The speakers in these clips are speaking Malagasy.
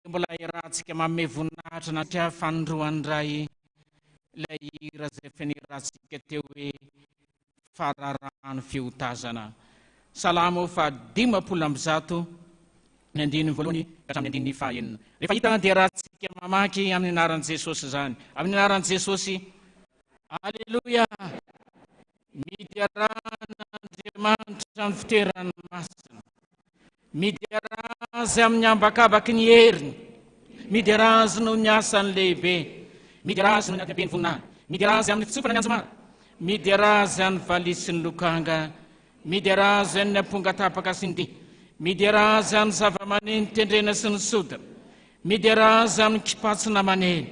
Mbola iarahantsika manome voninahitra an'Atra fanindroany indray ilay hira izay efa niarahantsika teo hoe Fararano fiotazana. Salamo faha 150 ny andininy voalohany ka hatramin'ny andininy faha enina. Rehefa hita dia iarahantsika mamaky amin'ny anaran'i Jesosy izany. Amin'ny anaran'i Jesosy. Aleloia! Miderà an'Andriamanitra amin'ny fitoerany masina. Miderà Azy amin'ny habakabaky ny heriny. Miderà Azy noho ny asany lehibe. Miderà Azy noho ny haben'ny voninahiny. Miderà Azy amin'ny fitsofana ny anjomara. Miderà Azy amin'ny valiha sy ny lokanga. Miderà Azy amin'ny ampongatapaka sy ny dihy. Miderà Azy amin'ny zava-maneno tendrena sy ny sodina. Miderà Azy amin'ny kipatsina maneno.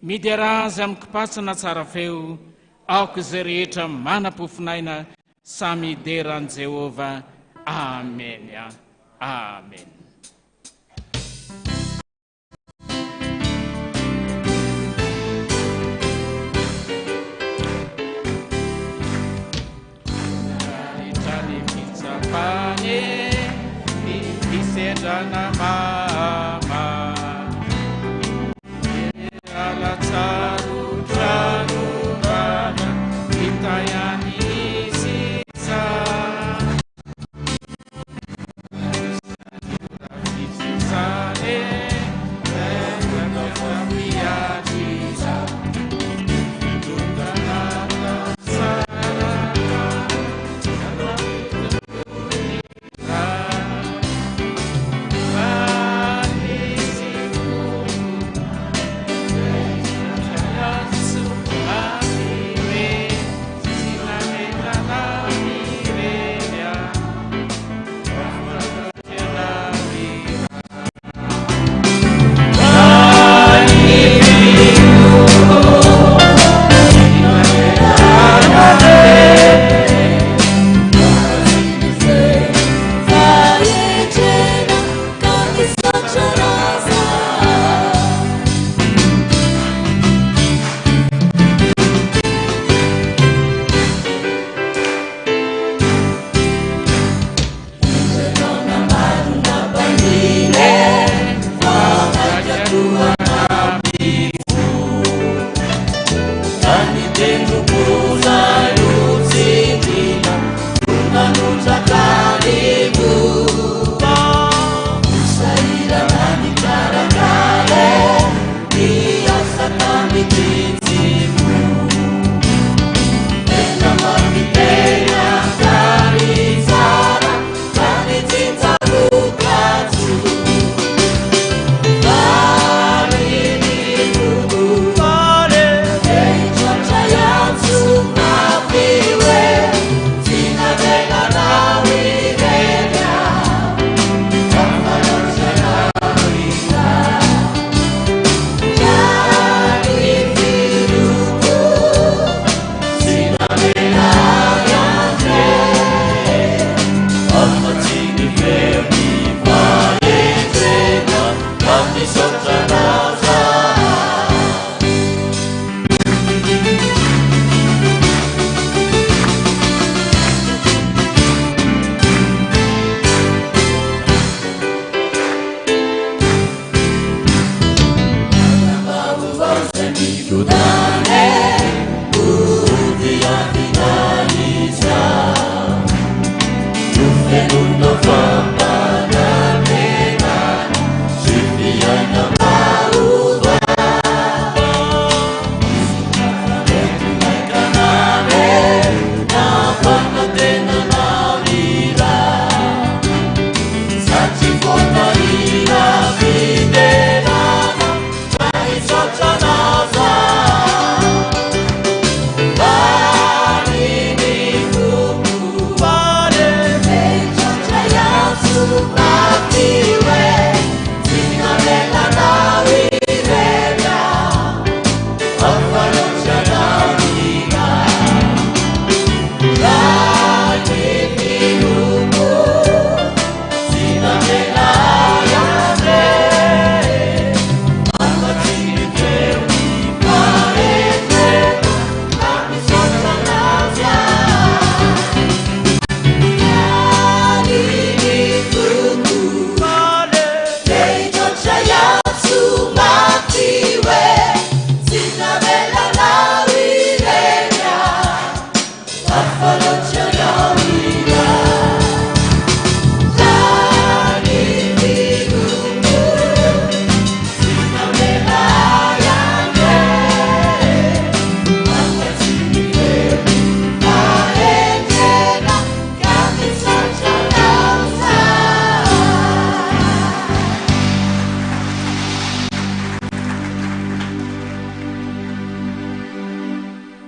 Miderà Azy amin'ny kipatsina tsara feo. Aoka izay rehetra manam-pofonaina samy hidera an'i Jehovah. Amena. Amena. Nandritra ny fitsapany, ny fisedrana mama.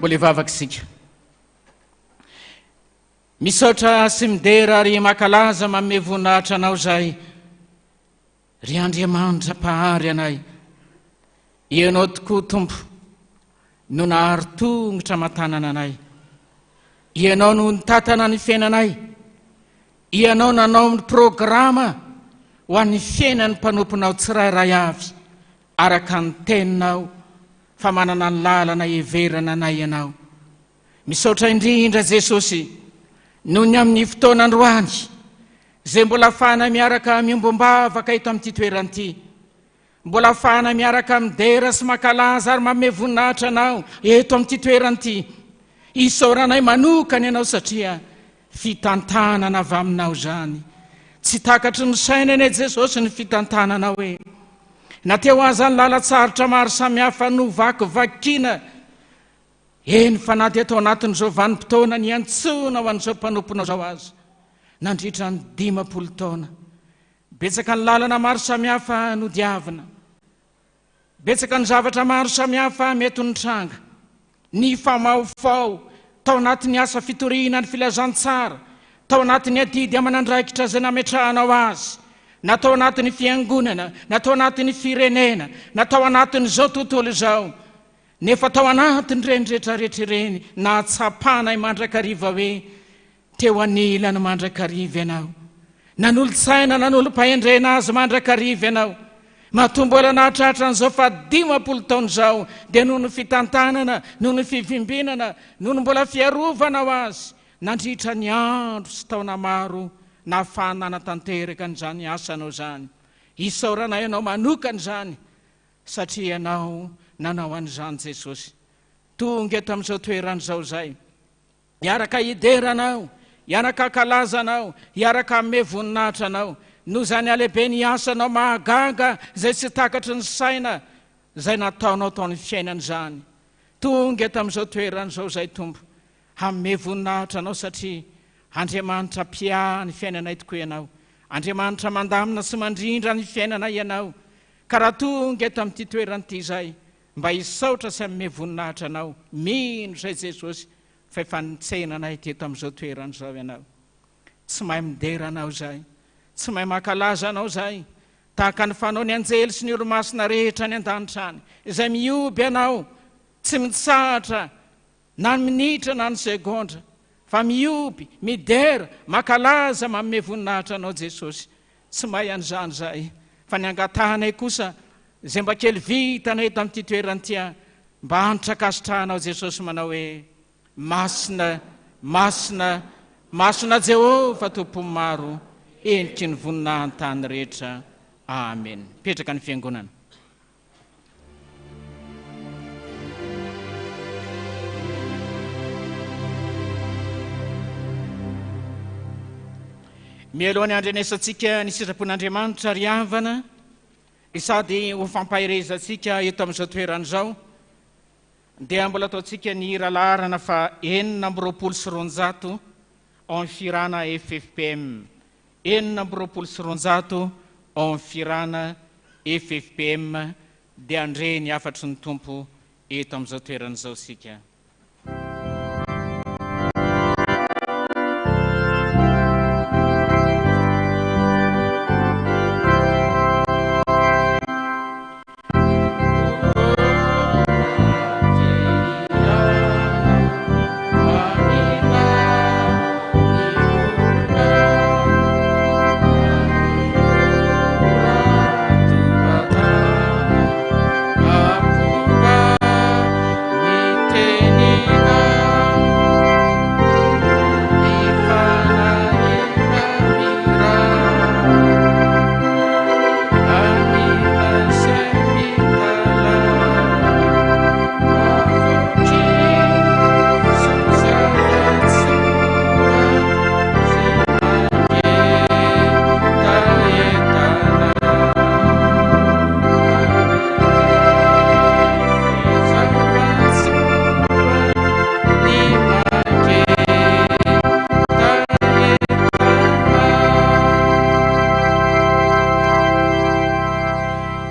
Mbola hivavaka isika. Misaotra sy midera ary mankalaza manome voninahitra Anao izahay, ry Andriamanitra Mpahary anay. Ianao tokoa, Tompo, no nahary tongotra aman-tanana anay. Ianao no nitantana ny fiainanay. Ianao nanao ny programa ho an'ny fiainan'ny mpanomponao tsirairay avy, araka ny Teninao, fa manana ny lalana hiheverana anay Ianao. Misaotra indrindra Jesosy noho ny amin'ny fotoana androany izay mbola afahana miaraka miombom-bavaka eto amin'ity toerana ity. Mbola afahana miaraka midera sy mankalaza ary manome voninahitra Anao eto amin'ity toerana ity. Isaoranay manokana Ianao satria fitantanana avy Aminao izany. Tsy takatry ny saina anie Jesosy ny fitantananao e. Na teo aza ny lalan-tsarotra maro samihafa novakivakiana, eny fa na dia tao anatin'izao vanim-potoana niantsoana ho an'izao mpanomponao izao aza, nandritra ny 50 taona, betsaka ny lalana maro samihafa nodiavina, betsaka ny zavatra maro samihafa mety ho nitranga, nifamahofaho tao anatin'ny asa fitoriana ny filazantsara, tao anatin'ny adidy aman'andraikitra izay nametrahanao azy, na tao anatin'ny fiangonana, na tao anatin'ny firenena, na tao anatin'izao tontolo izao. Nefa tao anatin'ireny rehetrarehetra ireny, nahatsapanay mandrakariva hoe teo anilany mandrakariva Ianao. Nanolo-tsaina, nanolo-pahendrena azy mandrakariva Ianao. Matoa mbola nahatratra an'izao faha-50 taona izao, dia noho ny fitantanana, noho ny fivimbinana, noho ny mbola fiarovanao azy nandritra ny andro sy taona maro nahafahany nanatanteraka an'izany asanao izany. Isaoranay Anao manokana izany satria Ianao nanao an'izany Jesosy. Tonga eto amin'izao toerana izao izay, hiaraka hidera Anao, hiaraka hankalaza Anao, hiaraka hanome voninahitra Anao, noho izany halehiben'ny asanao mahagaga izay tsy takatry ny saina izay nataonao tao amin'ny fiainana izany. Tonga eto amin'izao toerana izao izay Tompo, hanome voninahitra Anao satria Andriamanitra mpiahy ny fiainanay tokoa Ianao. Andriamanitra mandamina sy mandrindra ny fiainanay Ianao. Ka raha tonga eto amin'ity toerana ity izahay, mba hisaotra sy hanome voninahitra Anao, mino izay Jesosy fa efa nitsena anay teto amin'izao toerana izao Ianao. Tsy mahay midera Anao izahay, tsy mahay mankalaza Anao izahay, tahaka ny fanaon'ny anjely sy ny olomasina rehetra any an-danitra any, izay mihoby Anao, tsy mitsahatra na ny minitra na ny segondra, fa mihoby, midera, mankalaza, manome voninahitra Anao Jesosy. Tsy mahay an'izany izahay, fa ny angatahanay kosa, izay mba kely vitanay eto amin'ity toerana ity, mba hanitra ankasitrahanao Jesosy manao hoe, Masina, masina, masina Jehovah Tompon'ny maro, heniky ny voninahin-tany rehetra. Amen. Mipetraka ny fiangonana. Mialoha ny handrenesantsika ny sitrapon'Andriamanitra ry havana, sady ho fampaherezantsika eto amin'izao toerana izao, dia mbola ataontsika ny hira laharana fa 226 ao amin'ny fihirana ffpm. 226 ao amin'ny fihirana ffpm dia handre ny hafatry ny Tompo eto amin'izao toerana izao isika.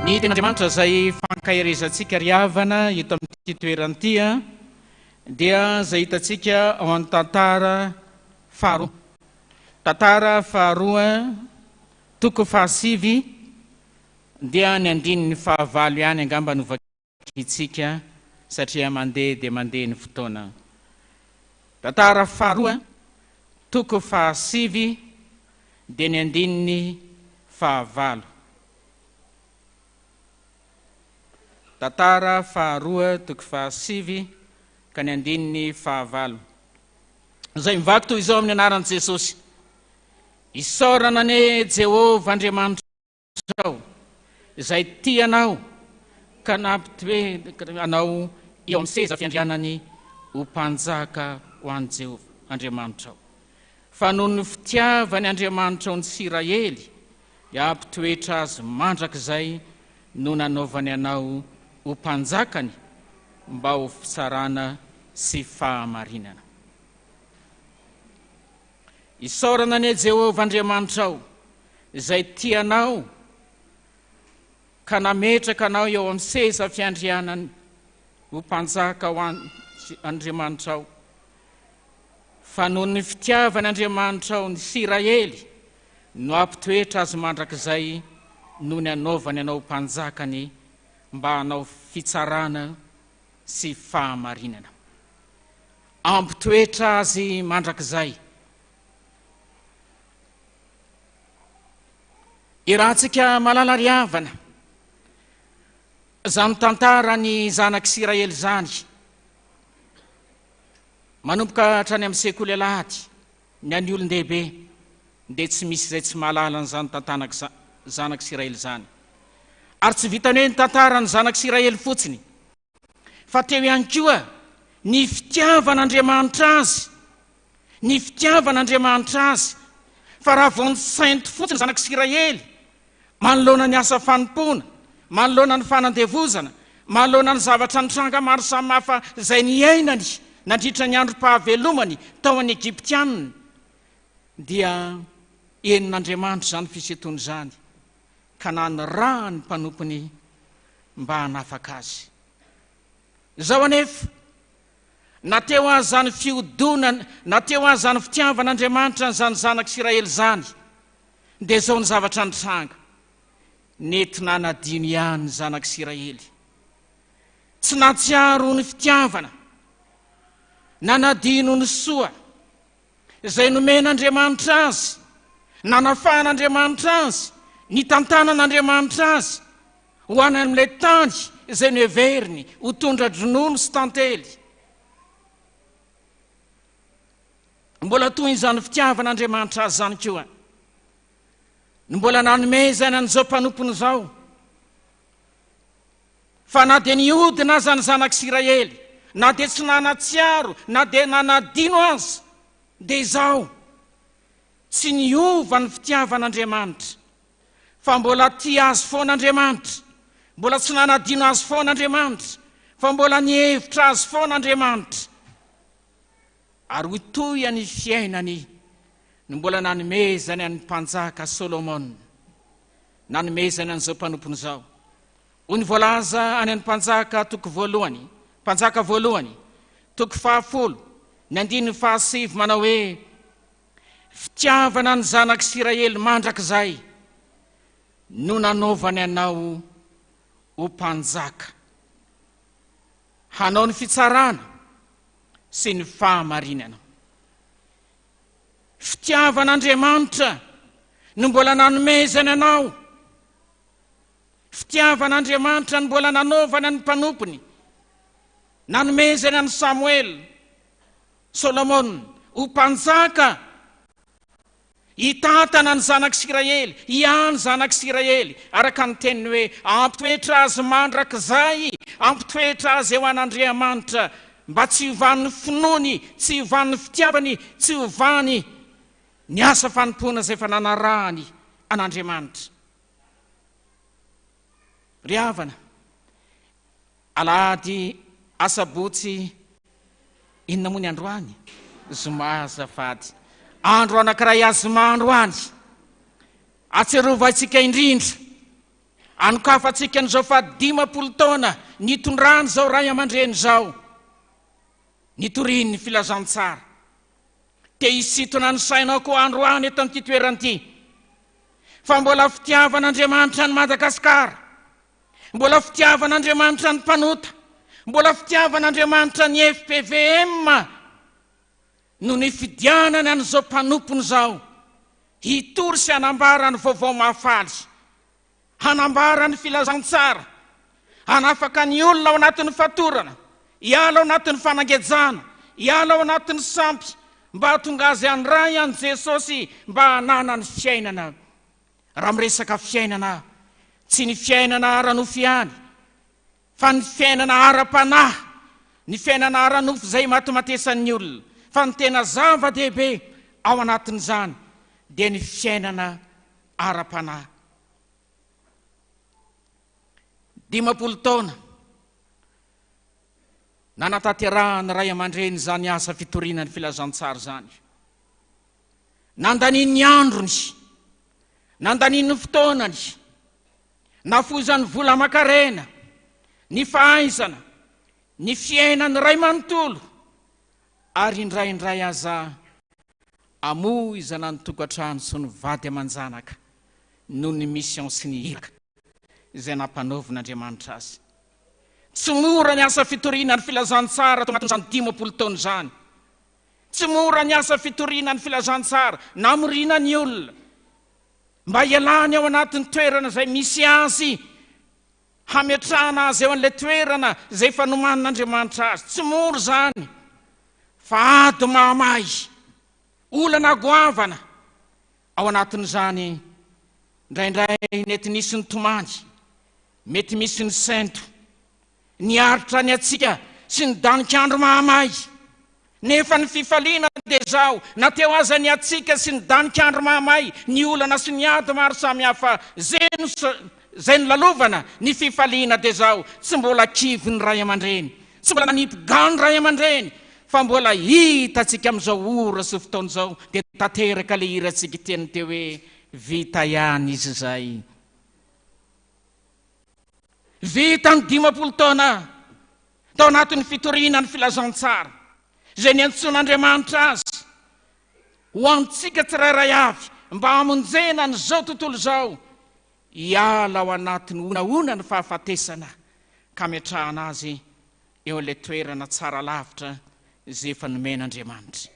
Ny tenin'Andriamanitra izay fankaherezantsika ry havana eto amin'ity toerana ity. dia izay hitantsika ao amin'ny tantara faharoa. Tantara faharoa toko fahasivy dia ny andininy fahavalo ihany angamba no vakintsika satria mandeha dia mandeha ny fotoana. Tantara faharoa toko fahasivy dia ny andininy fahavalo. Tantara faharoa toko fahasivy ka ny andininy fahavalo. Izay mivaky toy izao amin'ny anaran'i Jesosy. Isaorana anie Jehovah Andriamanitrao, izay tia anao ka nampitoetra anao eo amin'ny seza fiandrianany ho mpanjaka ho an'i Jehovah Andriamanitrao. Fa noho ny fitiavany Andriamanitrao ny Isiraely, dia hampitoetra azy mandrakizay no nanaovany anao ho mpanjakany mba ho fitsarana sy fahamarinana. Isaorana anie Jehovah Andriamanitrao, izay tia anao ka nametraka anao eo amin'ny seza fiandrianany ho mpanjaka ho Andriamanitrao. Fa noho ny fitiavany Andriamanitrao ny Isiraely no hampitoetra azy mandrakizay noho ny anaovany anao ho mpanjakany mba hanao fitsarana sy fahamarinana. Hampitoetra azy mandrakizay. Iarahantsika malala ry havana, izany tantaran'ny zanak'Isiraely izany, manomboka hatrany amin'ny sekoly alahady, ny an'ny olon-dehibe dia tsy misy izay tsy mahalala an'izany tantanak'i zanak'Isiraely izany. Ary tsy vitan'ny hoe ny tantaran'ny zanak'Isiraely fotsiny, fa teo ihany koa ny fitiavan'Andriamanitra azy, ny fitiavan'Andriamanitra azy. Fa raha vao nisento fotsiny ny zanak'Isiraely Manoloana ny asa fanompoana, manoloana ny fanandevozana, manoloana ny zavatra nitranga maro samihafa izay niainany nandritra ny androm-pahavelomany tao any Egyptiana, dia henon'Andriamanitra izany fisentoana izany ka nanirahany ny mpanompony mba hanafaka azy. Izao anefa, na teo aza ny fiodonana, na teo aza ny fitiavan'Andriamanitra an'izany zanak'Isiraely izany, Dia izao ny zavatra nitranga, nety nanadino ihany ny zanak'Isiraely. Tsy nahatsiaro ny fitiavana, nanadino ny soa izay nomen'Andriamanitra azy, nanafahan'Andriamanitra azy, nitantanan'Andriamanitra azy ho any amin'ilay tany izay noheveriny ho tondra-dronono sy tantely. Mbola toy izany fitiavan'Andriamanitra azy izany koa no mbola nanomezany an'izao mpanompony izao, fa na dia nihodina aza ny zanak'Isiraely, na dia tsy nanatsiaro, na dia nanadino aza, dia izao, tsy niova ny fitiavan'Andriamanitra, fa mbola tia azy foana Andriamanitra, mbola tsy nanadino azy foana Andriamanitra, fa mbola nihevitra azy foana Andriamanitra. Ary hoy toy ny fiainany no mbola nanomezany an'ny mpanjaka Solomona, nanomezany an'izao mpanompony izao. Hoy ny voalaza any an'ny mpanjaka toko voalohany, mpanjaka voalohany, toko fahafolo, ny andininy fahasivy manao hoe, Fitiavana ny zanak'Isiraely mandrakizay no nanaovany anao ho mpanjaka. Hanao ny fitsarana sy ny fahamarinana. Fitiavan'Andriamanitra no mbola nanomezany anao. Fitiavan'Andriamanitra no mbola nanaovany ny mpanompony. Nanomezany an'i Samoela, Solomona, ho mpanjaka. Hitantana ny zanak'Isiraely, hiahy ny zanak'Isiraely, araka ny teniny hoe, Hampitoetra azy mandrakizay, hampitoetra azy eo an'Andriamanitra, mba tsy hiovan'ny finoany, tsy hiovan'ny fitiavany, tsy hiovany ny asa fanompoana izay efa nanarahany an'Andriamanitra. Ry havana, Alahady, asabotsy, inona moa ny androany? Zoma azafady. Andro anankiray azoma androany. Atsiarovantsika indrindra, anokafantsika an'izao faha 50 taona nitondrany izao ray aman-dreny izao. Nitoriany ny filazantsara. Te hisintona ny sainao koa androany eto amin'ity toerana ity fa mbola fitiavan'Andriamanitra an'i Madagasikara, mbola fitiavan'Andriamanitra ny mpanota, mbola fitiavan'Andriamanitra ny fpvm no nifidianany an'izao mpanompony izao hitory sy hanambara ny vaovao mahafaly. Hanambara ny filazantsara, hanafaka ny olona ao anatin'ny fatorana, hiala ao anatin'ny fanangejana, hiala ao anatin'ny sampy, mba hahatonga azy handray an'i Jesosy mba hananany fiainana. Raha miresaka fiainana aho, tsy ny fiainana ara-nofo ihany, fa ny fiainana ara-panahy, ny fiainana ara-nofo izay imatimatesan'ny olona, fa ny tena zava-dehibe ao anatin'izany dia ny fiainana ara-panahy. 50 taona nanatanterahan'ny ray aman-dreny izany asa fitoriana ny filazantsara izany. Nandaniany ny androny, nandaniany ny fotoanany, nafoizany vola aman-karena, ny fahaizana, ny fiainany iray manontolo, ary indraindray aza amoizana ny tokantrano sy ny vady aman-janaka noho ny mission sy ny iraka izay nampanaovin'Andriamanitra azy. Tsy mora ny asa fitoriana ny filazantsara tao anatin'izany 50 taona izany. Tsy mora ny asa fitoriana ny filazantsara namoriana ny olona mba hialany ao anatin'ny toerana izay misy azy hametrahana azy eo an'ilay toerana izay efa nomanin'Andriamanitra azy. Tsy mora izany, fa ady mahamay, olana goavana. Ao anatin'izany, indraindray nety nisy ny tomany, mety misy ny sento, niaritra ny hatsiaka sy ny danik'andro mahamay. Nefa ny fifaliana dia izao, na teo aza ny hatsiaka sy ny danik'andro mahamay, ny olana sy ny ady maro samihafa izay nolalovana, ny fifaliana dia izao, tsy mbola kivy ny ray aman-dreny, tsy mbola nanipy gant ny ray aman-dreny, fa mbola hitantsika amin'izao ora sy fotoana izao, dia tanteraka ilay hirantsika teny teo hoe, Vita ihany izy izay. Vita ny 50 taona tao anatin'ny fitoriana ny filazantsara izay niantsoan'Andriamanitra azy ho antsika tsirairay avy mba hamonjena an'izao tontolo izao hiala ao anatin'ny honahona ny fahafatesana ka hametrahana azy eo ilay toerana tsara lavitra izay efa nomen'Andriamanitra.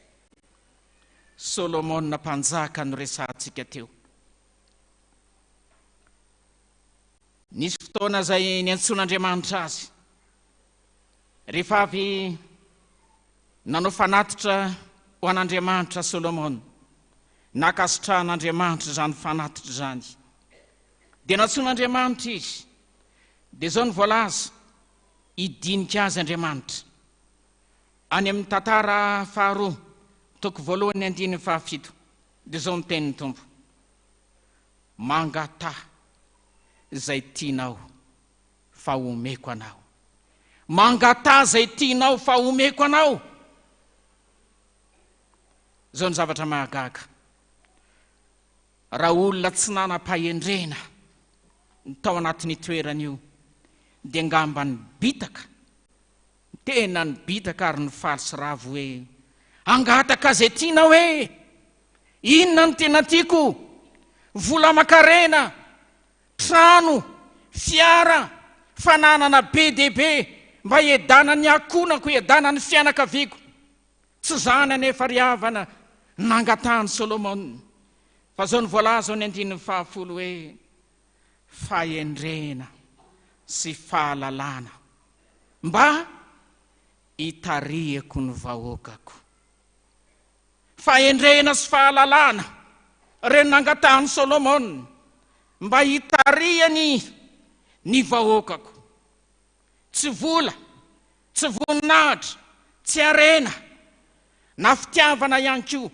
Solomona mpanjaka no resahantsika teo. Nisy fotoana izay niantsoan'Andriamanitra azy. Rehefa avy nanao fanatitra ho an'Andriamanitra Solomona, nankasitrahan'Andriamanitra izany fanatitra izany. Dia nantsoin'Andriamanitra izy. Dia izao no voalaza, hidinika azy Andriamanitra. Any amin'ny tantara faharoa, toko voalohany andininy fahafito, dia izao no tenin'ny Tompo. Mangataha izay tianao fa homeko anao. Mangataha izay tianao fa homeko anao. Izao ny zavatra mahagaga. Raha olona tsy nanam-pahendrena ny tao anatin'io toerana io dia angamba nibitaka, tena nibitaka ary nifaly sy ravo hoe, Hangataka izay tianao e! Inona no tena tiako? Vola aman-karena, trano, fiara, fananana be dia be mba hiadanan'ny ankohonako, hiadanan'ny fianakaviako. Tsy izany anefa ry havana no nangatahan'i Solomona, fa izao no voalaza ao amin'ny andininy fahafolo hoe, Fahendrena sy fahalalana mba hitarihako ny vahoakako. Fahendrena sy fahalalana ireo nangatahan'i Solomona mba hitarihany ny vahoakako. Tsy vola, tsy voninahitra, tsy harena, na fitiavana ihany koa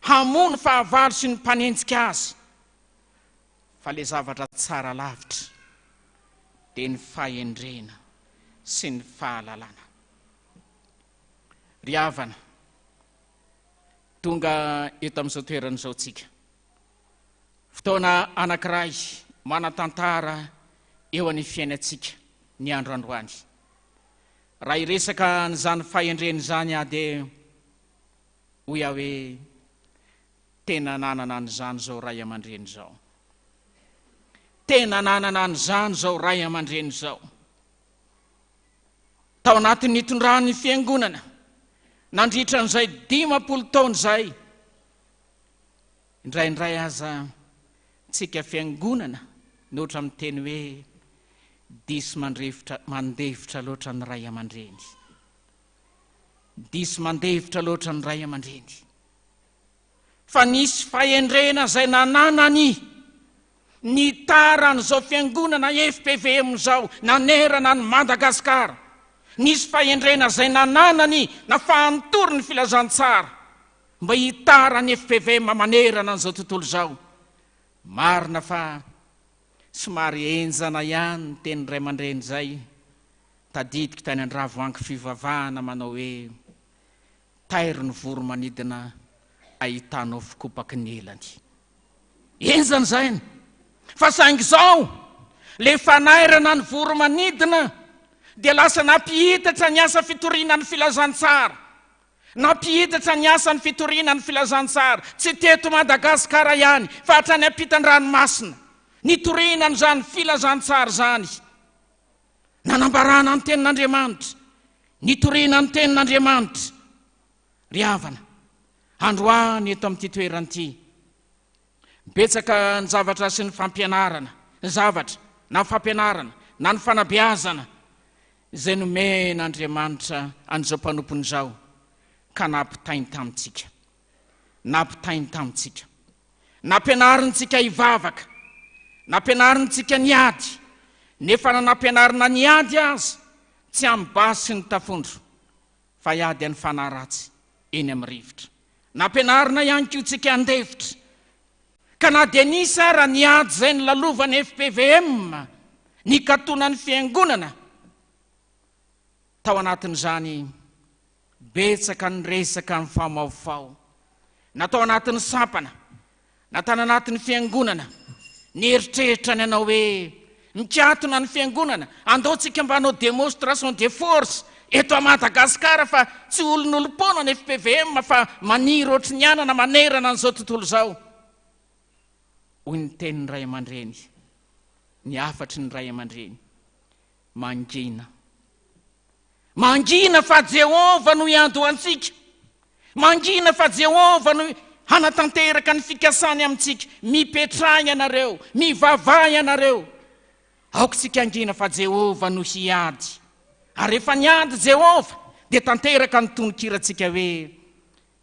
hamono fahavalo sy ny mpanenjika azy, fa ilay zavatra tsara lavitra dia ny fahendrena sy ny fahalalana. Ry havana, tonga eto amin'izao toerana izao tsika. Fotoana anankiray manan-tantara eo amin'ny fiainantsika ny andro androany. Raha hiresaka an'izany fahendrena izany aho dia hoy aho hoe tena nanana an'izany izao ray aman-dreny izao. Tena nanana an'izany izao ray aman-dreny izao. Tao anatin'ny nitondran'ny fiangonana nandritra an'izay 50 taona izay, indraindray aza tsika fiangonana no ohatra miteny hoe diso mandrefitra mandefitra loatra ny ray aman-dreny. Diso mandefitra loatra ny ray aman-dreny. Fa nisy fahendrena izay nananany nitaran'izao fiangonana fpvm izao nanerana an'i Madagasikara. Nisy fahendrena izay nananany nafahany nitory ny filazantsara mba hitaran'ny fpvm manerana an'izao tontolo izao. Marina fa somary henjana ihany ny tenin'ny ray aman-dreny izay tadidiko tany Andravoahangy fivavahana manao hoe Tairo ny voro-manidina ahitanao fikopaky ny elany. Henjana izay. Fa saingy izao, le fanairana ny voro-manidina dia lasa nampihitatra ny asa fitoriana ny filazantsara. Nampihitatra ny asan'ny fitoriana ny filazantsara, tsy teto Madagasikara ihany, fa hatrany ampitan-dranomasina. Nitoriana an'izany filazantsara izany. Nanambarana ny tenin'Andriamanitra, nitoriana ny tenin'Andriamanitra. Ry havana, androany eto amin'ity toerana ity, betsaka ny zavatra sy ny fampianarana, ny zavatra na ny fampianarana na ny fanabeazana izay nomen'Andriamanitra an'izao mpanompony izao ka nampitainy tamintsika. Nampitainy tamintsika. Nampianarintsika hivavaka, nampianarintsika niady, nefa na nampianarina niady aza, tsy amin'ny basy sy ny tafondro, fa hiady an'ny fanahy ratsy eny amin'ny rivotra. Nampianarina ihany koa tsika handefitra, ka na dia nisy ara ny ady izay nolalovan'ny fpvm, nikatonan'ny fiangonana, tao anatin'izany Betsaka ny resaka nifamahofaho, na tao anatin'ny sampana, na tany anatin'ny fiangonana. Nieritreritra ny hanao hoe, Mikatona ny fiangonana, andao tsika mba hanao démonstration de force eto à Madagascar fa tsy olon'olom-poana ny fpvm fa maniry ohatry ny anana manerana an'izao tontolo izao. Hoy ny tenin'ny ray aman-dreny, ny hafatry ny ray aman-dreny, mangina. Mangina fa Jehovah no hiandohantsika. Mangina fa Jehovah no hanatanteraka ny fikasany amintsika. Mipetraha ianareo, mivavaha ianareo. Aoka isika hangina fa Jehovah no hiady. Ary rehefa niady Jehovah, dia tanteraka ny tononkirantsika hoe,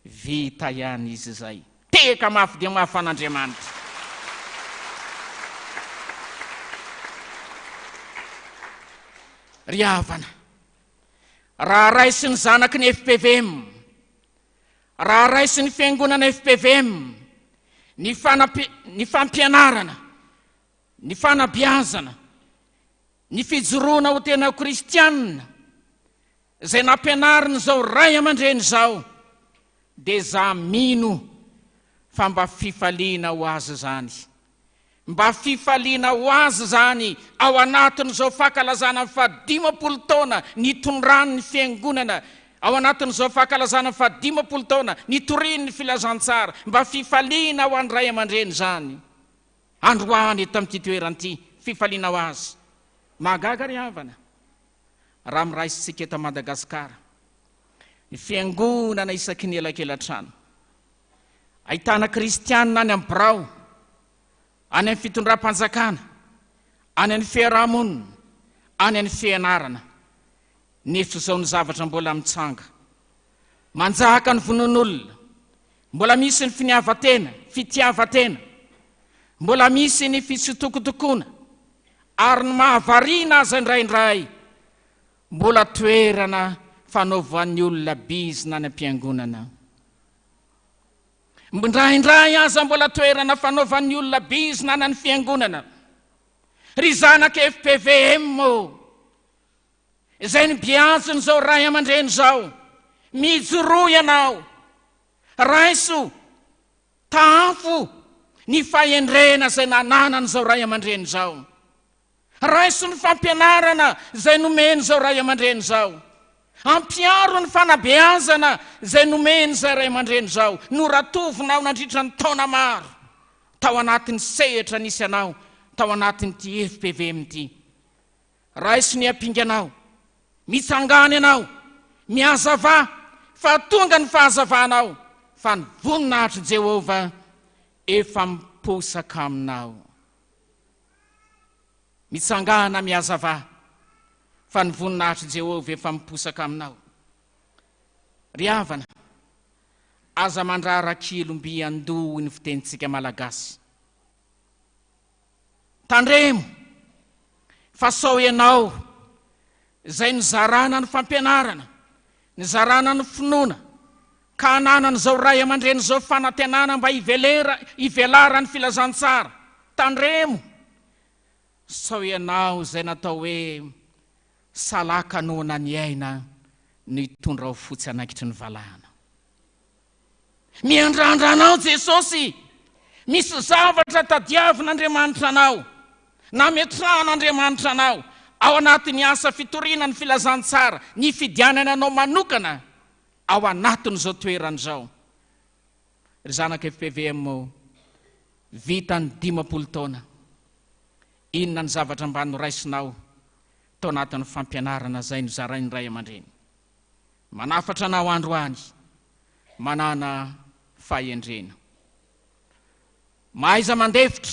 Vita ihany izy izay. Tehaka mafy dia mafy an'Andriamanitra. Ry havana, raha raisin'ny zanaky ny fpvm, raha raisin'ny fiangonana fpvm ny fanampi, ny fampianarana, ny fanabeazana, ny fijoroana ho tena kristianina, Izay nampianarin'izao ray aman-dreny izao dia za mino fa mba fifaliana ho azy izany. Mba fifaliana ho azy izany ao anatin'izao fankalazana ny faha-50 taona nitondrany ny fiangonana, ao anatin'izao fankalazana ny faha-50 taona nitoriany ny filazantsara. Mba fifaliana ho an'ny ray aman-dreny izany. Androany eto amin'ity toerana ity, fifaliana ho azy. Mahagaga ry havana. Raha miraisintsika eto Madagasikara ny fiangonana isaky ny elakelatrano, ahitana kristianina any amin'ny birao, any amin'ny fitondram-panjakana, any amin'ny fiaraha-monina, any amin'ny fianarana, nefa izao ny zavatra mbola mitsanga. Manjaka ny vonoan'olona, mbola misy ny finiavan-tena, fitiavan-tena, mbola misy ny fitsitokotokoana, ary ny mahavariana aza indraindray mbola toerana fanaovan'ny olona bizina any am-piangonana. Indraindray aza mbola toerana fanaovan'ny olona bizina any amin'ny fiangonana. Ry zanaka FPVM ô! Izay nibeazin'izao ray aman-dreny izao, mijoroa ianao, raiso Tahafo ny fahendrena izay nananan'izao ray aman-dreny izao. Raiso ny fampianarana izay nomen'izao ray aman-dreny izao. Ampiharo ny fanabeazana izay nomen'izay ray aman-dreny izao, noratovinao nandritra ny taona maro tao anatin'ny sehatra nisy anao tao anatin'ity FPVM ity. Raiso ny ampinganao, mitsangàna ianao, mihazavà, fa tonga ny fahazavanao, fa ny voninahitr'i Jehovah efa miposaka aminao. Mitsangàna, mihazavà, fa ny voninahitr'i Jehovah efa miposaka aminao. Ry havana, aza mandrara kilo mby an-doha hoy ny fitenintsika malagasy. Tandremo fa sao ianao izay nizarana ny fampianarana, nizarana ny finoana, ka ananan'izao ray aman-dreny izao fanantenana mba hivelera, hivelaran'ny filazantsara. Tandremo sao ianao izay natao hoe salaka noana ny aina no hitondra ho fotsy anaikitry ny valahana. Miandrandra anao Jesosy. Misy zavatra tadiavin'Andriamanitra anao, nametrahan'Andriamanitra anao ao anatin'ny asa fitoriana ny filazantsara, nifidianany anao manokana ao anatin'izao toerana izao. Ry zanaka FPVM ô, vita ny 50 taona, inona ny zavatra mba noraisinao tao anatin'ny fampianarana izay nozarain'ny ray aman-dreny? Manafatra anao androany, manàna fahendrena. Mahaiza mandefitra.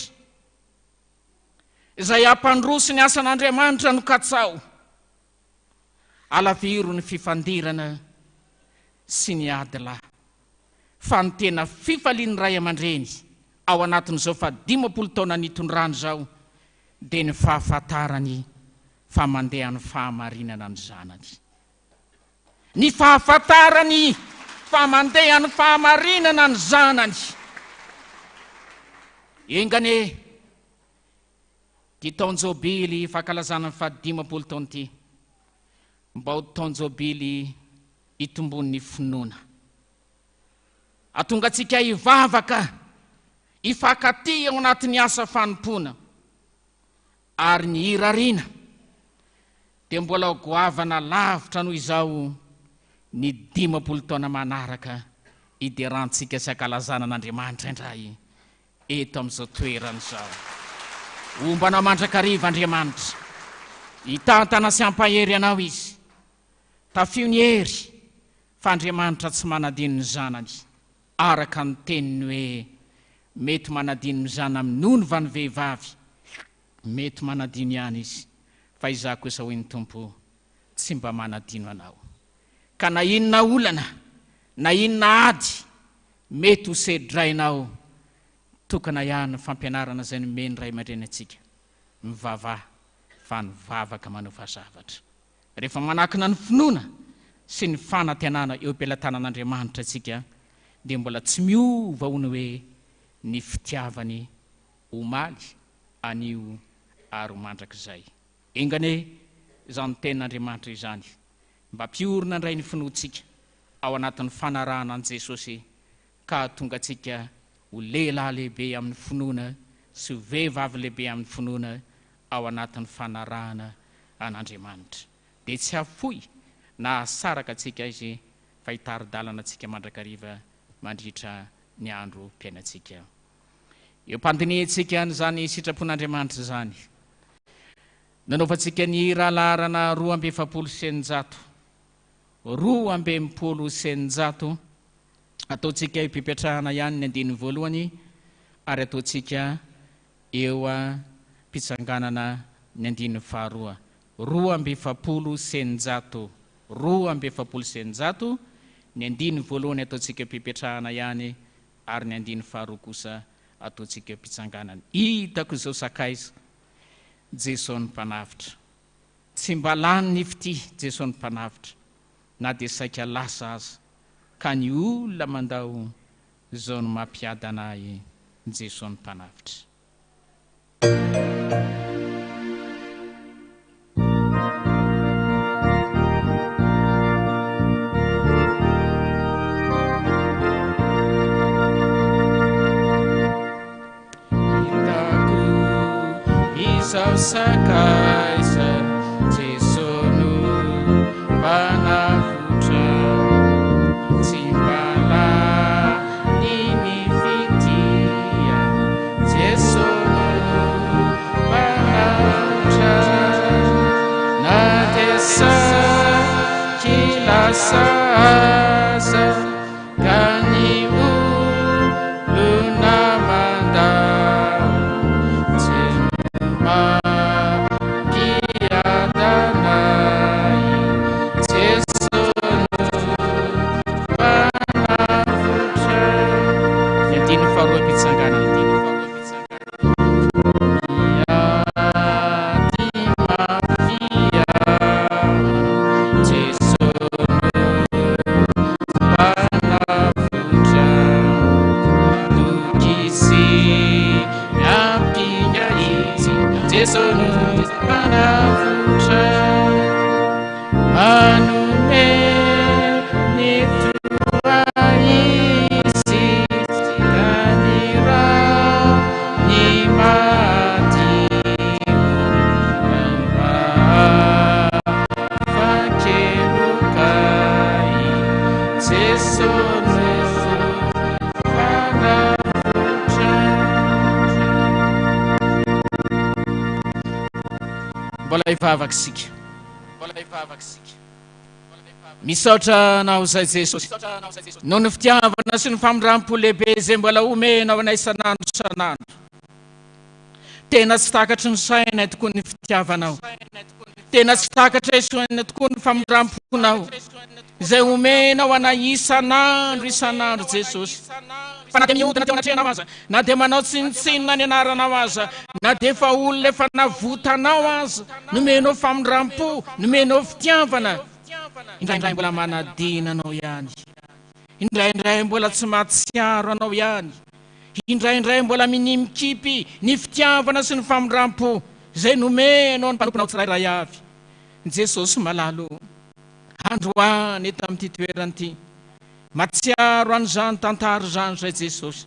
Izay hampandroso ny asan'Andriamanitra no katsaho. Alaviro ny fifandirana sy ny ady lahy. Fa ny tena fifalian'ny ray aman-dreny ao anatin'izao faha 50 taona nitondrany izao dia ny fahafantarany fa mandeha ny fahamarinana ny zanany. Ny fahafantarany fa mandeha ny fahamarinana ny zanany. Enga anie ity taon-jobily fankalazana ny faha 50 taona ity mba ho taon-jobily hitomboan'ny finoana. Hahatonga antsika hivavaka, hifankatia ao anatin'ny asa fanompoana ary ny hirariana dia mbola ho goavana lavitra noho izao ny 50 taona manaraka hiderantsika sy hankalazana an'Andriamanitra indray eto amin'izao toerana izao. Homba anao mandrakariva Andriamanitra. Hitantana sy hampahery anao Izy. Tafio ny hery fa Andriamanitra tsy manadino ny zanany araka ny teniny hoe mety manadino ny zana-minono va ny vehivavy? Mety manadino ihany izy, fa izaho kosa hoy ny Tompo tsy mba manadino anao. Ka na inona olana, na inona ady mety ho sedrainao, tokana ihany ny fampianarana izay nomen'ny ray aman-dreny antsika, mivavaha fa ny vavaka manova zavatra. Rehefa manakina ny finoana sy ny fanantenana eo am-pelatanan'Andriamanitra isika dia mbola tsy miova hono hoe ny fitiavany omaly, anio ary ho mandrakizay. Enga anie izany tenin'Andriamanitra izany mba hampiorina indray ny finoantsika ao anatin'ny fanarahana an'i Jesosy ka hahatonga antsika ho lehilahy lehibe amin'ny finoana sy ho vehivavy lehibe amin'ny finoana ao anatin'ny fanarahana an'Andriamanitra. Dia tsy hafoy na hahasaraka antsika Izy fa hitari-dalana antsika mandrakariva mandritra ny androm-piainantsika. Eo am-pandinihantsika an'izany sitrapon'Andriamanitra izany, nanaovantsika ny hira laharana 642, 662, ataontsika eo am-pipetrahana ihany ny andininy voalohany ary ataontsika eo am-pitsanganana ny andininy faharoa. 642, 642, ny andininy voalohany ataontsika eo am-pipetrahana ihany ary ny andininy faharoa kosa ataontsika eo am-pitsanganana. Hitako izao sakaiza, Jeso ny Mpanavotra. Tsy mba lany ny fitia, Jeso ny Mpanavotra, na dia saika lasa aza, ka ny olona mandao izao no mampiadana ahy, Jeso ny Mpanavotra. Hitako izao sakaiza, Jeso no Mpanavotra. Saky lasa aza ka ny olona mandao, tsy mampiadana ahy, Jeso no Mpanavotra. Ny andininy faharoa am-pitsanganana. Miady mafy aho, Jeso no Mpanavotra. Matoky sy miampinga Izy, Jeso no Mpanavotra. Manome ny toa Izy, ka ny rany madio mba afa-keloka i Jeso no Mpanavotra. Mbola hivavaka isika. Misaotra Anao izay Jesosy noho ny fitiavana sy ny famindrampo lehibe izay mbola omenao anay isan'andro isan'andro. Tena tsy takatry ny sainay tokoa ny fitiavanao. Tena tsy takatray saina tokoa ny famindramponao izay omenao anay isan'andro isan'andro Jesosy. Fa na dia mihodina teo anatrehanao aza, na dia manao tsinontsinona ny anaranao aza, na dia efa olona efa navotanao aza, nomenao famindrampo, nomenao fitiavana, indraindray mbola manadina anao ihany, indraindray mbola tsy mahatsiaro anao ihany, indraindray mbola minia mikipy ny fitiavana sy ny famindrampo izay nomenao ny mpanomponao tsirairay avy. Jesosy malala ô, androany eto amin'ity toerana ity, Mahatsiaro an'izany tantara izany izay Jesosy.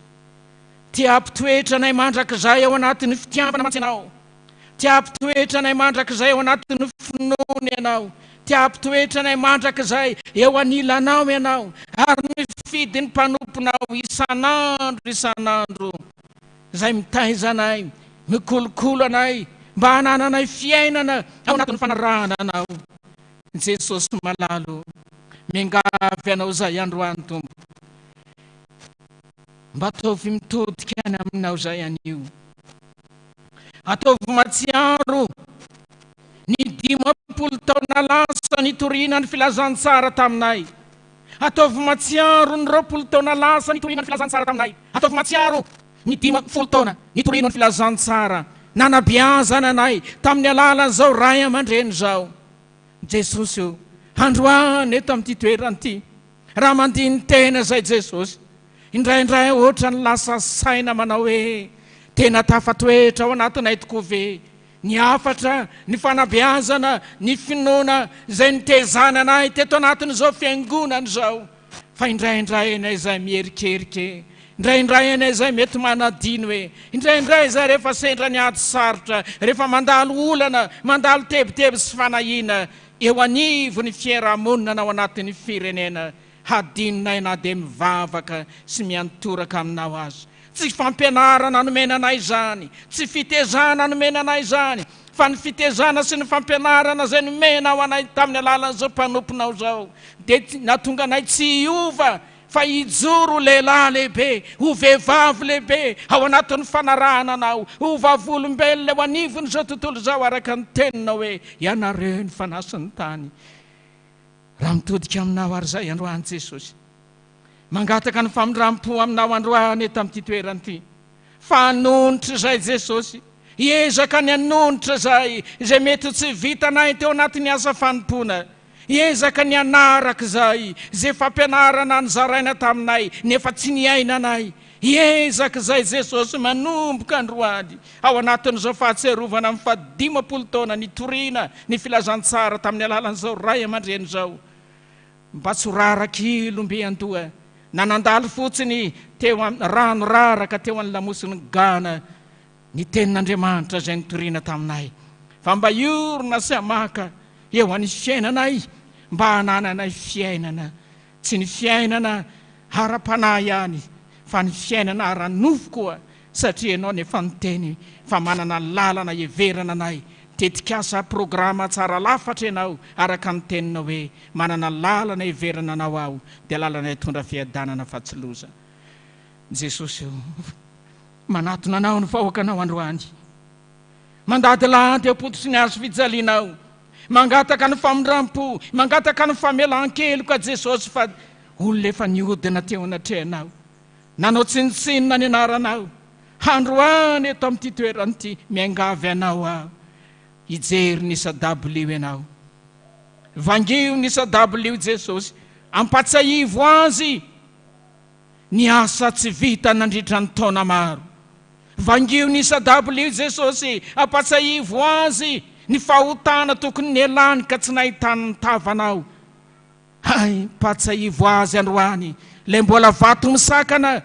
Te hampitoetra anay mandrakizay ao anatin'ny fitiavana mantsy Ianao. Te hampitoetra anay mandrakizay ao anatin'ny finoana Ianao. Te hampitoetra anay mandrakizay eo anilanao Ianao. Ary mifidy ny mpanomponao isan'andro isan'andro izay mitaiza anay, mikolokolo anay mba hanananay fiainana ao anatin'ny fanarahana Anao. Jesosy malala o, miangavy Anao izahay androany Tompo, mba ataovy mitodika any Aminao izahay anio, ataovy matsiaro ny 50 taona lasa nitoriana ny filazantsara taminay, ataovy matsiaro ny 20 taona lasa nitoriana ny filazantsara taminay, ataovy matsiaro ny 50 taona nitoriana ny filazantsara nanabeazana anay tamin'ny alalan'izao ray aman-dreny izao. Jesosy o, androany eto amin'ity toerana ity, raha mandini-tena izay Jesosy, indraindray ohatran'ny lasa saina manao hoe, tena tafatoetra ao anatinay tokoa ve ny hafatra, ny fanabeazana, ny finoana izay nitezana anay teto anatin'izao fiangonana izao? Fa indraindray ianay izay miherikerika e, indraindray ianay izay mety manadino e, indraindray izay rehefa sendra ny ady sarotra, rehefa mandalo olana, mandalo tebiteby sy fanahiana eo anivon'ny fiarahamonina na ao anatin'ny firenena, hadinonay na dia mivavaka sy miantoraka aminao aza. Tsy fampianarana nomena anay izany, tsy fitezana nomena anay izany, fa ny fitezana sy ny fampianarana izay nomenao anay tamin'ny alalan'izao mpanomponao izao dia nahatonga anay tsy hiova fa hijoro ho lehilahy lehibe, ho vehivavy lehibe ao anatin'ny fanarahana anao, ho vavolombelona eo anivon'izao tontolo izao araka ny teninao hoe, Ianareo ny fanasin'ny tany. Raha mitodika aminao ary izahay androany Jesosy, mangataka ny famindram-po aminao androany eto amin'ity toerana ity, fa hanonitra izay Jesosy, hiezaka ny hanonitra izay, izay mety ho tsy vitanay teo anatin'ny asa fanompoana, hiezaka ny hanaraka izay, izay fampianarana nozaraina taminay nefa tsy niainanay, hiezaka izay Jesosy manomboka androany ao anatin'izao fahatsiarovana amin'ny fahadimampolo taona nitoriana ny filazantsara tamin'ny alalan'izao ray aman-dreny izao. Mba tsy ho rarak'ilo mby an-doha na nandalo fotsiny teo amin'ny rano raraka teo an'ny lamosin'ny gana ny tenin'Andriamanitra izay nitoriana taminay, fa mba hiorina sy hamaka eo an'ny fiainanay mba hanananay fiainana, tsy ny fiainana ara-panahy ihany fa ny fiainana ara-nofo koa, satria Ianao no efa niteny fa manana lalana hiheverana anay. tetikasa programa tsara lafatra Ianao araka ny teninao hoe manana lalana hiverina anao aho dia lalana hitondra fiadanana fa tsy loza. Jesosy o, manatona anao ny vahoakanao androany. Mandadilady eo am-pototry ny hazo fijalianao. Mangataka ny famindram-po, mangataka ny famelan-keloka Jesosy fa olona efa nihodina teo anatrehanao. Nanao tsinontsinona ny anaranao. Androany eto amin'ity toerana ity, miangavy anao aho hijery ny isa-dabilio ianao. Vangio ny isa-dabilio Jesosy, ampatsahivo azy ny asa tsy vita nandritra ny taona maro. Vangio ny isa-dabilio Jesosy, ampatsahivo azy ny fahotana tokony nialany ka tsy nahitany ny tavanao. Hay, mpatsahivo azy androany ilay mbola vato misakana,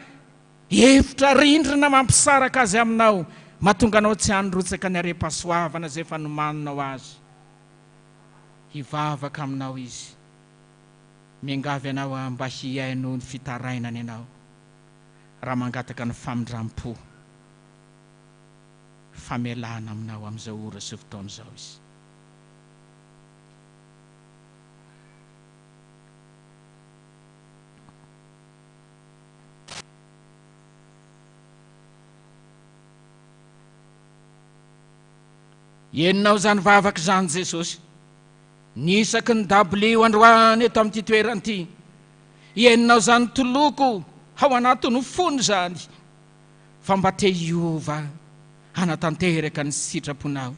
efitra rindrina mampisaraka azy aminao, mahatonga anao tsy handrotsaka ny harem-pahasoavana izay efa nomaninao azy. Hivavaka aminao izy. Miangavy anao aho mba hihaino ny fitarainany ianao raha mangataka ny famindram-po, famelana aminao amin'izao ora sy fotoana izao izy. Henonao izany vavaka izany Jesosy. Ny isaky ny dabilio androany eto amin'ity toerana ity. Henonao izany toloko ao anatin'ny fony izany fa mba te hiova hanatanteraka ny sitraponao.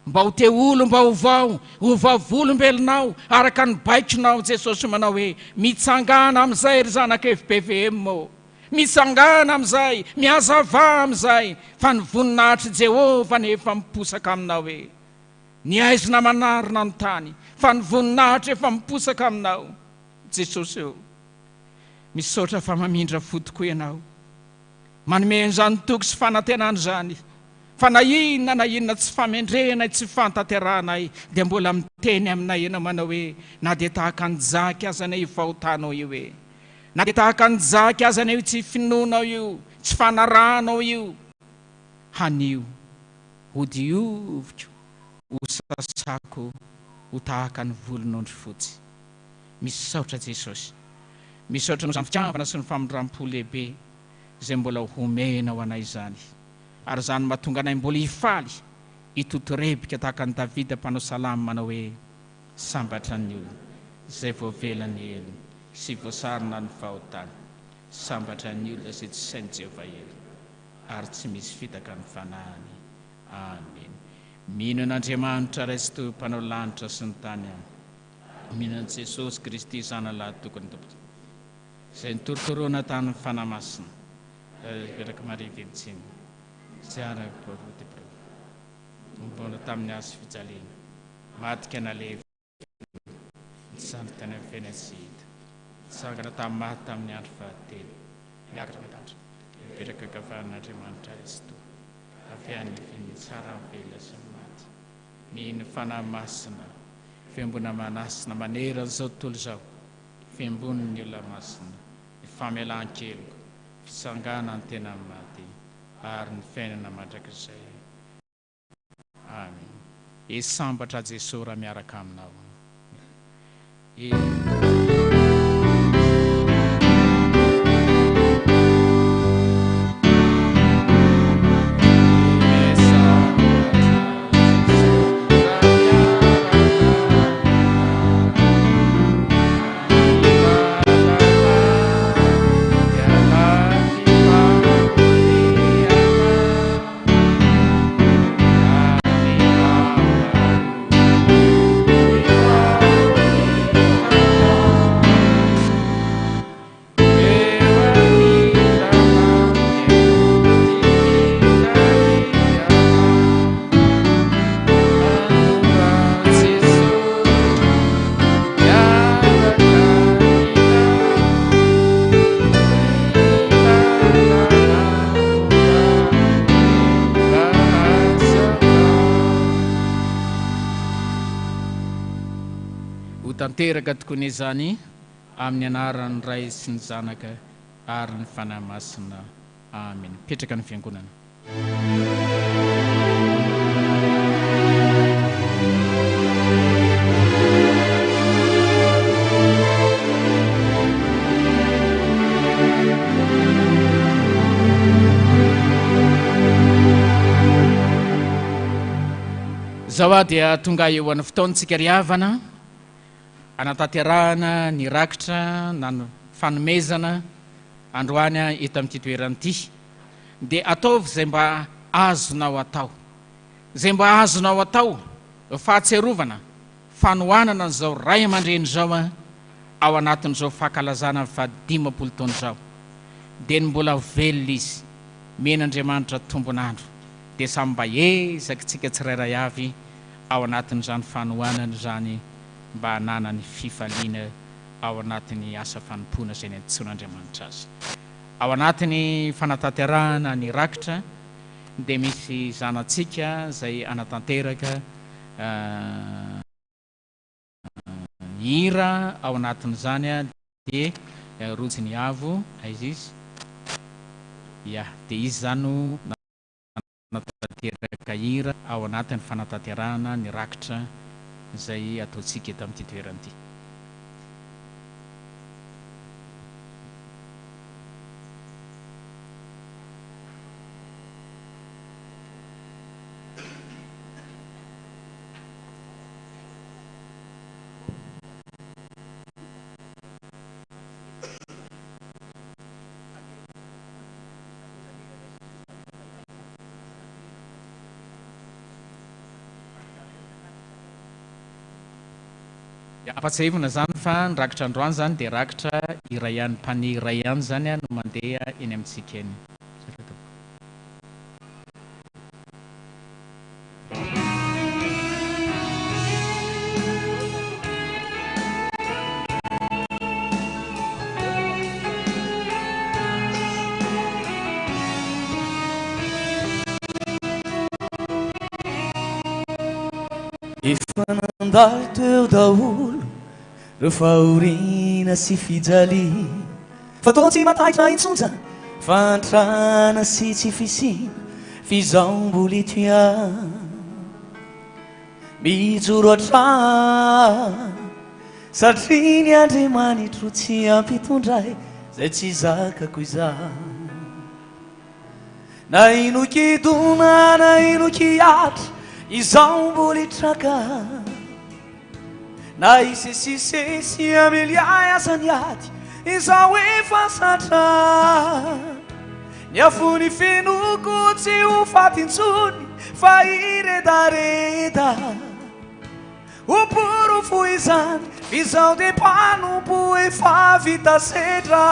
Mba ho te olom-baovao, ho vavolombelonao araka ny baikonao Jesosy manao hoe, mitsangàna amin'izay ry zanaka fpvm ô! Mitsangàna amin'izay, mihazavà amin'izay, fa ny voninahitr'i Jehovah anie efa miposaka aminao e! Ny haizina manarona ny tany, fa ny voninahitra efa miposaka aminao Jesosy ô! Misaotra fa mamindra fo tokoa Ianao. Manome an'izany toky sy fanantenana izany fa na inona na inona tsy famendrehanay, tsy fahantanterahanay dia mbola miteny aminay Ianao manao hoe na dia tahaka an'i Jaky aza anie io fahotanao io e! Na dia tahaka an'i Jaky aza anie io tsy finoanao io, tsy fanarahanao io, hanio hodioviko, hosasako ho tahaka ny volon'ondry fotsy. Misaotra Jesosy. Misaotra noho izany fitiavana sy ny famindram-po lehibe izay mbola homenao anay izany. Ary izany mahatonga anay mbola hifaly, hitotorebika tahaka an'i Davida mpanao salamo manao hoe, Sambatra ny olona izay voavela ny helony sy voasarona ny fahotany. Sambatra ny olona izay tsy sain'i Jehovah helony ary tsy misy fitaka ny fanahiny. Amena. Mino an'Andriamanitra Ray Tsitoha Mpanao lanitra sy ny tany aho. Mino an'i Jesosy Kristy Zanalahy Tokony Tompo izay nitorotoroana tamin'ny Fanahy Masina, Verak'i Maria Virjiny, izay ara-poro Nomboana tamin'ny hazo fijaliana, maty ka nalevina, nitsangana tany amin'ny fiainan-tsy hita, nitsangana tamin'ny maty tamin'ny andro fahatelo, niakatra any an-danitra, nipetraka ankavanan'Andriamanitra Ray Tsitoha, avy any nitsara ny velona sy ny maty. Mino ny Fanahy Masina, Fiangonana manasina manerana izao tontolo izao, fiangonan'ny olona masina, ny famelan-keloka, fitsanganan'ny tena amin'ny maty, ary ny fiainana mandrakizay. Amen. E sambatra Jesoa raha miaraka aminao. E. Ho tanteraka tokoa anie izany amin'ny anaran'ny Ray sy ny Zanaka ary ny Fanahy Masina. Amena. Mipetraka ny Fiangonana. Izao aho dia tonga eo an'ny fotoantsika ry havana hanatanterahana ny rakitra na ny fanomezana androany eto amin'ity toerana ity. Dia ataovy izay mba azonao atao. Izay mba azonao atao, fahatsiarovana, fanohanana an'izao ray aman-dreny izao ao anatin'izao fankalazana ny fahadimampolo taona izao. Dia ny mbola velona izy, omen'Andriamanitra tombon'andro, dia samy mba ezakitsika tsirairay avy ao anatin'izany fanohanana izany mba hananany fifaliana ao anatin'ny asa fanompoana izay niantsoan'Andriamanitra azy. Ao anatin'ny fanatanterahana ny rakitra dia misy zanatsika izay hanatanteraka ny hira ao anatin'izany dia Rojo ny Avo, aiza izy? Ya, dia izy izany no nanatanteraka hira ao anatin'ny fanatanterahana ny rakitra izay ataontsika eto amin'ity toerana ity. Ampatsiahivina izany fa ny rakitra androany izany dia rakitra iray ihany, panier iray ihany izany no mandeha eny amintsika eny. Misaotra tompoko. Efa nandalo teo daholo reo fahoriana sy fijaliana Fa toa tsy mataitra intsony za Fahantrana sy tsy fisiana F'izaho mbola eto ihany Mijoro hatrany Satria ny Andriamanitro tsy hampitondra ahy Izay tsy zakako izany Na inon-kidona na inon-kihatra Izaho mbola hitraka Na hisesisesy hamely ahy aza ny ady Izaho efa zatra Ny afon'ny finoako tsy ho faty intsony Fa hiredareda Ho porofo izany, izaho dia mpanompo efa vita sedra.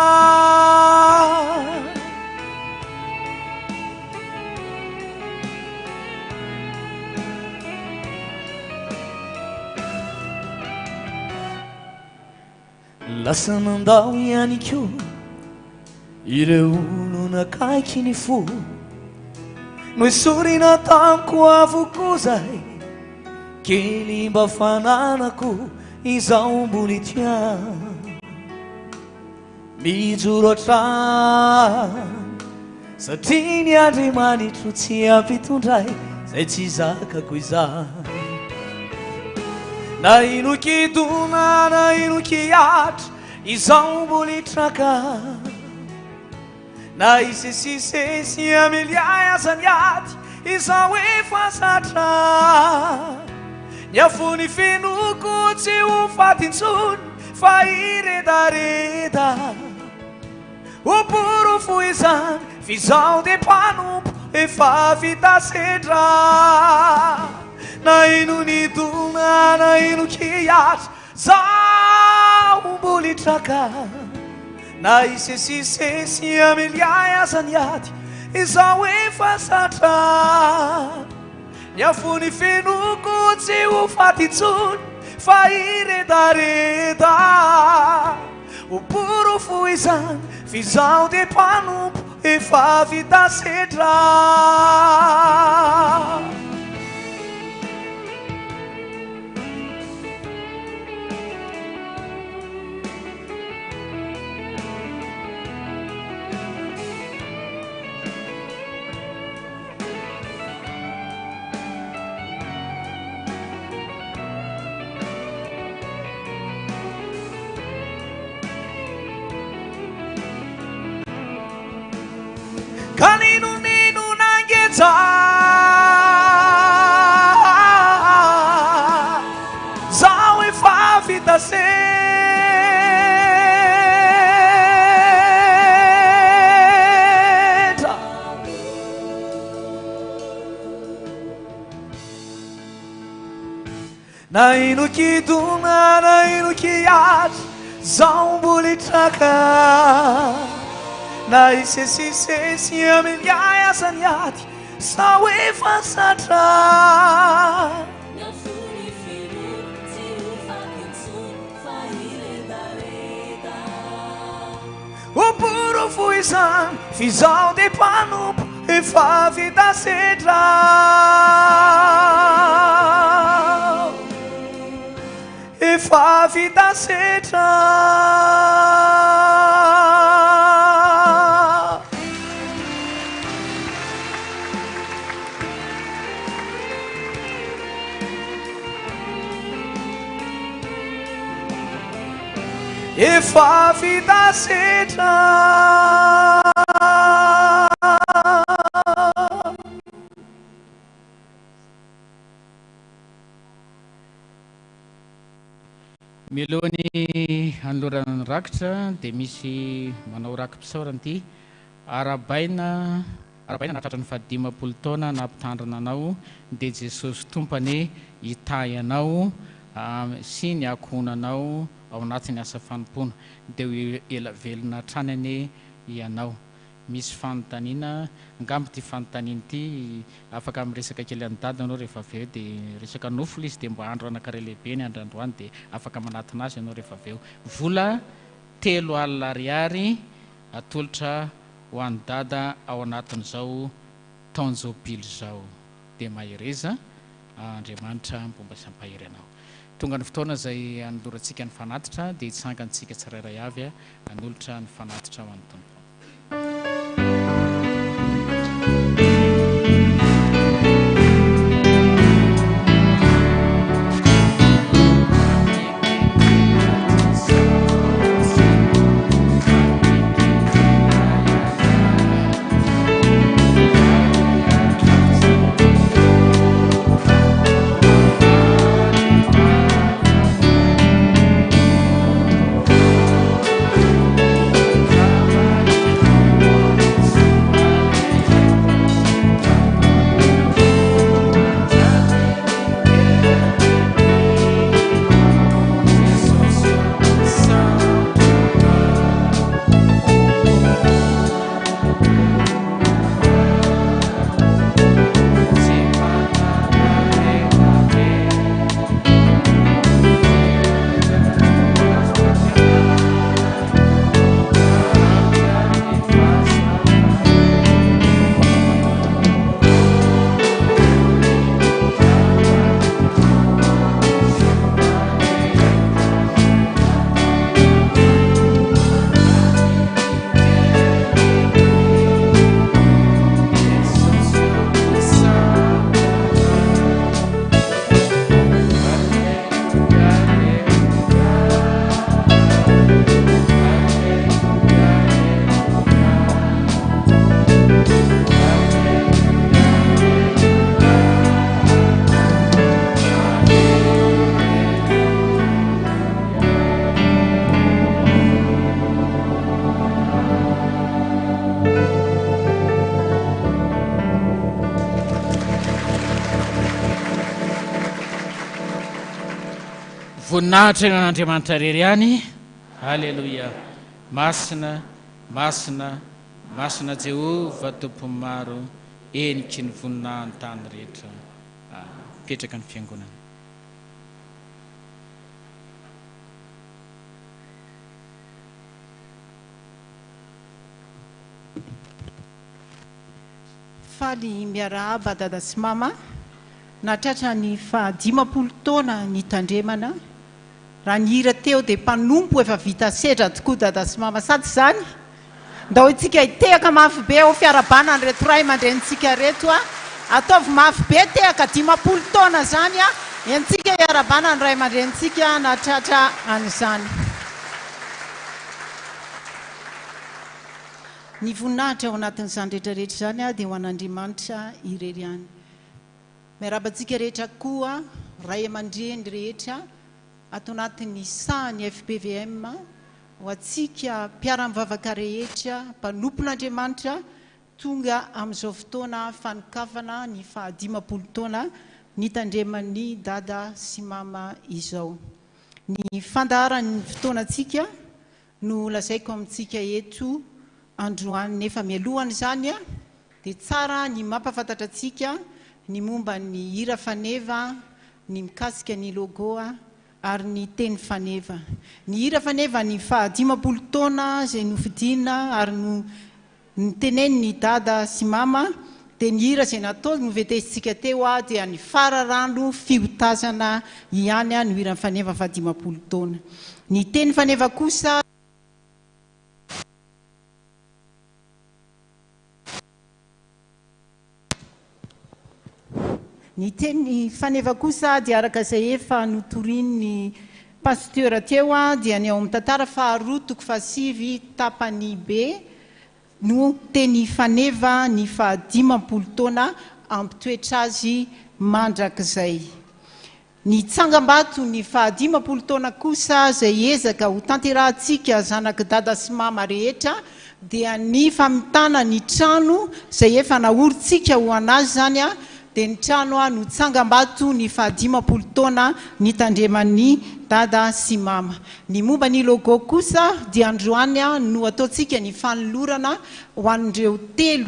Lasa nandao ihany koa ireo olona akaiky ny fo. Noesorina tamiko avokoa zay kely mba fananako izaho mbola tia. Mijoro hatrany satria ny Andriamanitro tsy hampitondra ahy izay tsy zakako izany. Na inon-kidona na inon-kihatra izaho mbola hitraka. Na hisesisesy hamely ahy aza ny ady izaho efa zatra. Ny afon'ny finoako tsy ho faty intsony fa hiredareda. Ho porofo izany f'izaho dia mpanompo efa vita sedra. Na ino-nidona na ino-kihatra Zaho mbola hitraka na hisesisesy hamely ahy aza ny ady izaho efa zatra ny afon'ny finoako tsy ho faty intsony fa hiredareda ho porofo izany f'izaho dia mpanompo efa vita sedra. Ka n'inon'inona ngeja. vita sedra. Na ino kidona na ino kihatra, zaho mbola hitraka. Na hisesisesy amin'ny aza ny ady, zaho efa zatra. Ho porofo izany f'izaho dia mpanompo efa vita sedra. Efa vita sedra. Efa vita sedra. Mialohan'ny hanolorana ny rakitra dia misy manao raki-pisaorana ity. Arahabaina Arahabaina nahatratra ny fahadimampolo taona nampitandrina anao dia Jesosy Tompo anie hitahy anao sy ny ankohonanao ao anatin'ny asa fanompoana dia ho ela velona hatrany anie ianao. Misy fanontaniana, angamba ity fanontaniana ity afaka miresaka kely an'i Dada ianao rehefa avy eo dia resaka nofo ilay izy dia mba andro anankiray lehibe ny andro androany dia afaka manatona azy ianao rehefa avy eo. Vola 30 ariary atolotra ho an'i Dada ao anatin'izao taon-jobily izao. Dia mahereza, Andriamanitra mpomba sy hampahery anao. Tonga ny fotoana izay hanolorantsika ny fanatitra, dia hitsangan-tsika tsirairay avy hanolotra ny fanatitra ho an'ny Tompo. Voninahitra eo an'Andriamanitra irery ihany. Aleloia. Masina, masina, masina Jehovah Tompon'ny maro, heniky ny voninahin'ny tany rehetra. Mipetraka ny fiangonana. Faly miarahaba Dada sy Mama nahatratra ny faha 50 taona nitandremana. Raha ny hira teo dia mpanompo efa vita sedra tokoa Dada sy Mama sa tsy izany? Ndao itsika hitehaka mafy be ao fiarahabana an'ireto ray aman-drenintsika ireto a! Ataovy mafy be tehaka 50 taona izany a! Entsika hiarahabana ny ray aman-drenintsika nahatratra an'izany. Ny voninahitra ao anatin'izany rehetra rehetra izany dia ho an'Andriamanitra irery ihany. Miarahaba antsika rehetra koa ray aman-dreny rehetra. ato anatin'ny sahan'ny fpvm ho antsika mpiara-mivavaka rehetra, mpanompon'Andriamanitra tonga amin'izao fotoana fanokafana ny faha-50 taona nitandreman'ny Dada sy Mama izao. Ny fandaharan'ny fotoanantsika no lazaiko amintsika eto androany nefa mialohan'izany dia tsara ny mampahafantatra antsika ny momba ny hira faneva, ny mikasika ny logo ary ny teny faneva. Ny hira faneva ny faha-50 taona izay nofidiana ary no notenenin'i Dada sy Mama dia ny hira izay natao novetezintsika teo dia ny fararano fiotazana ihany no hiran'ny faneva faha-50 taona. Ny teny faneva kosa. Ny teny faneva kosa dia araka izay efa notorian'ny Pasteur teo dia ny ao amin'ny tantara faharoa toko fahasivy tapany B no teny faneva ny faha-50 taona hampitoetra azy mandrakizay. Ny tsangambato ny faha-50 taona kosa izay ezaka ho tanterahantsika zanak'i Dada sy Mama rehetra dia ny famitana ny trano izay efa naorintsika ho an'azy izany dia ny trano no tsangambato ny faha-50 taona nitandreman'i Dada sy Mama. Ny momba ny logo kosa dia androany no ataontsika ny fanolorana ho an'ireo telo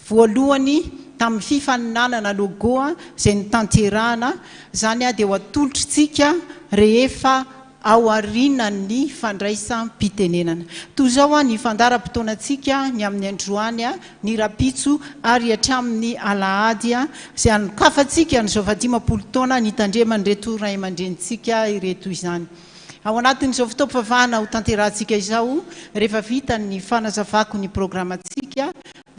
Voalohany tamin'ny fifaninanana logo izay notanterahana, izany dia ho atolotritsika rehefa aorianan'ny fandraisam-pitenenana. Toy izao ny fandaharam-potoanantsika ny amin'ny androany, ny rahampitso ary hatramin'ny alahady izay hanokafantsika an'izao fahadimampolo taona nitandreman'ireto ray aman-drenintsika ireto izany. Ao anatin'izao fotoam-pivavahana hotanterahantsika izao, rehefa vita ny fanazavako ny programantsika,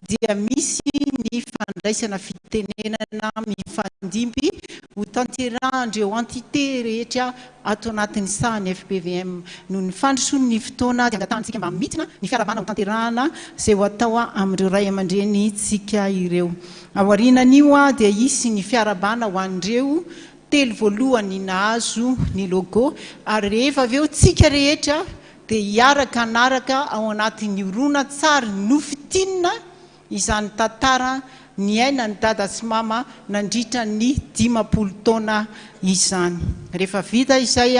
dia misy ny fandraisana fitenenana mifandimby hotanterahan'ireo entité rehetra ato anatin'ny sahan'ny fpvm. Noho ny fandrosoan'ny fotoana dia angatahantsika mba hamintina ny fiarahabana hotanterahana izay ho atao amin'ireo ray aman-drenintsika ireo. Aorianan'io dia hisy ny fiarahabana ho an'ireo telo voalohany nahazo ny logo ary rehefa avy eo tsika rehetra dia hiaraka hanaraka ao anatin'ny horonantsary nofintinina izany tantara niainan'i Dada sy Mama nandritra ny 50 taona izany. Rehefa vita izay,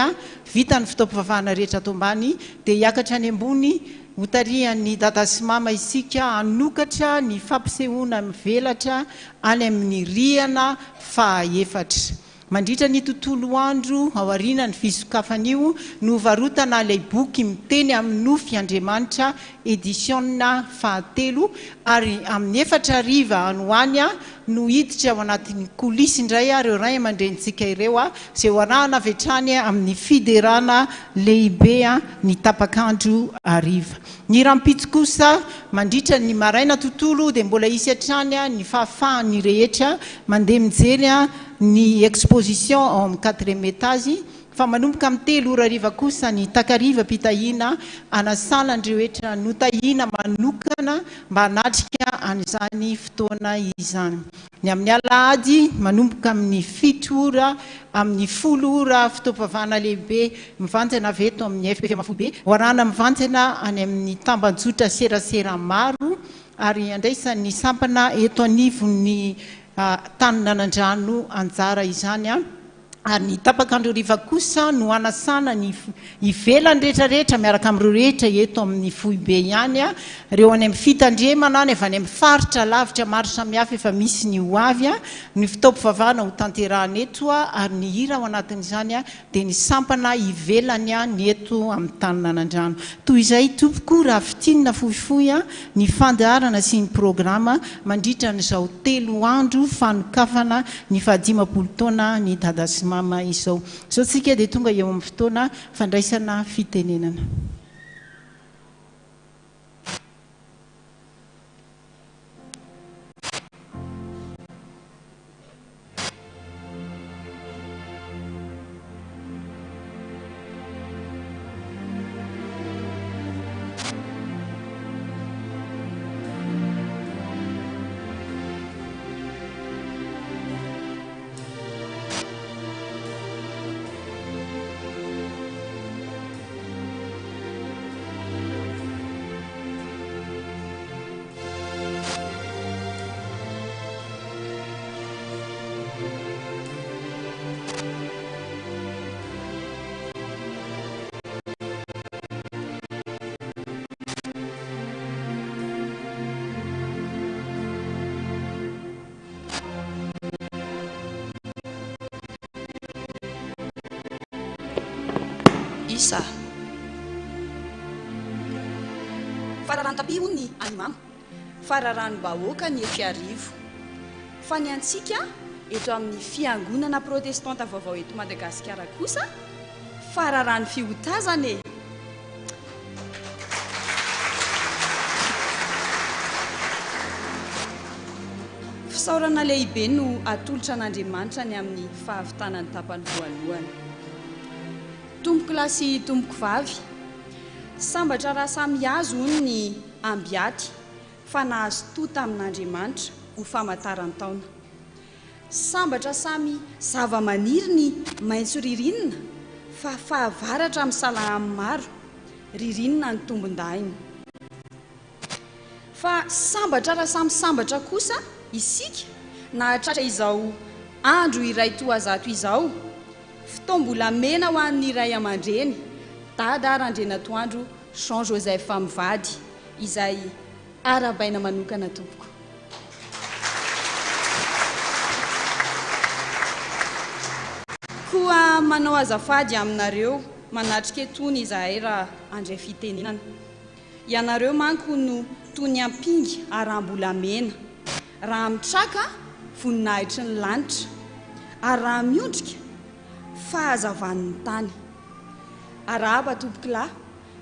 vita ny fotoam-pivavahana rehetra ato ambany, dia hiakatra any ambony hotarihan'i Dada sy Mama isika hanokatra ny fampisehoana mivelatra any amin'ny rihana fahaefatra. Mandritra ny tontolo andro aorianan'ny fisokafan'io no hovarotana ilay boky Miteny amin'ny nofy Andriamanitra, edisiona fahatelo, ary amin'ny efatra hariva any ho any no hiditra ao anatin'ny coulisses indray ireo ray aman-drenintsika ireo izay ho arahana avy hatrany amin'ny fiderana lehibe ny tapak'andro hariva. Ny rahampitso kosa, mandritra ny maraina tontolo dia mbola hisy hatrany ny fahafahan'ny rehetra mandeha mijery ny exposition ao amin'ny quatrième étage fa manomboka amin'ny telo ora hariva kosa ny takarivam-pitahiana hanasana ny rehetra notahiana manokana mba hanatrika an'izany fotoana izany. Ny amin'ny alahady, manomboka amin'ny fito ora amin'ny folo ora, fotoam-pivavahana lehibe mivantana avy eto amin'ny FPVM Foibe, ho arahana mivantana any amin'ny tambajotra serasera maro ary andraisan'ny sampana eto anivon'ny tanin'Anandrano anjara izany. Ary ny tapak'andro hariva kosa no hanasana ny ivelany rehetra rehetra miaraka amin'ireo rehetra eto amin'ny foibe ihany, ireo any amin'ny fitandremana any avy any amin'ny faritra lavitra maro samihafa efa misy ny ho avy, ny fotoam-pivavahana ho tanterahana eto ary ny hira ao anatin'izany dia ny sampana ivelany ny eto amin'ny tanin'Anandrano. Toy izay tompoko raha fintinina fohifohy ny fandaharana sy ny programa mandritra an'izao telo andro fanokafana ny fahadimampolo taona ny Dada sy Mama izao. Izao tsika dia tonga eo amin'ny fotoana fandraisana fitenenana. Isa. Fararano-tapia hono ny an'i Mama. Fararanom-bahoaka ny eto Iarivo. Fa ny antsika eto amin'ny Fiangonana Protestanta Vaovao eto Madagasikara kosa, fararano fihotazana e! Fisaorana lehibe no atolotra an'Andriamanitra ny amin'ny fahavitana ny tapany voalohany. Tompokolahy sy tompokovavy, sambatra raha samy azo hono ny ambiaty fa nahazo toa tamin'Andriamanitra ho famantaran-taona. Sambatra samy zava-maniry ny maitso ririnina fa fahavaratra misalaha amin'ny maro, ririnina ny tombon-dahiny. Fa sambatra raha samy sambatra kosa isika nahatratra izao andro iray toazato izao, fotoam-bolamena ho an'ny ray aman-dreny, Dada Randrianatoandro Jean Joseph mivady, izay arahabaina manokana tompoko. Koa manao azafady aminareo manatrika etony izahay raha handray fitenenana. Ianareo manko no toy ny ampinga araham-bolamena. Raha mitraka, voninahitry ny lanitra. Ary raha miondrika, fahazavan'ny tany. Arahaba tompokolahy,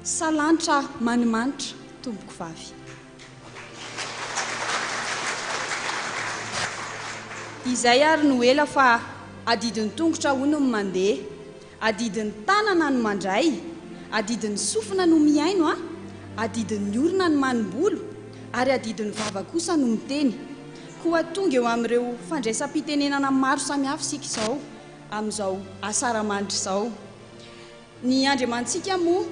salanitra manimanitra tompokovavy. Izay ary no ela fa adidin'ny tongotra hono ny mandeha. Adidin'ny tanana no mandray, adidin'ny sofina no mihaino a, adidin'ny orona ny manimbolo, ary adidin'ny vava kosa no miteny. Koa tonga eo amin'ireo fandraisam-pitenenana maro samihafa isika izao, amin'izao asaramanitra izao. Ny Andriamanitsika moa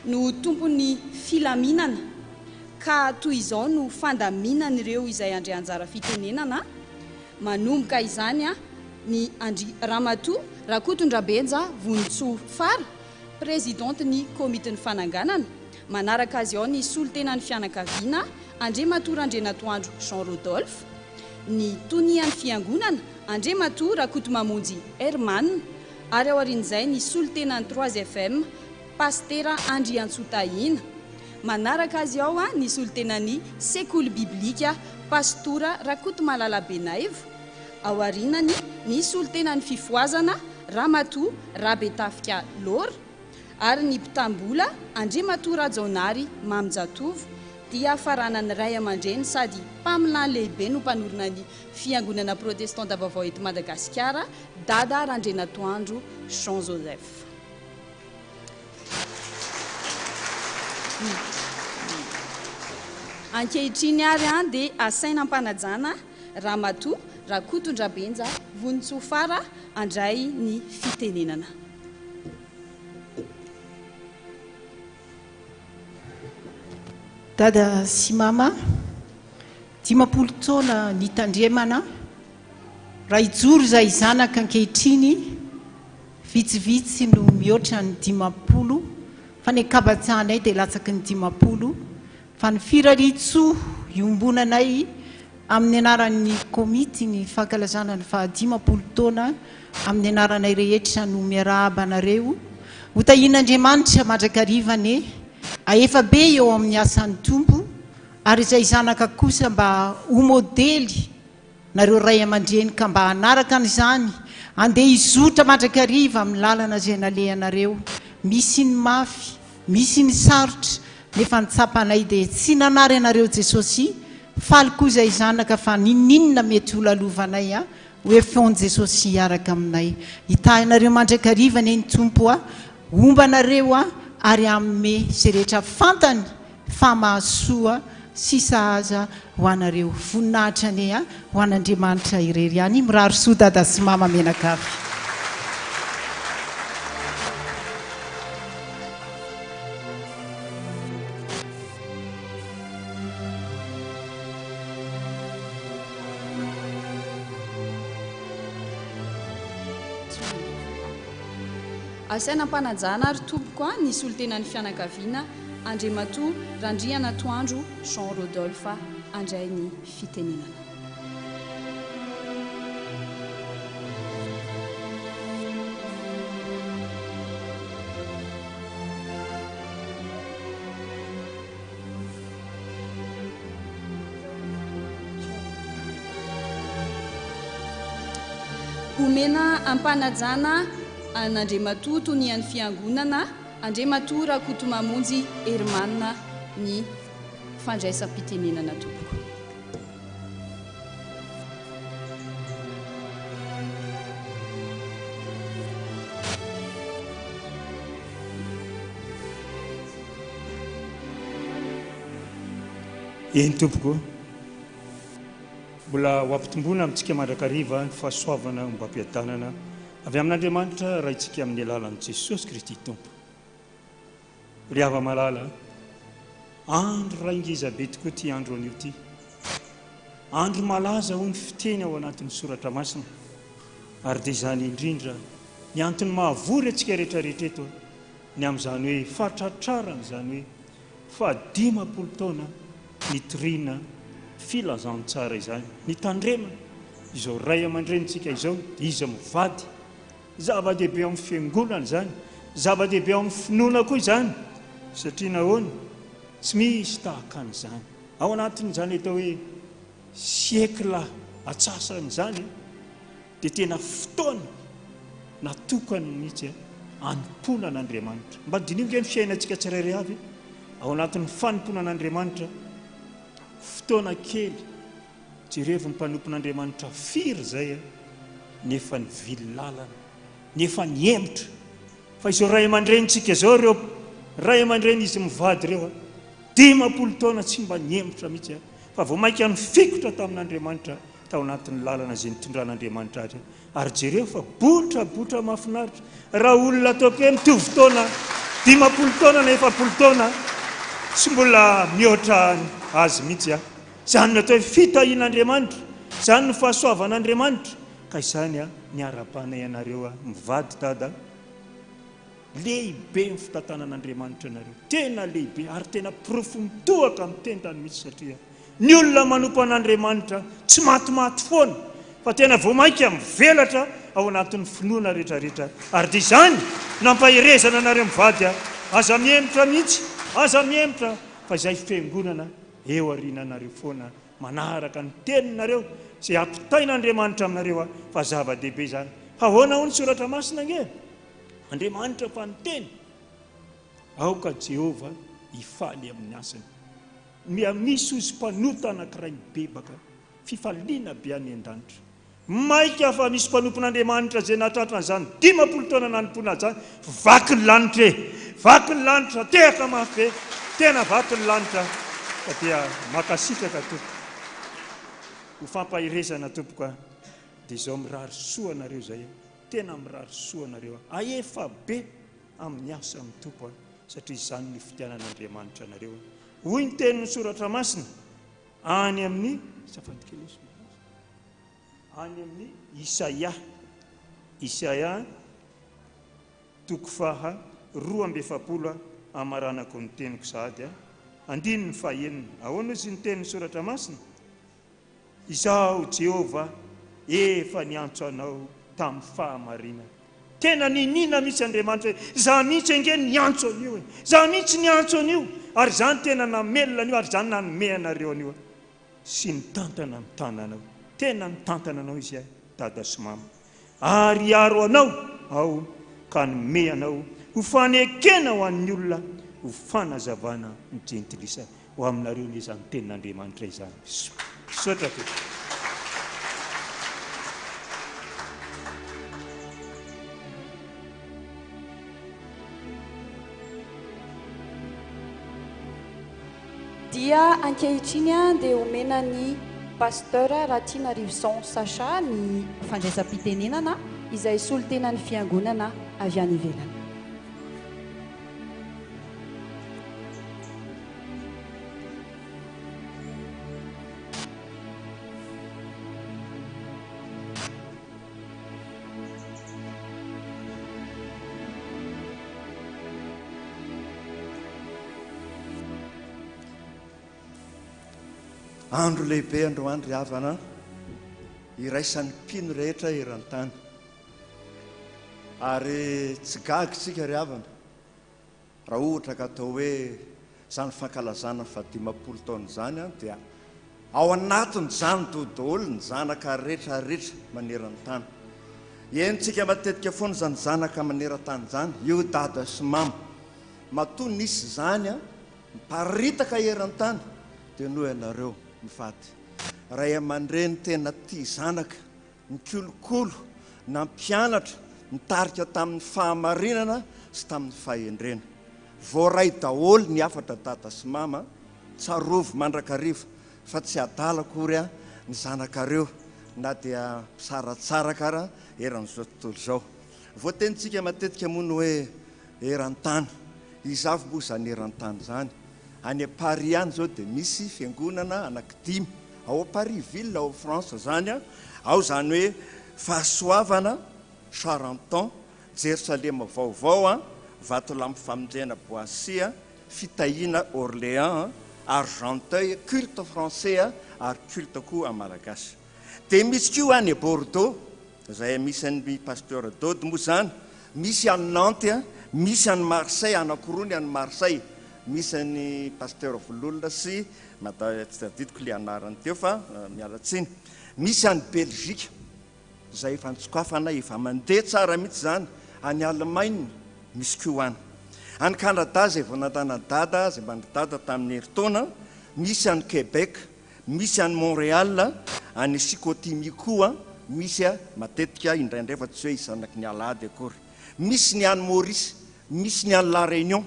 no tompon'ny filaminana, ka toy izao no fandaminan'ireo izay handray anjara fitenenana, Manomboka izany ny an-dry Ramatoa Rakotondrabenja Vonintsoa Fara, Presidente-n'ny Komitin'ny Fananganana, manaraka azy ao ny solontenan'ny fianakaviana Andriamatoa Randrianatoandro Jean Rodolphe, ny Tonian'ny Fiangonana Andriamatoa Rakotomamonjy Herman ary aorian'izay ny solontenan'ny Trois FM Pasitera Andriantsoa Tahina. Manaraka azy ao ny solontenan'ny Sekoly Biblika Pastora Rakotomalala Benaivo, ao aorianany ny solontenan'ny Fifohazana Ramatoa Rabetafika Laura ary ny mpitam-bola Andriamatoa Rajaonary Maminjatovo dia faranan'ny ray aman-dreny sady mpaminany lehibe no mpanorina ny Fiangonana Protestanta Vaovao eto Madagasikara Dada Randrianatoandro Jean Joseph. Ankehitriny ary dia asaina am-panajana Ramatoa Rakotondrabenja Vonintsoa Fara handray ny fitenenana. Dada sy Mama, 50 taona nitandremana, raha hijoro izahay zanaka ankehitriny, Vitsivitsy no mihoatra ny 50 fa ny ankabatsahanay dia latsaky ny 50 fa ny firariantsoa iombonanay amin'ny anaran'ny komity ny fankalazana ny faha 50 taona amin'ny anaranay rehetra no miarahaba anareo ho tahian'Andriamanitra mandrakariva anie ahefa be eo amin'ny asan'ny Tompo ary izay zanaka kosa mba ho modely Nareo ray aman-dreny ka mba hanaraka an'izany, andeha hizotra mandrakariva amin'ny lalana izay nalehanareo. Misy ny mafy, misy ny sarotra, nefa ny tsapanay dia tsy nanary anareo Jesosy, faly koa izay zanaka fa n'inon'inona mety ho lalovanay a, ho efon Jesosy hiaraka aminay. Hitahy anareo mandrakariva anie ny Tompo a, homba anareo a, ary hanome izay rehetra fantany fa mahasoa sy sahaza ho anareo. Voninahitra anie ho an'Andriamanitra irery ihany. Mirary soa Dada sy Mama mianakavy. Asaina am-panajana ary tompoko ny solontenan'ny fianakaviana Andriamatoa Randrianatoandro Jean Rodolphe handray ny fitenenana. Omena am-panajana an'Andriamatoa Tonian'ny Fiangonana, Andriamatoa Rakotomamonjy Herman ny fandraisam-pitenenana tompoko. Eny tompoko. Mbola ho ampitomboina amintsika mandrakariva ny fahasoavana ombam-piadanana avy amin'Andriamanitra Raintsika amin'ny alalan'i Jesosy Kristy Tompo. Ry hava-malala, andro iray ngeza be tokoa ity andro anio ity. Andro malaza hoy ny fiteny ao anatin'ny soratra masina. Ary dia izany indrindra ny antony mahavory antsika rehetra rehetra eto, ny amin'izany hoe fatratrarana izany hoe fahadimampolo taona nitoriana filazantsara izany, nitandremana izao ray aman-drenintsika izao, dia izy mivady. Zava-dehibe ao amin'ny fiangonana izany, zava-dehibe ao amin'ny finoana koa izany, satria nahoana? Tsy misy tahaka an'izany. Ao anatin'izany atao hoe siècle atsasany izany dia tena fotoana natokany mihitsy hanompoana an'Andriamanitra. Mba diniho ange ny fiainantsika tsirairay avy ao anatin'ny fanompoana an'Andriamanitra, fotoana kely Jerevo ny mpanompon'Andriamanitra firy izay nefa nivily lalana, nefa nihemotra. Fa izao ray aman-drenintsika izao, ireo ray aman-dreny izy mivady ireo, 50 taona tsy mba nihemotra mihitsy, fa vao mainka nifikitra tamin'Andriamanitra tao anatin'ny lalana izay nitondran'Andriamanitra azy. Ary jereo fa botrabotra mahafinaritra raha olona ataoko hoe mitovy taona, 50 taona na 40 taona, tsy mbola mihoatra azy mihitsy aho. Izany no atao hoe fitahian'Andriamanitra, izany no fahasoavan'Andriamanitra, ka izany a, niarahabana ianareo a, mivady dada, lehibe ny fitantanan'Andriamanitra anareo, tena lehibe ary tena porofo mitohaka amin'ny tendany mihitsy satria ny olona manompo an'Andriamanitra tsy matimaty foana fa tena vao mainka mivelatra ao anatin'ny finoana rehetrarehetra ary dia izany nampaherezana anareo mivady a, aza mihemotra mihitsy, aza mihemotra fa izay fiangonana Eo aoriananareo foana manaraka ny teninareo izay ampitain'Andriamanitra aminareo aho fa zava-dehibe izany. Fa ahoana hoy ny soratra masina ange? Andriamanitra fa niteny. Aoka Jehovah hifaly amin'ny asany. Miha misy ozy mpanota anankiray mibebaka, fifaliana be any an-danitra. Maika fa misy mpanompon'Andriamanitra izay nahatratra an'izany 50 taona nanompoana azy izany, vaky ny lanitra e! Vaky ny lanitra, tehaka mafy be, tena vaky ny lanitra, fa dia mankasitraka tompoko. Ho fampaherezana tompoko a, dia izao mirary soa anareo izay a, tena mirary soa anareo a, ahefa be amin'ny asan'ny Tompo a, satria izany no ifidianan'Andriamanitra anareo a. Hoy ny tenin'ny Soratra Masina any amin'ny, azafady kely lesy. Any amin'ny Isaia, Isaia toko faha 42 amaranako ny teniko sahady a, andininy fahenina. Ahoana ozy ny tenin'ny Soratra Masina? Izaho Jehovah efa niantso anao tamin'ny fahamarinana. Tena niniana mihitsy Andriamanitra hoe, izaho mihitsy ange niantso an'io e! Izaho mihitsy niantso an'io, ary izaho no tena namelona an'io, ary izaho no nanome anareo an'io. sy mitantana ny tananao. Tena mitantana anao Izy ay, Dada sy Mama. Ary hiaro anao Aho ka hanome anao ho fanekena ho an'ny olona, ho fanazavana ny jentilisa. Ho aminareo anie izany tenin'Andriamanitra izany. Misaotra tompoko. Dia ankehitriny dia omena ny Pasteur Ratianarivson Sacha ny fandraisam-pitenenana izay solontenan'ny Fiangonana avy any ivelany. Andro lehibe androany ry havana iraisan'ny mpino rehetra eran-tany. Ary tsy gaga isika ry havana Raha ohatra ka atao hoe izany fankalazana ny fahadimampolo taona izany dia ao anatin'izany daholo ny zanaka rehetra rehetra maneran-tany. Henontsika matetika foana izany zanaka maneran-tany izany, io dada sy mama. Matoa nisy izany an, miparitaka eran-tany dia noho ianareo mivady. Ray aman-dreny tena tia zanaka, nikolokolo, nampianatra, nitarika tamin'ny fahamarinana sy tamin'ny fahendrena. Voaray daholo ny hafatra dada sy mama, tsarovy mandrakariva fa tsy adala akory ny zanakareo na dia misaratsaraka ara eran'izao tontolo izao. Voatenintsika matetika moa ny hoe eran-tany. Iza avy moa izany eran-tany izany? Any Paris any izao dia misy fiangonana anankidimy. Ao Paris ville ao France izany. Ao izany hoe Fahasoavana, Charenton, Jerosalema vaovao, Vatolampy Famonjena Boissy, Fitahiana Orléans, Argenteuil, culte français ary culte koa malagasy. Dia misy koa any Bordeaux, izay misy an'i Pasteur Dody moa izany, misy any Nantes, misy any Marseille, anankiroa ny any Marseille, misy an'i Pasteur Vololona sy Mada, tsy tadidiko ilay anarany teo fa miala tsiny. Misy any Belgique. izay efa nitsokafana, efa mandeha tsara mihitsy izany, any Allemagne, misy koa any. Any Canada izay vao nandana an'i Dada, izay mba nidada tamin'ny herintaona, misy any Québec, misy any Montréal, any Chicoutimi koa misy matetika, indraindray fa tsy hoe isanaky ny alahady akory. Misy ny any Maurice, Misy ny any La Réunion.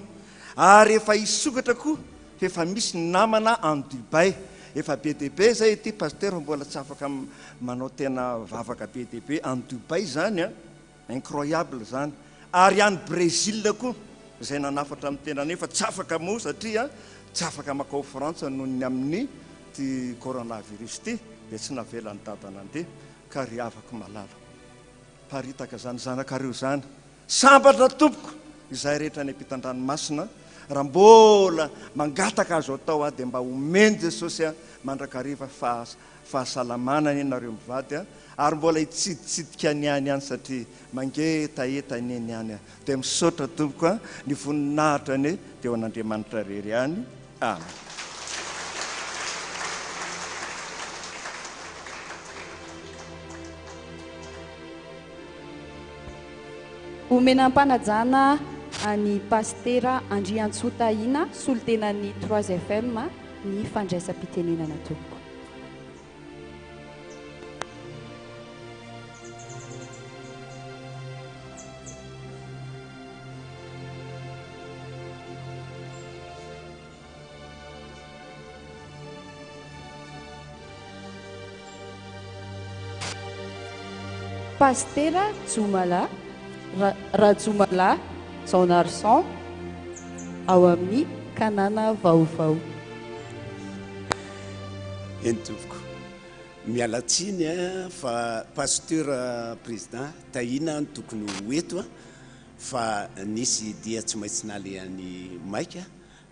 Ary efa hisokatra koa fa efa misy ny namana any Dubaï. Efa be dia be izay ity Pasteur fa mbola tsy afaka manao tena vavaka be dia be any Dubaï izany an! Incroyable izany. Ary any Brésil koa izay nanafatra amin'ny tenany fa tsy afaka moa satria tsy afaka makao Frantsa noho ny amin'ny ity coronavirus ity dia tsy navelan'i Dada nandeha. Ka ry havako malala. Paritaka izany zanakareo izany. Sambatra tompoko izahay rehetra any ampitan-dranomasina raha mbola mangataka azo atao aho dia mba omeny Jesosy ahy mandrakariva fahasalamana anie nareo mivady a ary mbola hitsiditsidika ny any ihany satria mangetaheta anie ny any a dia misaotra tompoko a ny voninahitra anie dia ho an'Andriamanitra rery ihany amen. Omena am-panajana an'i Pasitera Andriantsoa Tahina, solontenan'ny Trois FM, ny fandraisam-pitenenana tompoko. Pasitera Jomala Rajomala Jaonarison ao amin'ny Kanana Vaovao. Eny tompoko. Miala tsiny fa Pasteur Président Tahina no tokony ho eto fa nisy dia tsy maintsy nalehany maika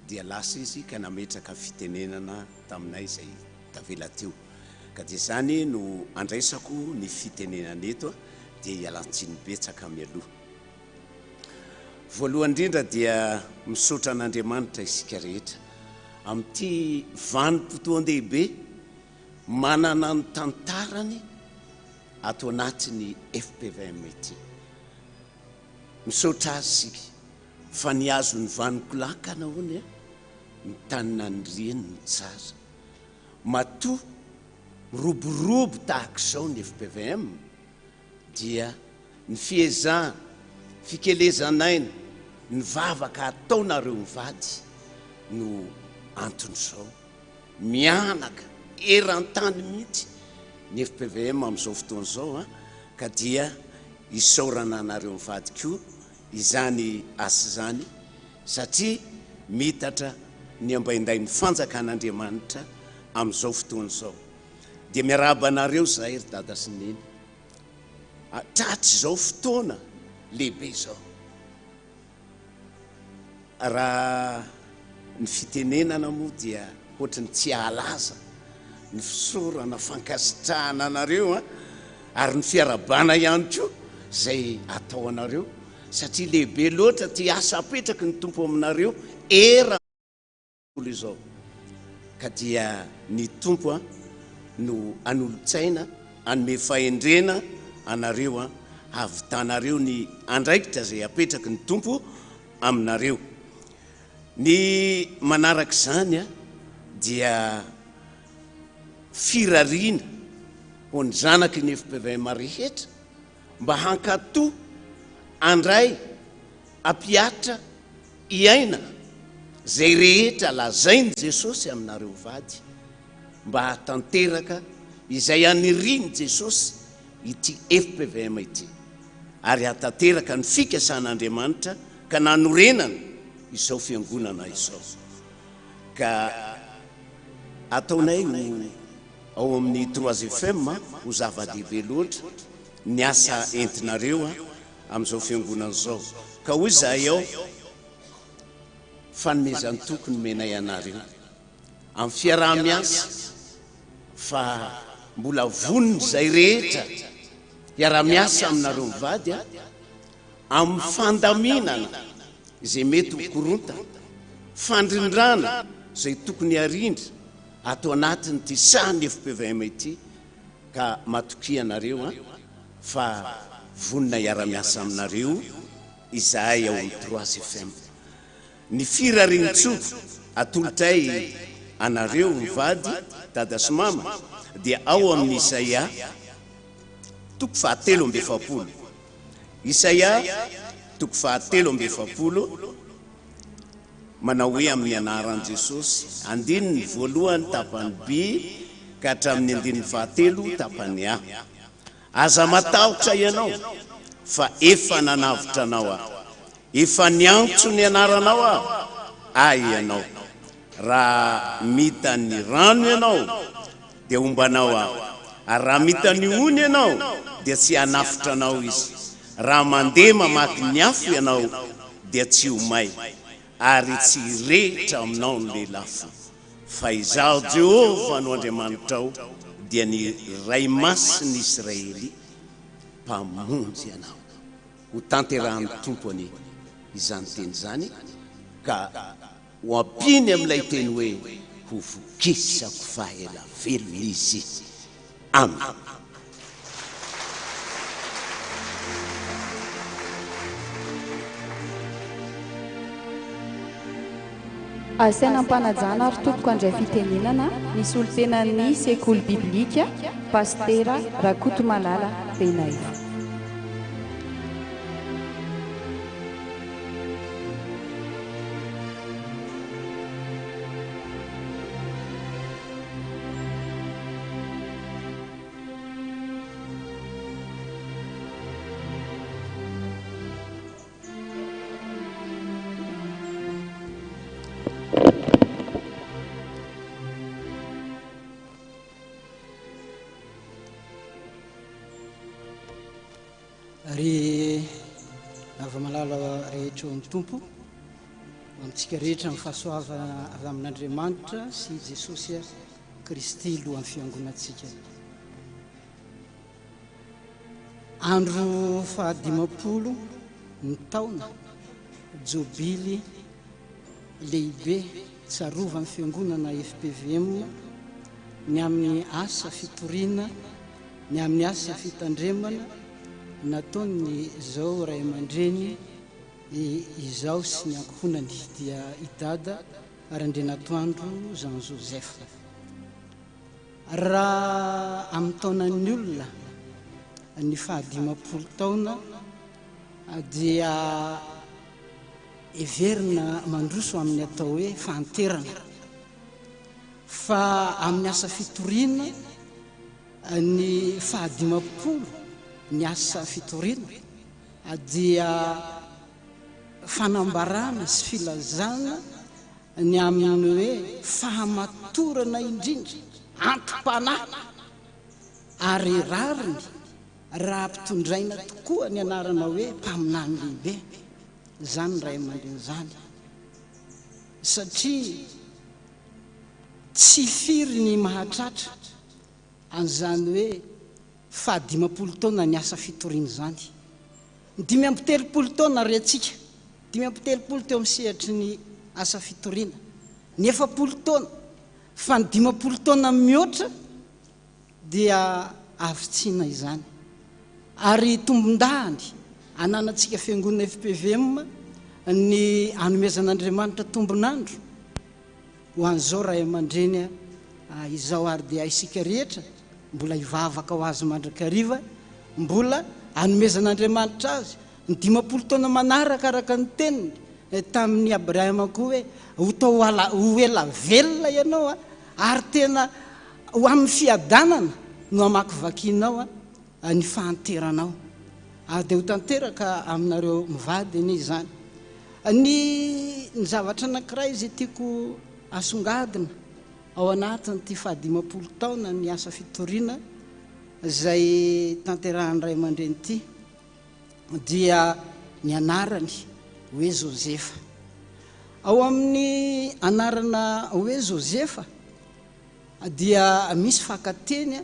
dia lasa izy ka nametraka fitenenana taminay izay tavela teo. Ka dia izany no andraisako ny fitenenana eto dia ialan-tsiny betsaka mialoha. Voalohany indrindra dia misaotra an'Andriamanitra isika rehetra amin'ity vanim-potoan-dehibe manana ny tantarany ato anatin'ny fpvm ity. Misaotra azy isika fa ny azon'ny vanon-kolakana hono ny tany naniriany no tsara. Matoa miroborobo tahaka izao ny fpvm dia ny fiezahana, fikelezan'aina, ny vavaka ataonareo mivady no anton'izao. Mihanaka eran-tany mihitsy ny fpvm amin'izao fotoana izao ka dia isaorana anareo mivady koa izany asa izany satria miitatra ny ambaindain'ny fanjakan'Andriamanitra amin'izao fotoana izao. Dia miarahaba anareo izahay ry Dada sy Neny tratry izao fotoana lehibe izao. Raha ny fitenenana moa dia ohatry ny tsy hahalaza ny fisaorana fankasitrahana anareo an, ary ny fiarahabana ihany koa izay atao anareo satria lehibe loatra ity asa apetraky ny Tompo aminareo eran tontolo izao ka dia ny Tompo no hanolo-tsaina hanome fahendrena anareo. hahavitanareo ny andraikitra izay apetraky ny Tompo aminareo. Ny manaraka izany dia firariana ho ny zanaky ny fpvm rehetra mba hankato, handray, hampihatra, hiaina izay rehetra lazain'i Jesosy aminareo vady mba hahatanteraka izay anirian'i Jesosy ity fpvm ity ary hahatanteraka ny fikasan'Andriamanitra ka nanorenana izao fiangonana izao ka ataonay ho ao amin'ny Trois FM ho zava-dehibe loatra ny asa entinareo amin'izao fiangonana izao ka hoy izahay ao fanomezan-toky nomenay anareo amin'ny fiaraha-miasa fa mbola vonona izay rehetra hiara-miasa aminareo mivady amin'ny fandaminana izay mety ho korontana, fandrindrana izay tokony harindra ato anatin'ity sahan'ny fpvm ity ka matokia anareo fa vonona hiara-miasa aminareo izahay ao amin'ny Trois FM. Ny firarian-tsoa atolotray anareo mivady, dada sy mama, dia ao amin'ny Isaia toko fahatelo amby 40. Isaia toko fahatelo amby 40, manao hoe amin'ny anaran'i Jesosy, andininy voalohany tapany B ka hatramin'ny andininy fahatelo tapany A. Aza matahotra ianao, fa efa nanavotra anao Aho. Efa niantso ny anaranao Aho, Ahy ianao. Raha mita ny rano ianao, dia homba anao Aho, ary raha mita ny ony ianao, dia tsy hanafotra anao izy. Raha mandeha mamaky ny afo ianao, dia tsy ho may, ary tsy hirehitra aminao ny lelafo. Fa Izaho Jehovah no Andriamanitrao, dia ny Iray Masin'ny Israely, Mpamonjy anao. Ho tanterahan'ny Tompo anie izany teny izany, ka ho ampiany amin'ilay teny hoe, Ho vokisako fa ela velona izy. Amena. Asaina am-panajana ary tompoko handray fitenenana ny solontenan'ny Sekoly Biblika, Pasitera Rakotomalala Benaivo. Ry hava-malala rehetra ao amin'ny Tompo, ho amintsika rehetra ny fahasoavana avy amin'Andriamanitra sy Jesosy Kristy Lohan'ny Fiangonantsika. Andro fahadimampolo ny taona Jobily lehibe tsarovan'ny Fiangonana fpvm ny amin'ny asa fitoriana, ny amin'ny asa fitandremana nataon'ny izao ray aman-dreny izao sy ny ankohonany dia i Dada Randrianatoandro Jean Joseph. Raha amin'ny taonan'ny olona ny fahadimampolo taona dia heverina mandroso amin'ny atao hoe fahanterana. Fa amin'ny asa fitoriana ny fahadimampolo ny asa fitoriana dia fanambarana sy filazana ny amin'ny hoe fahamatorana indrindra, antom-panahy, ary rariny raha ampitondraina tokoa ny anarana hoe mpaminany lehibe izany ray aman-dreny izany, satria tsy firy ny mahatratra an'izany hoe fahadimampolo taona ny asa fitoriana izany. Ny 35 taona ry antsika, 35 teo amin'ny sehatry ny asa fitoriana, ny 40 taona, fa ny 50 taona mihoatra dia havitsiana izany. Ary tombondahiny ananantsika Fiangonana fpvm ny anomezan'Andriamanitra tombon'andro ho an'izao ray aman-dreny izao ary dia isika rehetra mbola hivavaka ho azy mandrakariva mbola anomezan'Andriamanitra azy ny 50 taona manaraka araka ny teniny tamin'i Abrahama koa hoe ho tao ho ela velona ianao ary tena ho amin'ny fiadanana no hamakivakianao ny fahanteranao ary dia ho tanteraka aminareo mivady anie izany. Ny ny zavatra anankiray izay tiako asongadina ao anatin'ity fahadimampolo taona ny asa fitoriana izay tanterahan'ny ray aman-dreny ity dia ny anarany hoe Josefa. Ao amin'ny anarana hoe Josefa dia misy fakateny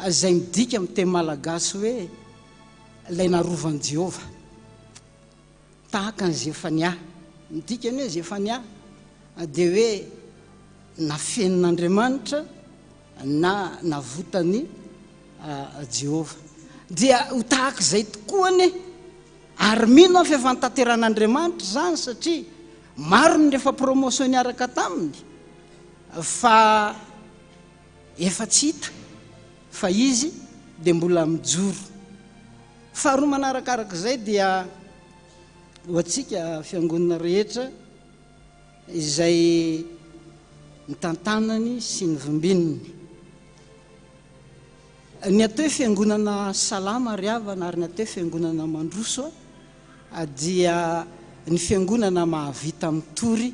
izay midika amin'ny teny malagasy hoe ilay narovan'i Jehovah, tahaka an'i Zefania. Ny dikany hoe Zefania dia hoe nafenin'Andriamanitra na navotan'i Jehovah. Dia ho tahaka izay tokoa anie, ary mino aho fa efa notanterahan'Andriamanitra izany satria maro ny efa promotion niaraka taminy fa Efa tsy hita fa izy dia mbola mijoro. Faharoa manarakarak'izay dia ho antsika fiangonana rehetra izay nitantanany sy nivimbininy. Ny atao hoe fiangonana salama ry havana ary ny atao hoe fiangonana mandroso dia ny fiangonana mahavita mitory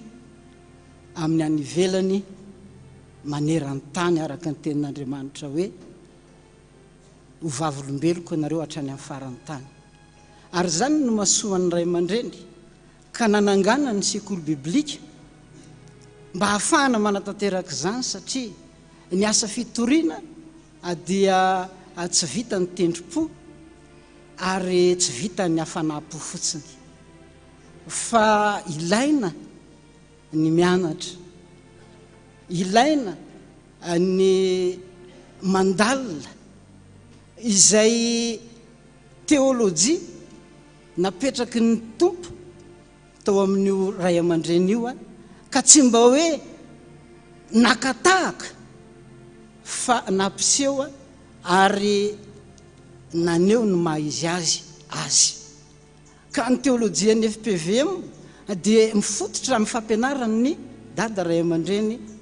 amin'ny any ivelany maneran-tany araka ny tenin'Andriamanitra hoe, Ho vavolombeloko ianareo hatrany amin'ny faran'ny tany. Ary izany no masoan'ny ray aman-dreny ka nananganany ny sekoly biblika mba hahafahana manatanteraka izany satria ny asa fitoriana dia tsy vitan'ny tendrim-po ary tsy vitan'ny hafanam-po fotsiny fa ilaina ny mianatra. Ilaina ny mandalina izay teolojia napetraky ny Tompo tao amin'io ray aman-dreny io ka tsy mba hoe naka tahaka fa nampiseho ary naneho ny maha izy azy azy. Ka ny teolojian'ny fpvm dia mifototra amin'ny fampianaran'ny Dada ray aman-dreny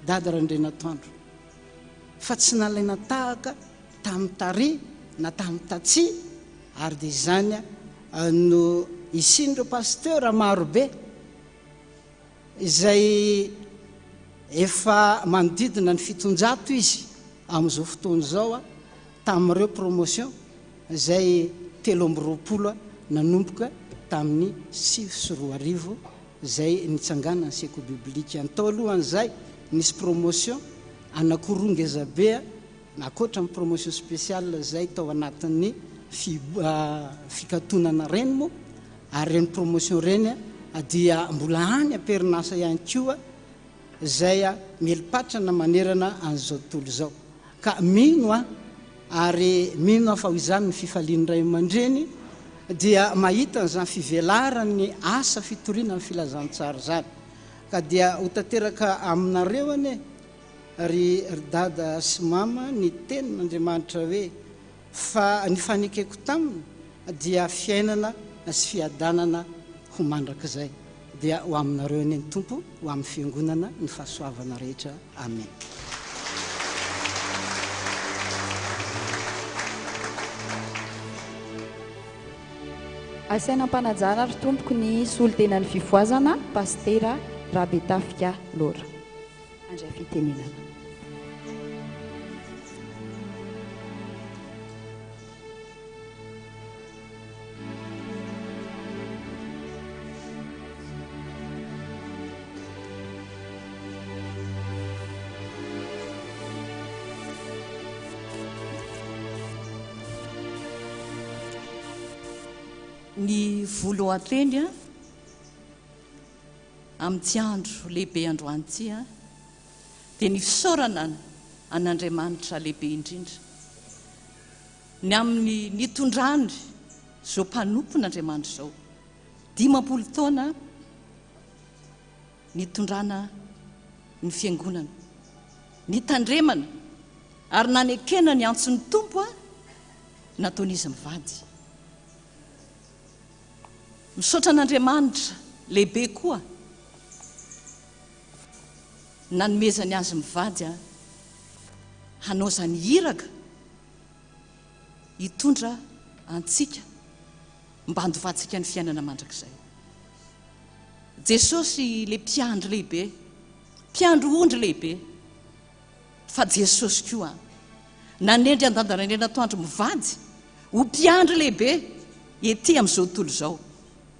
Dada Randrianatoandro fa tsy nalaina tahaka tamin'ny tary na tamin'ny tatsy ary dia izany no isian'ireo pasteur marobe izay efa manodidina ny 700 izy amin'izao fotoana izao tamin'ireo promotion izay 23 nanomboka tamin'ny 2009 izay nitsanganan'ny sekoly biblika. Ny tao alohan'izay nisy promotion anankiroa ngezabe ankoatra ny promotion spéciale izay tao anatin'ny fikatonana ireny moa ary ireny promotion ireny dia mbola any am-perinasa ihany koa izay mieli-patrana manerana an'izao tontolo izao. Ka mino aho ary mino aho fa ho izany ny fifalian'ny ray aman-dreny dia mahita an'izany fivelaran'ny asa fitoriana ny filazantsara izany. Ka dia ho tanteraka aminareo anie ry ry dada sy mama ny tenin'Andriamanitra hoe fa ny fanekeko taminy dia fiainana sy fiadanana ho mandrakizay. Dia ho aminareo anie ny Tompo, ho amin'ny Fiangonana ny fahasoavana rehetra. Amen. Asaina am-panajana ry tompoko ny solontenan'ny fifohazana, Pasitera Rabetafika Laura. Handray fitenenana. Ny voalohan-teny amin'ity andro lehibe androany ity dia ny fisaorana an'Andriamanitra lehibe indrindra. Ny amin'ny nitondrany izao mpanompon'Andriamanitra izao. 50 taona nitondrana ny fiangonana, nitandremana ary nanekena ny antson'ny Tompo nataon'izy mivady. Misaotra an'Andriamanitra lehibe koa nanomezany azy mivady hanao izany iraka hitondra antsika mba handovantsika ny fiainana mandrakizay. Jesosy ilay mpiandry lehibe, mpiandry ondry lehibe, fa Jesosy koa nanendry an-dandaRandrianatoandro mivady ho mpiandry lehibe ety amin'izao tontolo izao,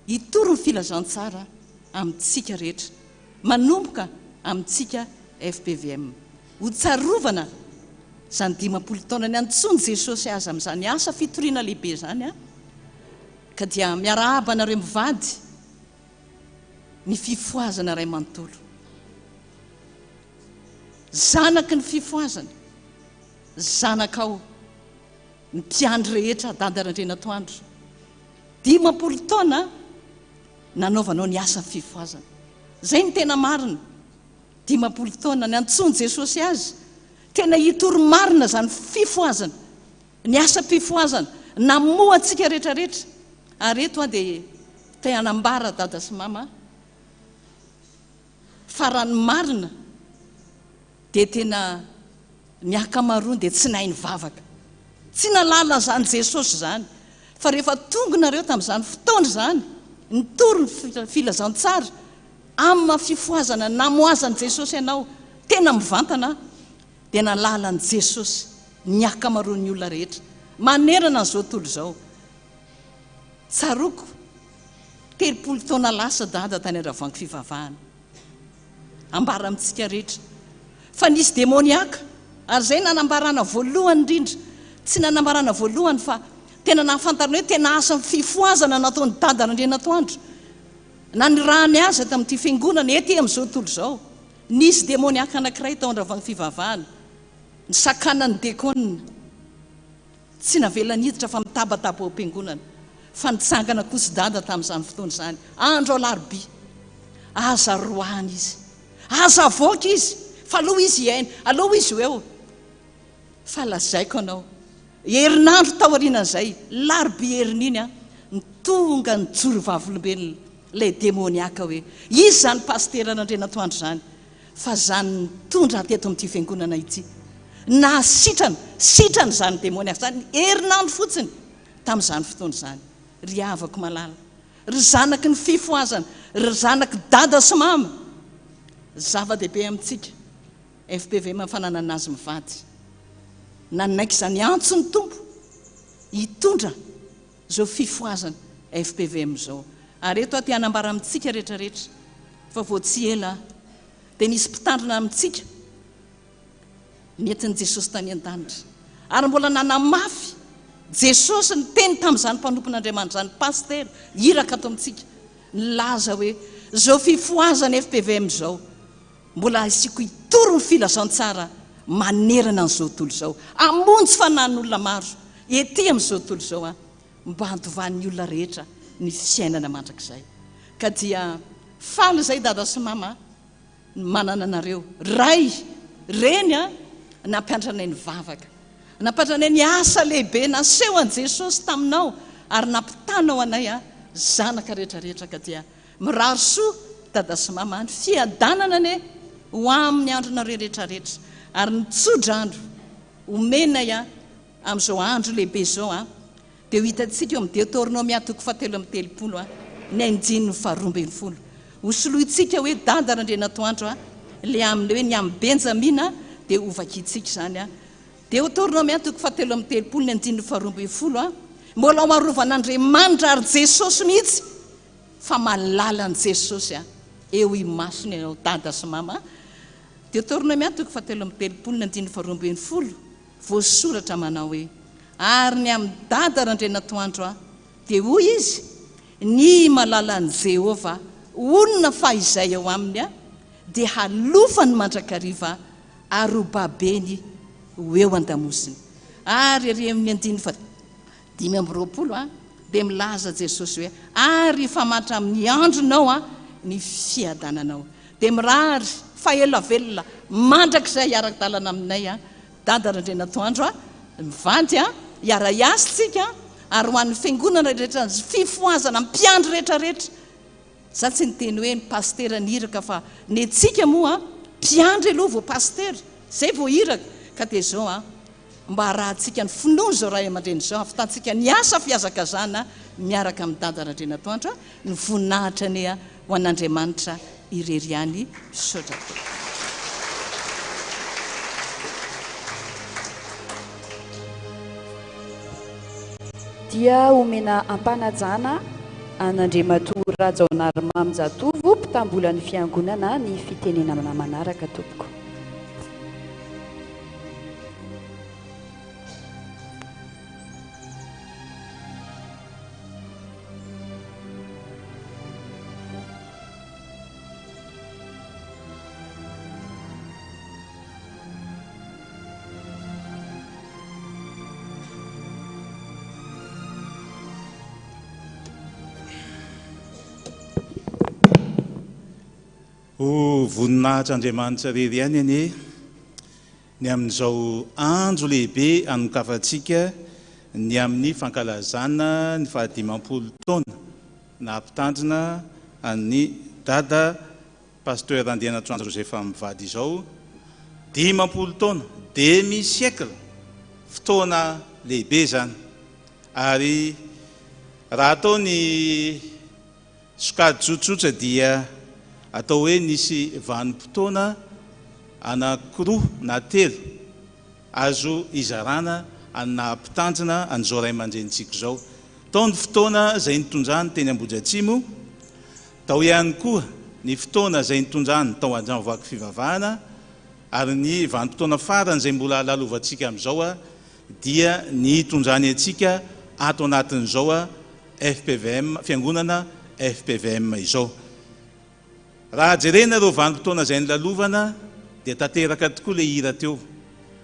hitory ny filazantsara amintsika rehetra, manomboka amintsika fpvm. Ho tsarovana izany 50 taona niantsoan'i Jesosy azy amin'izany asa fitoriana lehibe izany, ka dia miarahaba anareo mivady ny fifohazana iray manontolo. Zanaky ny fifohazana, zanakao, ny mpiandry rehetra Dada Randrianatoandro. 50 taona nanaovanao ny asa fifohazana. Izay no tena marina. 50 taona niantsoan'i Jesosy azy, tena hitory marina izany fifohazana, ny asam-pifohazana, namoha antsika rehetra rehetra. Ary eto aho dia te hanambara Dada sy Mama fa raha ny marina dia tena ny ankamaroany dia tsy nahay nivavaka. Tsy nahalala an'izany Jesosy izany. Fa rehefa tonga nareo tamin'izany fotoana izany, nitory ny filazantsara, amin'ny maha fifohazana namoazan'i Jesosy anao, tena mivantana, dia nahalala an'i Jesosy ny ankamaroan'ny olona rehetra, manerana an'izao tontolo izao. Tsaroako, 30 taona lasa Dada tany Andravoahangy fivavahana. Ambara amintsika rehetra fa nisy demoniaka, ary izay nanambarana voalohany indrindra, tsy nanambarana voalohany fa tena nahafantarana hoe tena asan'ny fifohazana nataon'i Dada Randrianatoandro, nanirahany azy tamin'ity fiangonana ety amin'izao tontolo izao. Nisy demoniaka anankiray tao Andravoahangy fivavahana, nisakanan'ny dekona. Tsy navelany hiditra fa mitabataba ao am-piangonana. Fa nitsangana kosa i Dada tamin'izany fotoana izany. Andro alarobia. Aza roahana izy. Aza avoaka izy. Fa aleo izy hiaina. Aleo izy ho eo. Fa lazaiko anao, herinandro taorianan'izay, larobia herin'iny an, ny tonga nijoro vavolombelona ilay demoniaka hoe, iza izany pasitera Randrianatoandro izany? Fa zany nitondra ahy teto amin'ity fiangonana ity. Nahasitrana, sitrana izany demoniaka izany, herinandro fotsiny tamin'izany fotoana izany. Ry havako malala, ry zanaky ny fifohazana, ry zanak'i dada sy mama, zava-dehibe amintsika FPVM ny fananana azy mivady. Nanaiky izany antson'ny Tompo hitondra izao fifohazana fpvm izao. Ary eto aho te hanambara amintsika rehetra rehetra fa vao tsy ela dia nisy mpitandrina amintsika nentin'i Jesosy tany an-danitra ary mbola nanamafy Jesosy niteny tamin'izany mpanompon'Andriamanitra izany, pasitera, iraka ato amintsika, nilaza hoe izao fifohazana fpvm izao mbola asiako hitory ny filazantsara manerana an'izao tontolo izao, hamonjy fanahin'olona maro ety amin'izao tontolo izao aho, mba handovan'ny olona rehetra ny fiainana mandrakizay. Ka dia faly izay Dada sy Mama ny manana anareo, Ray, Reny a, nampianatra anay nivavaka, nampianatra anay ny asa lehibe naseho an'i Jesosy taminao ary nampitanao anay zanaka rehetra rehetra ka dia Mirary soa Dada sy Mama an! Fiadanana anie ho amin'ny andronareo rehetra rehetra ary ny tso-drano omenay an amin'izao andro lehibe izao an dia ho hitantsika eo amin'ny Deotornomia toko fahatelo amby 30 an ny andininy faharoa 12 ho solointsika hoe Dada Randrianatoandro an ilay amin'ilay hoe ny amin'i Benjamina dia ho vakintsika izany an Deotornomia toko fahatelo amby 30 ny andininy faharoa 12 an mbola ho arovan'Andriamanitra ary Jesosy mihitsy fa malala an'i Jesosy a eo imasony ianao dada sy mama a Deoteronomia toko fahatelo 33 ny andininy faharoa 12 voasoratra manao hoe ary ny amin'i dada Randrianatoandro a dia hoy izy ny malala an'i Jehovah honina fahizay eo aminy a dia halofany mandrakariva ary ho babeny ho eo an-damosiny ary ery amin'ny andininy faha. 25 a, dia milaza Jesosy hoe, Ary hifamatra amin'ny andronao a, ny fiadananao. Dia mirary fa ela velona mandrakizay hiara-dalana aminay a, Dada Randrianatoandro a, mivady a, hiara-hiasa tsika ary ho an'ny fiangonana rehetra, ny fifohazana, mpiandry rehetra rehetra. Za tsy niteny hoe ny pasitera ny iraka fa nentsika moa mpiandry aloha vao pasitera, zay vao iraka, ka dia zao a, mba harahantsika ny finoan'izao ray aman-dreny izao hahavitantsika ny asa fihazakazahana miaraka amin'i Dada Randrianatoandro a, ny voninahitra anie ho an'Andriamanitra irery ihany, misaotra tompoko. Dia omena am-panajana an'Andriamatoa Rajaonarimamy Jatovo, mpitambolan'ny Fiangonana ny fitenenana manaraka tompoko. Ho voninahitr'Andriamanitra irery ihany anie ny amin'izao andro lehibe anokafantsika ny amin'ny fankalazana ny fahadimampolo taona naha-mpitandrina an'i Dada Pasteur Randrianatoandro Joseph mivady izao, 50 taona, demi siècle, fotoana lehibe izany. Ary raha atao ny sokajy tsotsotra dia atao hoe nisy vanim-potoana anankiroa na telo azo izarana ny naha mpitandrina an'izao ray aman-drenintsika izao. Tao ny fotoana izay nitondrany teny Ambohidratrimo, Tao ihany koa ny fotoana izay nitondrany tao Andranovaky fivavahana ary ny vanim-potoana farany izay mbola lalovantsika amin'izao dia ny hitondrany antsika ato anatin'izao fpvm, Fiangonana fpvm izao. Raha jerena ireo vanim-potoana izay nilalovana dia tanteraka tokoa ilay hira teo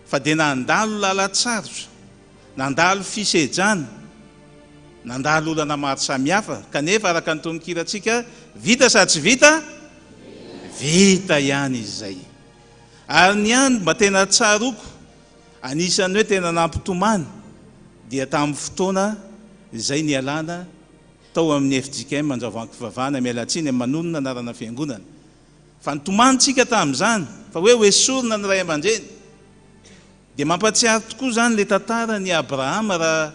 fa dia nandalo lalan-tsarotra, Nandalo fisedrana, nandalo olana maro samihafa, kanefa araka ny tononkirantsika, vita sa tsy vita? Vita ihany izay. Ary ny hany mba tena tsaroako, anisan'ny hoe tena nampitomany, dia tamin'ny fotoana izay nialana tao amin'ny fjkm Andravoahangy-Fivavahana, miala tsiny amin'ny manonona anarana fiangonana, fa nitomany tsika tamin'izany, fa hoe hoesorina ny ray aman-dreny. Dia mampahatsiaro tokoa izany ilay tantaran' i Abrahama raha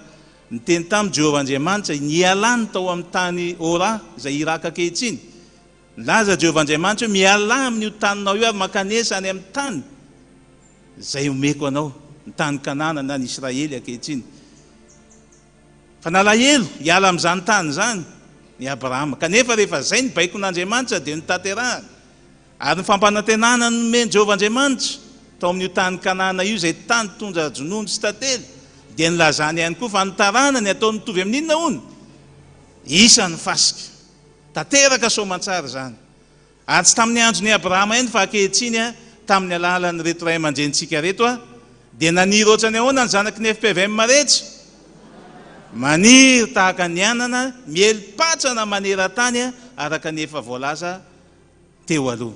niteny taminy Jehovah Andriamanitra nialany tao amin'ny tany Ora, izay Iraka ankehitriny. Nilaza Jehovah Andriamanitra hoe, Mialà amin'io taninao io ary mankanesa any amin'ny tany izay omeko anao, ny tany Kanana na ny Israely ankehitriny. Fa nalahelo hiala amin'izany tany izany i Abrahama. Kanefa rehefa izay ny baikon'Andriamanitra dia notanterahany. Ary ny fampanantenana nomen'i Jehovah Andriamanitra tao amin'io tany Kanana io, izay tany tondra-dronono sy tantely, dia nilazany ihany koa fa ny taranany ataony mitovy amin'inona hono? Isan'ny fasika. Tanteraka soamantsara izany. Ary tsy tamin'ny andron'i Abrahama ihany fa ankehitriny tamin'ny alalan'ireto ray aman-drenintsika ireto dia naniry ohatran'ny ahoana ny zanaky ny fpvm rehetra? Maniry tahaka ny anana miely patrana maneran-tany araka ny efa voalaza teo aloha.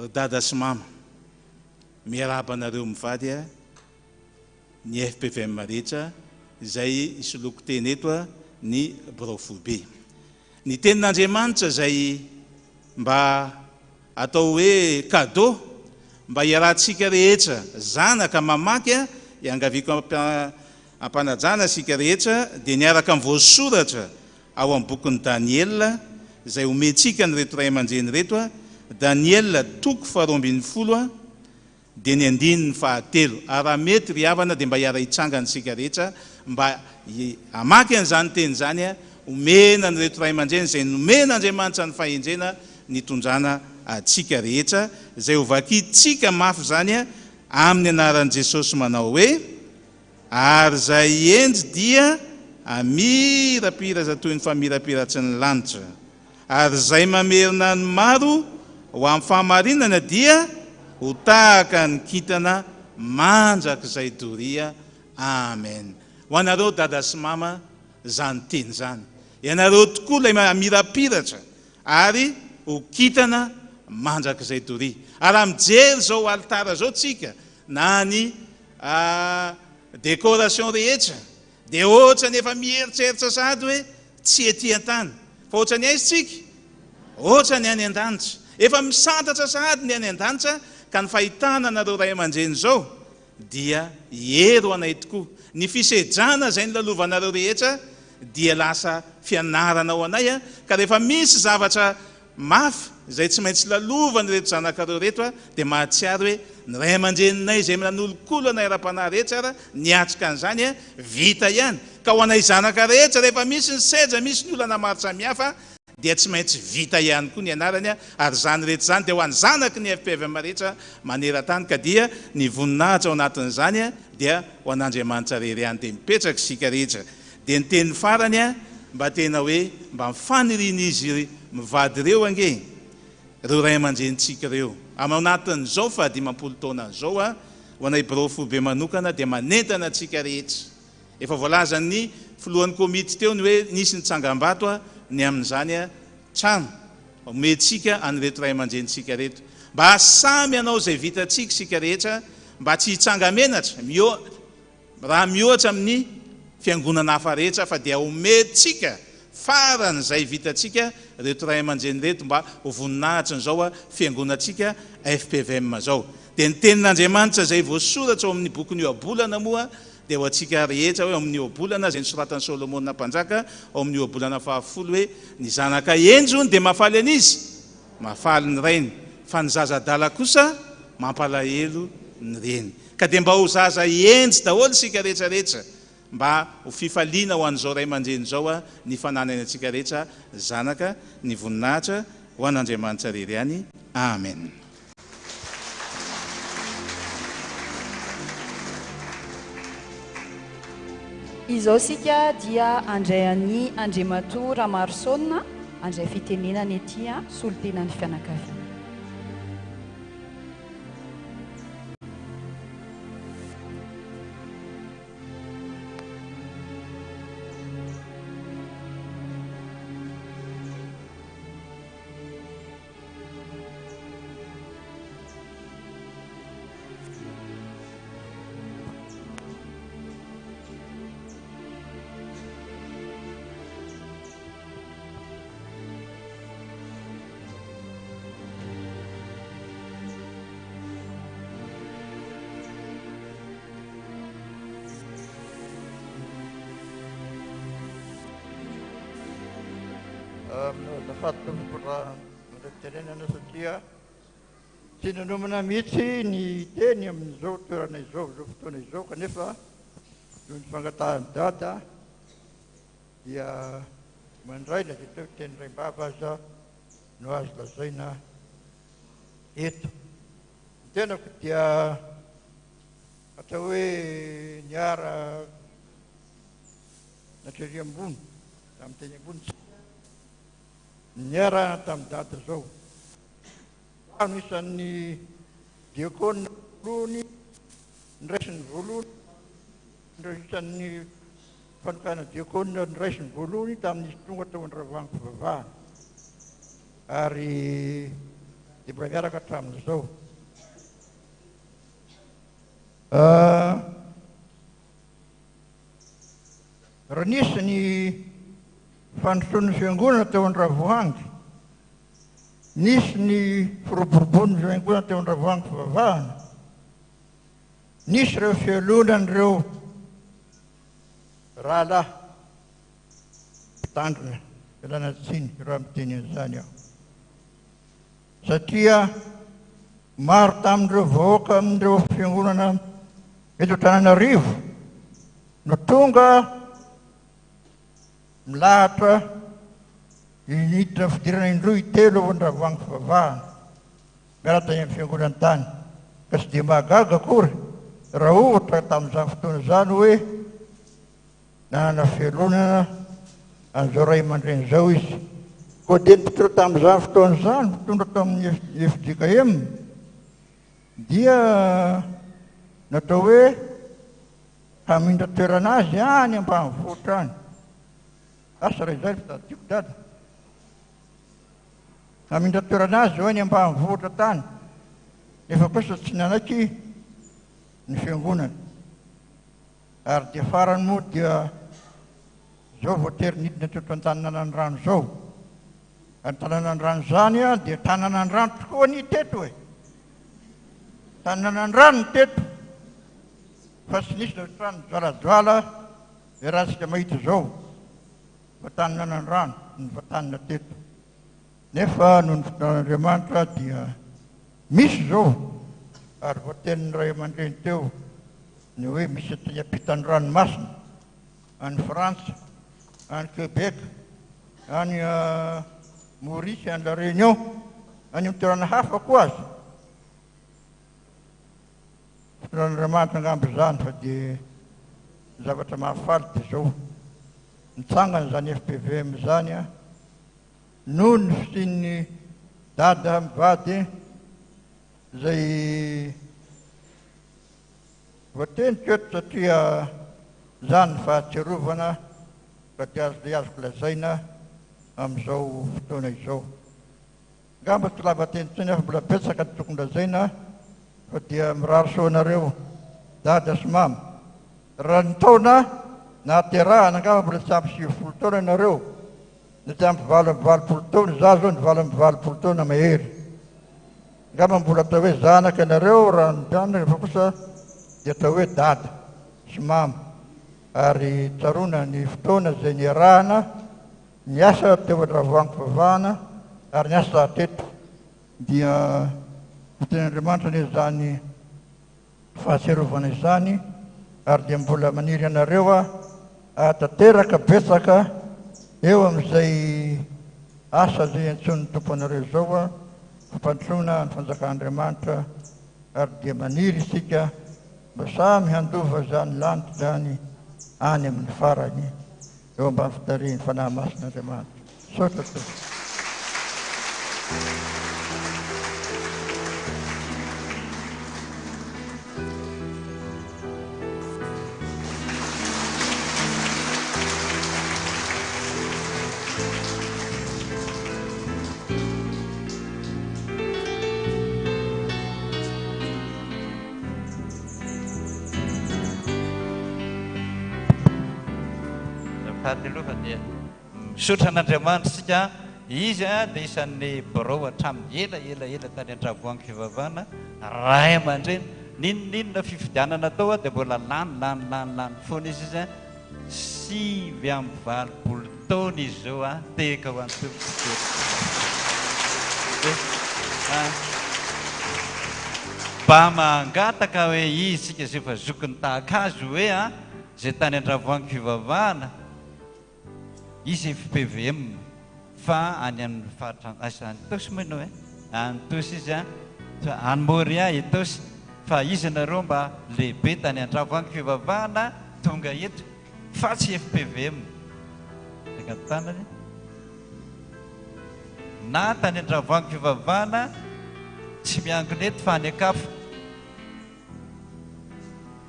Ry dada sy mama, miarahaba anareo mivady a, ny fpvm rehetra izay isoloako teny eto a, ny birao foibe. Ny tenin'Andriamanitra izay mba atao hoe cadeau mba iarahantsika rehetra zanaka mamaky a, iangaviako ampanajana isika rehetra dia niaraka amin'ny voasoratra Ao amin'ny bokin'i Daniela, izay omentsika an'ireto ray aman-dreny ireto, Daniela toko faharoambinifolo, dia ny andininy fahatelo. Ary raha mety ry havana dia mba hiara-hitsangana isika rehetra mba hamaky an'izany teny izany, omena an'ireto ray aman-dreny izay nomen'Andriamanitra ny fahendrena nitondrana antsika rehetra, izay hovakintsika mafy izany amin'ny anaran'i Jesosy manao hoe, Ary izay hendry dia hamirapiratra toy ny famirapiratry ny lanitra, ary izay mamerina ny maro ho amin'ny fahamarinana dia ho tahaka ny kintana mandrakizay doria. Amen. Ho anareo dada sy mama izany teny izany. Ianareo tokoa ilay mamirapiratra ary ho kintana mandrakizay doria. Ary raha mijery izao alitara izao tsika na ny décoration rehetra dia ohatrany efa mieritreritra sahady hoe tsy ety an-tany fa ohatrany aiza tsika? Ohatrany any an-danitra. Efa misantatra sahady ny any an-danitra ka ny fahitana anareo ray aman-dreny izao dia hery ho anay tokoa. Ny fisedrana izay nolalovanareo rehetra dia lasa fianarana ho anay ka rehefa misy zavatra mafy izay tsy maintsy lalovan'ireto zanakareo ireto dia mahatsiaro hoe ny ray aman-dreninay izay nanolokolo anay ara-panahy rehetra ara niatrika an'izany vita ihany ka ho anay zanaka rehetra rehefa misy ny sedra misy ny olana maro samihafa dia tsy maintsy vita ihany koa ny anarany ary izany rehetra izany dia ho an'ny zanaky ny fpvm rehetra maneran-tany ka dia ny voninahitra ao anatin'izany dia ho an'Andriamanitra rery ihany dia mipetraka isika rehetra dia ny teny farany mba tena hoe mba ny fanirian'izy mivady ireo ange ireo ray aman-drenintsika ireo ao anatin'izao fahadimampolo taona izao ho anay birao foibe manokana dia manentana antsika rehetra Efa voalazan'ny filohan'ny komity teo ny hoe nisy ny tsangambato ny amin'izany trano omentsika an'ireto ray aman-drenintsika ireto. Mba samy hanao izay vitantsika isika rehetra mba tsy hitsanga-menatra raha mihoatra amin'ny fiangonana hafa rehetra fa dia omentsika faran'izay vitantsika ireto ray aman-dreny ireto mba ho voninahitrin'izao fiangonantsika fpvm izao. Dia ny tenin'Andriamanitra izay voasoratra ao amin'ny bokin'ny Ohabolana moa dia ho antsika rehetra hoe ao amin'ny ohabolana izay nosoratan'i Solomona mpanjaka ao amin'ny ohabolana fahafolo hoe ny zanaka hendry hono dia mahafaly an'iza? Mahafaly ny rainy, fa ny zaza adala kosa mampalahelo ny reny. Ka dia mba ho zaza hendry daholo isika rehetra rehetra mba ho fifaliana ho an'izao ray aman-dreny izao ny fananany antsika rehetra zanaka ny voninahitra ho an'Andriamanitra irery ihany. Amen. Izao isika dia handray an'i Andriamatoa Ramarosaona handray fitenenana ety solontenan'ny fianakaviana. Azafady tompoko raha mandray fitenenana satria tsy nanomana mihitsy ny hiteny amin'izao toerana izao, izao fotoana izao kanefa noho ny fangatahan'i Dada dia mandray na dia teo teny raim-bava aza no azo lazaina eto. Ny tenako dia atao hoe niara natrery ambony tamin'ny teny ambony tsika niarahana tamin'i Dada izao. Zaho no isan'ny diakona voalohany niraisiny voalohany, isan'ny fanokana diakona niraisiny voalohany tamin'izy tonga tao Andravoahangy fivavahana. Ary dia mbola miaraka hatramin'izao. Raha nisy ny fandrosoan'ny fiangonana teo Andravoahangy, nisy ny firoborobon'ny fiangonana teo Andravoahangy fivavahana, nisy ireo fialonan'ireo rahalahy mpitandrina, ialana tsiny raha miteny an'izany aho, satria maro tamin'ireo vahoaka amin'ireo fiangonana eto Antananarivo no tonga milahatra niditra fidirana indroa intelo ao Andravoahangy fivavahana miala tany amin'ny fiangonana tany ka tsy dia mahagaga akory raha ohatra tamin'izany fotoana izany hoe nanana fialonana an'izao ray aman-dreny izao izy. Koa dia ny mpitondra tamin'izany fotoana izany, mpitondra tamin'ny fjkm, dia natao hoe. Hamindra toerana azy any ambanivohitra any. Asa raha izay no fitadidiako dada. Namindra toerana azy ho any ambanivohitra tany, nefa kosa tsy nanaiky ny fiangonana. Ary dia farany moa dia izao voatery nidina teto Antaninanandrano izao. Antananandrano izany dia tananandrano tokoa anie teto e! Tananandrano ny teto fa tsy nisy ilay trano mijoalajoala iarahantsika mahita izao fa taninanandrano no nivatanina teto. Nefa noho ny fitondran'Andriamanitra dia misy izao ary voatenin'ny ray aman-dreny teo ny hoe misy aty ampitan'ny ranomasina any Frantsa, any Québec, any Maurice, any La Réunion, any amin'ny toerana hafa koa aza. Fitondran'Andriamanitra angamba izany fa dia ny zavatra mahafaly dia izao, nitsangana izany FPVM izany noho ny fisian'ny dada mivady izay voateniko eto satria izany ny fahatsiarovana ka dia azo dia azoko lazaina amin'izao fotoana izao. Angamba tsy lava teny intsony aho fa mbola betsaka ny tokony lazaina fa dia mirary soa anareo dada sy mama. Raha ny taona nahaterahana angamba mbola tsy ampy 90 taona ianareo na tsy ampy 88 taona, izaho izao ny 88 taona mahery. Angamba mbola atao hoe zanaka ianareo raha ny mpianatra fa kosa dia atao hoe dada sy mama ary tsaroana ny fotoana izay niarahana Niasa teo Andravoahangy Fivavahana ary niasa teto. Dia ho tenin'Andriamanitra anie izany fahatsiarovana izany ary dia mbola maniry anareo aho hahatanteraka betsaka eo amin'izay asa izay iantsoan'ny Tompo anareo izao, fampandrosoana ny fanjakan'Andriamanitra ary dia maniry isika mba samy handova izany lanitra izany any amin'ny farany. Eo ambany fitarihin'ny Fanahy Masin'Andriamanitra. Misaotra Tompoko. Azafady aloha fa dia misaotra an'Andriamanitra isika. Izy dia isan'ny birao hatramin'ny ela ela ela tany Andravoahangy fivavahana, ray aman-dreny, n'inon'inona fifidianana atao dia mbola lany lany lany lany foana izy izy. 89 taona izy izao a, tehaka ho an'ny Tompo sy Jesoa. Mba mangataka hoe izy tsika izay efa zokiny tahaka azy hoe a, izay tany Andravoahangy fivavahana, izy fpvm fa any amin'ny faritra aiza any Itaosy moa ianao e? Any Itaosy izy a, any Moria Itaosy, fa izy ianareo mba lehibe tany Andravoahangy fivavahana tonga eto fa tsy fpvm Naka ny tanany na tany Andravoahangy fivavahana tsy miangona eto fa any an-kafa.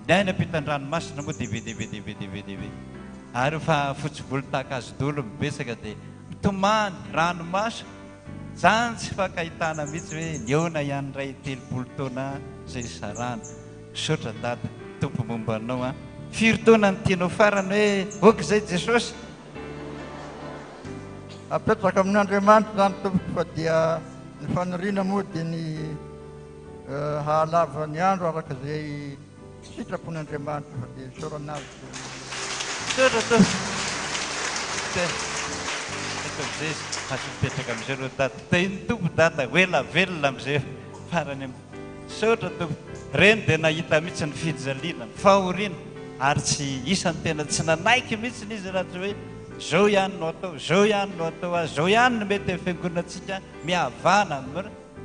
Ny ahy ny ampitan-dranomasina moa dia be dia be dia be dia be dia be. Ary efa fotsy volo tahaka azy daholo ny betsaka dia mitomany, ranomaso. Zany tsy fankahitana mihitsy hoe nihaona ihany indray 30 taona izay nisarahana. Misaotra Dada, Tompo momba anao an. Firy taona no tianao farany hoe ok izay Jesosy? Apetraka amin'Andriamanitra izany tompoko fa dia ny faniriana moa dia ny hahalava ny andro araka izay sitrapon'Andriamanitra fa dia isaorana azy tompoko. Misaotra tompoko. Eto amizay izy azo mipetraka amizay aloha dada. Tahin'ny Tompo dada ho ela velona amizay farany am. Misaotra tompoko. Reny dia nahita mihitsy ny fijaliana, ny fahoriana ary tsy isany tena tsy nanaiky mihitsy izy raha tsy hoe zao ihany no atao, zao ihany no atao ary zao ihany no mety amin'ny fiangonantsika, mihavana,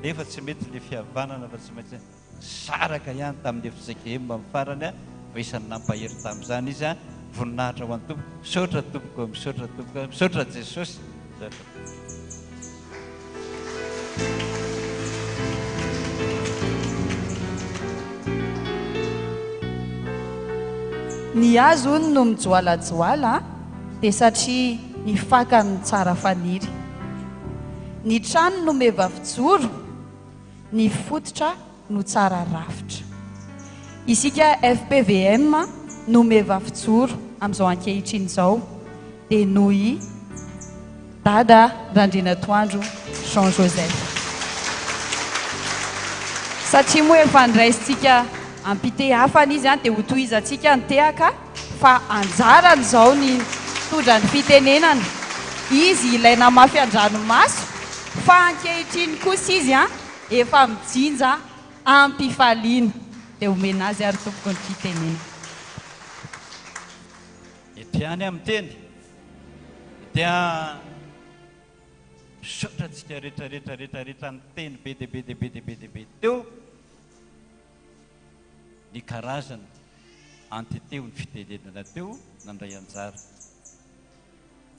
nefa tsy mety ilay fihavanana fa tsy maintsy nisaraka ihany tamin'ny fjkm amin'ny farany fa isan'ny nampahery tamin'izany izy, voninahitra ho an'ny Tompo, misaotra tompoko, misaotra tompoko, misaotra Jesosy. Misaotra. Ny hazo hono no mijoalajoala dia satria ny fakany no tsara faniry. Ny trano no meva fijoro, ny fototra no tsara rafitra. Isika fpvm no meva fijoro amin'izao ankehitriny izao dia noho i Dada Randrianatoandro Jean Joseph. Satria moa efa niraisintsika am-pitehafana izy dia hotohizantsika ny tehaka fa anjarany izao ny mitondra ny fitenenana. Izy ilay namafy an-dranomaso fa ankehitriny kosa izy efa mijinja am-pifaliana. Dia omena azy ary tompoko ny fitenenana. Eto ihany aho miteny dia misaotra antsika rehetra rehetra rehetra rehetra niteny be dia be dia be dia be dia be teo ny karazana anteteo ny fitenenana teo nandray anjara.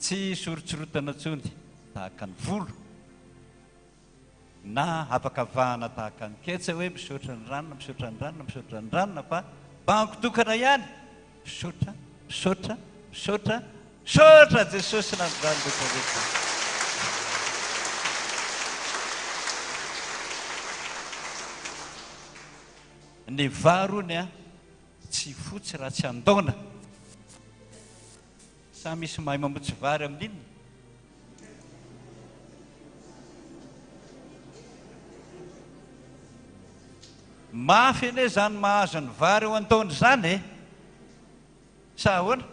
Tsy soritsorotana intsony tahaka ny volo. Na havakavahana tahaka ny ketsa hoe misaotra ny ranona, misaotra ny ranona, misaotra ny ranona fa bango tokana ihany, misaotra, misaotra, misaotra, misaotra Jesosy nan'izany rehetra rehetra. Ny vary hono a, tsy fotsy raha tsy andaona. Sa misy mahay mamotsy vary amin'inona? Mafy anie izany mahazo ny vary eo an-taona izany e! Sa ahoana?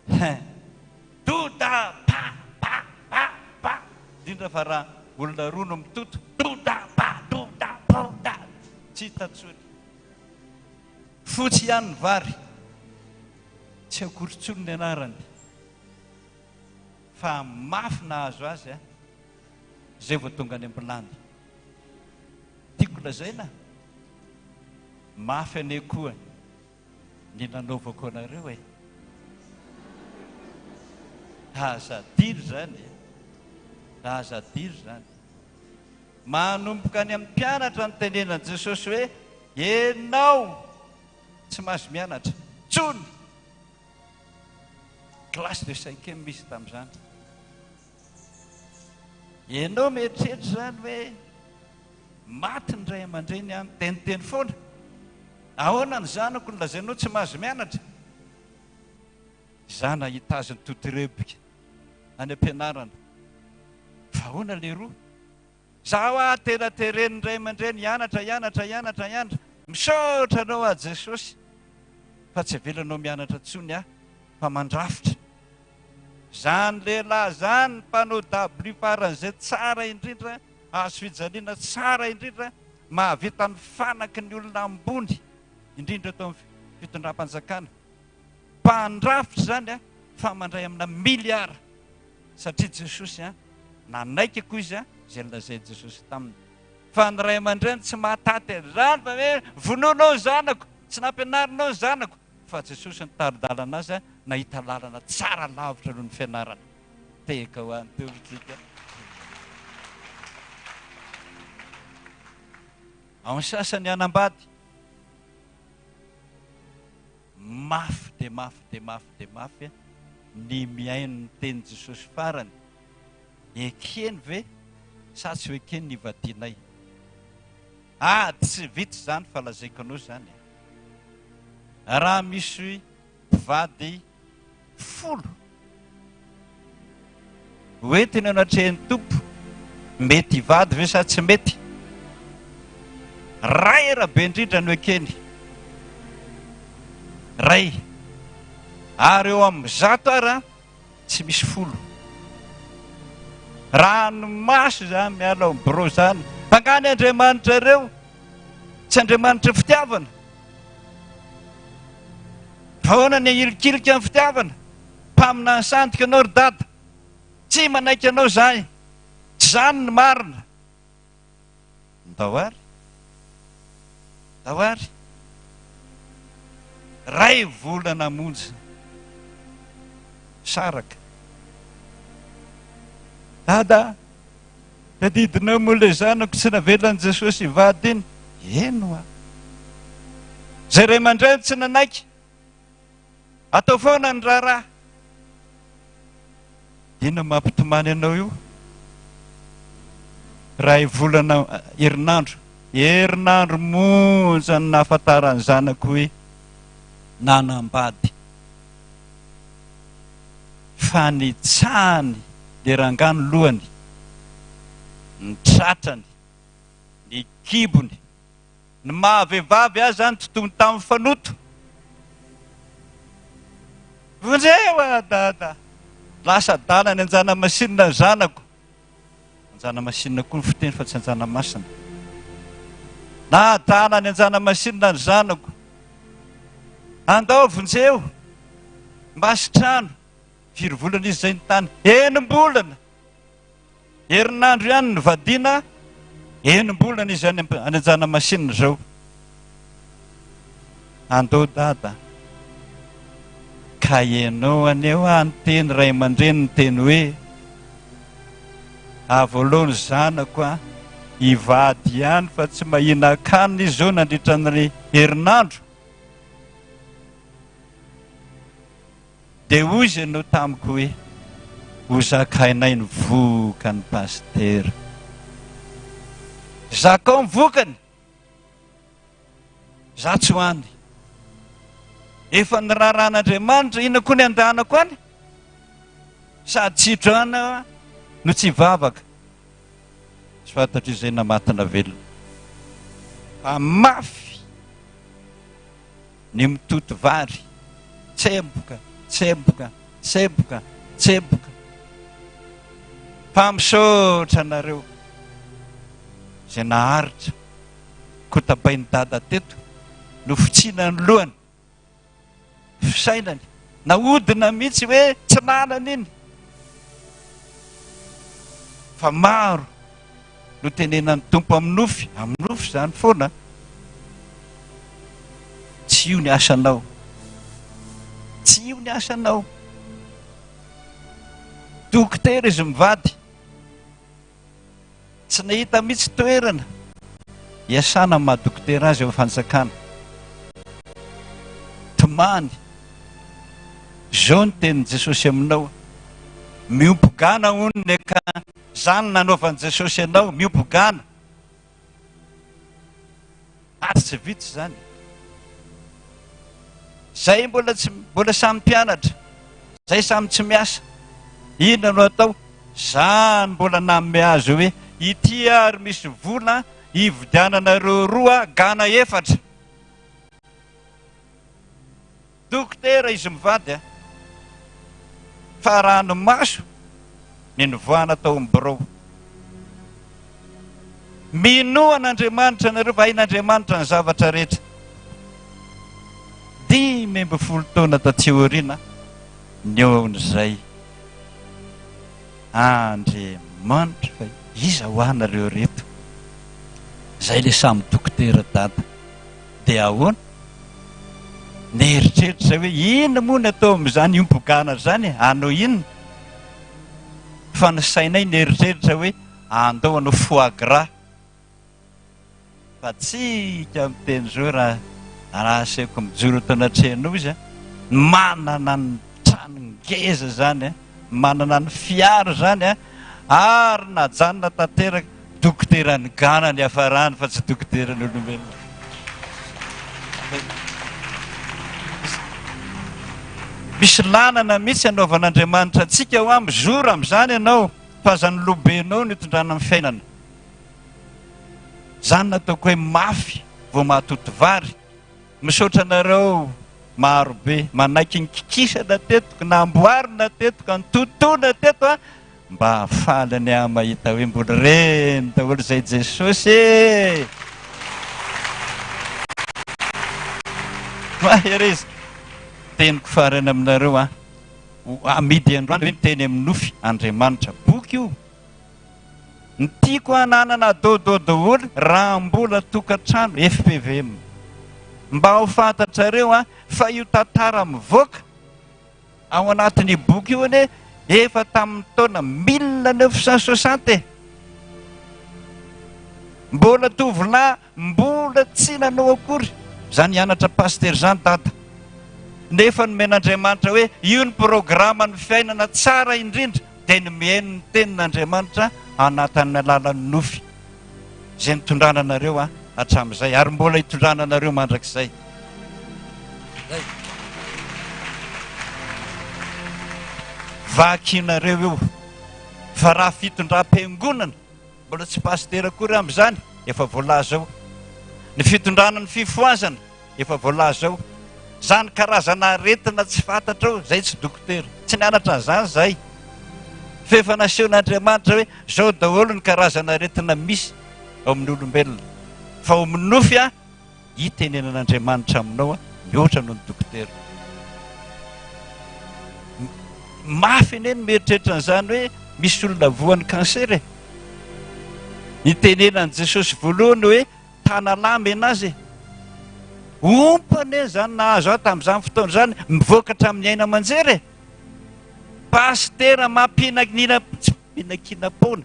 Hein! Doda pa pa pa pa! Indrindra fa raha olona roa no mitoto, doda pa doda doda! Tsy hita intsony. Fotsy ihany ny vary, tsy akory intsony ny anarany fa mafy nahazo azy a, izay vao tonga any am-bilany. Tiako lazaina, mafy anie koa ny nanaovako anareo e! Aza adino izany e! Aza adino izany. Manomboka any amin'ny mpianatra ny tenenan'i Jesosy hoe, Ianao tsy mahazo mianatra intsony. Classe de cinquième izy tamin'izany. Ianao mieritreritra izany hoe maty ny ray aman-dreny an, dia niteny foana. Ahoana ny zanako no lazainao tsy mahazo mianatra? Izaho nahita azy nitotorebika any am-pianarana. Fa ahoana leroa? Za hoa tena teren'ny ray aman-dreny hianatra hianatra hianatra hianatra. Misaotra anao aho Jesosy fa tsy avelanao mianatra intsony aho fa mandrafitra. Zany lehilahy zany mpanao W faran'izay tsara indrindra, hazo fijaliana tsara indrindra, mahavita ny fanaky ny olona ambony indrindra eto amin'ny fitondram-panjakana. Mpandrafitra izany fa mandray amina milliards. Satria Jesosy an, nanaiky koa izy an, izay nolazain'i Jesosy taminy. Fa ny ray aman-dreny tsy mahataty an'izany fa hoe vonoinao ny zanako, tsy nampianarinao ny zanako. Fa Jesosy nitari-dalana azy an, nahita lalana tsara lavitra noho ny fianarana. Tehaka ho an'ny Tompontsika. Ao ny sasany hanambady. Mafy dia mafy dia mafy dia mafy ny mihaino ny tenin'i Jesosy farany, ekeny ve sa tsy ho ekeny ny hivadianay? Ady tsy vita izany fa lazaiko anao izany e! Raha misy mpivady folo Hoentiny eo anatrehan'ny Tompo. Mety hivady ve sa tsy mety? Ray rabe indrindra no ekeny. Ray. Ary eo amin'ny zato ara tsy misy folo. Ranomaso izany miala ao amin'ny birao izany. Fa nga ny Andriamanitrareo tsy Andriamanitry ny fitiavana? Fa ahoana ny ahilikilika ny fitiavana? Mpaminany sandoka ianao ry dada. Tsy manaiky anao izahay. Tsy izany ny marina. Ndao ary. Ndao ary. Ray volana monja. Saraka. Dada, tadidinao moa ilay zanako tsy navelan'i Jesosy hivady iny? Eny hoa. Izay ray aman-dreny tsy nanaiky, atao foana ny raharaha. Inona mampitomany anao io? Iray volana, herinandro, herinandro monja no nahafantaran'ny zanako hoe nanambady. Fa nitsahany le rangahy ny lohany, ny tratrany, ny kibony, ny maha vehivavy azy zany totoiny tamin'ny fanoto. Vonjeo ah dada! Lasa adala any Anjanamasinina ny zanako. Anjanamasinina koa ny fiteny fa tsy Anjanamasina. Na adala any Anjanamasinina ny zanako. Andao vonjeo! Mba sitrano! Firy volana izy izay ny tany? Enim-bolana! Herinandro ihany ny vadiana, enim-bolana izy any any Anjanamasinina izao. Andao dada. Ka ianao anie hoa niteny ray aman-dreny niteny hoe avy ny zanako a, hivady ihany fa tsy mahinan-kanina izy izao nandritra ny herinandro. Dia hoy izy ianao tamiko hoe, Ho zakainay ny vokany Pasitera. Zakao ny vokany! Za tsy ho any. Efa niraharahan'Andriamanitra, inona koa ny andehanako any? Sady tsy hiditra any aho no tsy hivavaka. Tsy fantatro izay na maty na velona. Fa mafy! ny mitoto vary, tsemboka, tsemboka, tsemboka, tsemboka. Fa misaotra anareo izay naharitra kotabain'i Dada teto, nofotsiana ny lohany. fisainany, nahodina mihitsy hoe tsy nanana iny fa maro no tenenan'ny Tompo amin'ny nofy, amin'ny nofy izany foana, tsy io ny asanao, tsy io ny asanao. Dokotera izy mivady. Tsy nahita mihitsy toerana hiasana amin'ny maha dokotera azy eo amin'ny fanjakana. Tomany. Izao ny tenin'i Jesosy aminao, Miompogana hono ny ka izany no nanaovan'i Jesosy anao, miompogana. Ary tsy vita izany. Zay mbola tsy mbola samy mpianatra, zay samy tsy miasa. Inona no atao? Zany mbola nanome azy hoe ity ary misy vola hividiananareo roa gana efatra. Dokotera izy mivady a! Fa ranomaso ny nivoahana tao amin'ny birao. Minoa an'Andriamanitra nareo fa hain'Andriamanitra ny zavatra rehetra. 15 taona taty aoriana ny eo amin'izay. Andriamanitra fa iza hoa nareo reto? Zay le samy dokotera dada. Dia ahoana? Nieritreritra izay hoe inona moa ny atao amin'izany iombogana izany e? Hanao inona? Fa ny sainay nieritreritra hoe andao hanao foie gras. Fa tsika miteny izao raha raha asehoko mijoro eto anatrehanao izy a, manana ny trano ngeza izany a, manana ny fiara izany a, ary najanona tanteraka. Dokoteran'ny gana ny hiafarany fa tsy dokoteran'ny olombelona. Misy lalana mihitsy anaovan'Andriamanitra antsika hoa mizora amin'izany ianao fa aza ny lobenao no itondrana ny fiainana. Izany no ataoko hoe mafy vao mahatoto vary. Misaotra anareo maro be manaiky ny kikisana teto, namboarina teto, ka nitotoana teto a. Mba faly anie aho mahita hoe mbola reny daholo izay Jesosy e! Mahereza! Teniko farany aminareo an, amidy androany hoe miteny amin'ny nofy Andriamanitra. Boky io. Ny tiako hananana dodo daholo raha mbola tokantrano FPVM. Mba ho fantatrareo an, fa io tantara mivoaka Ao anatin'io boky io anie efa tamin'ny taona 1960 e! Mbola tovolahy mbola tsy nanao akory. Zany hianatra pasitera zany dada. Nefa nomen'Andriamanitra hoe io ny programan'ny fiainana tsara indrindra dia ny mihaino ny tenin'Andriamanitra anatin'ny alalan'ny nofy izay nitondrana anareo hatramin'izay ary mbola hitondrana anareo mandrakizay. Zay. Vakinareo io fa raha fitondram-piangonana Mbola tsy pasitera akory amin'izany, efa voalaza ao. Ny fitondrana ny fifohazana, efa voalaza ao. Izany karazana aretina tsy fantatra ao, izay tsy dokotera. Tsy nianatra an'izany izahay. Fa efa nasehon'Andriamanitra hoe izao daholo ny karazana aretina misy ao amin'ny olombelona. Fa ao amin'ny nofy an, Itenenan'Andriamanitra aminao mihoatra noho ny dokotera. Mafy anie ny mieritreritra an'izany hoe misy olona voan'ny cancer e. Nitenenan'i Jesosy voalohany hoe tanalahy menazy e. Ompa anie izany nahazo ahy tamin'izany fotoana izany, mivoaka hatramin'ny aina aman-jery e. Pasitera mampinakina tsy mpinakinam-poana.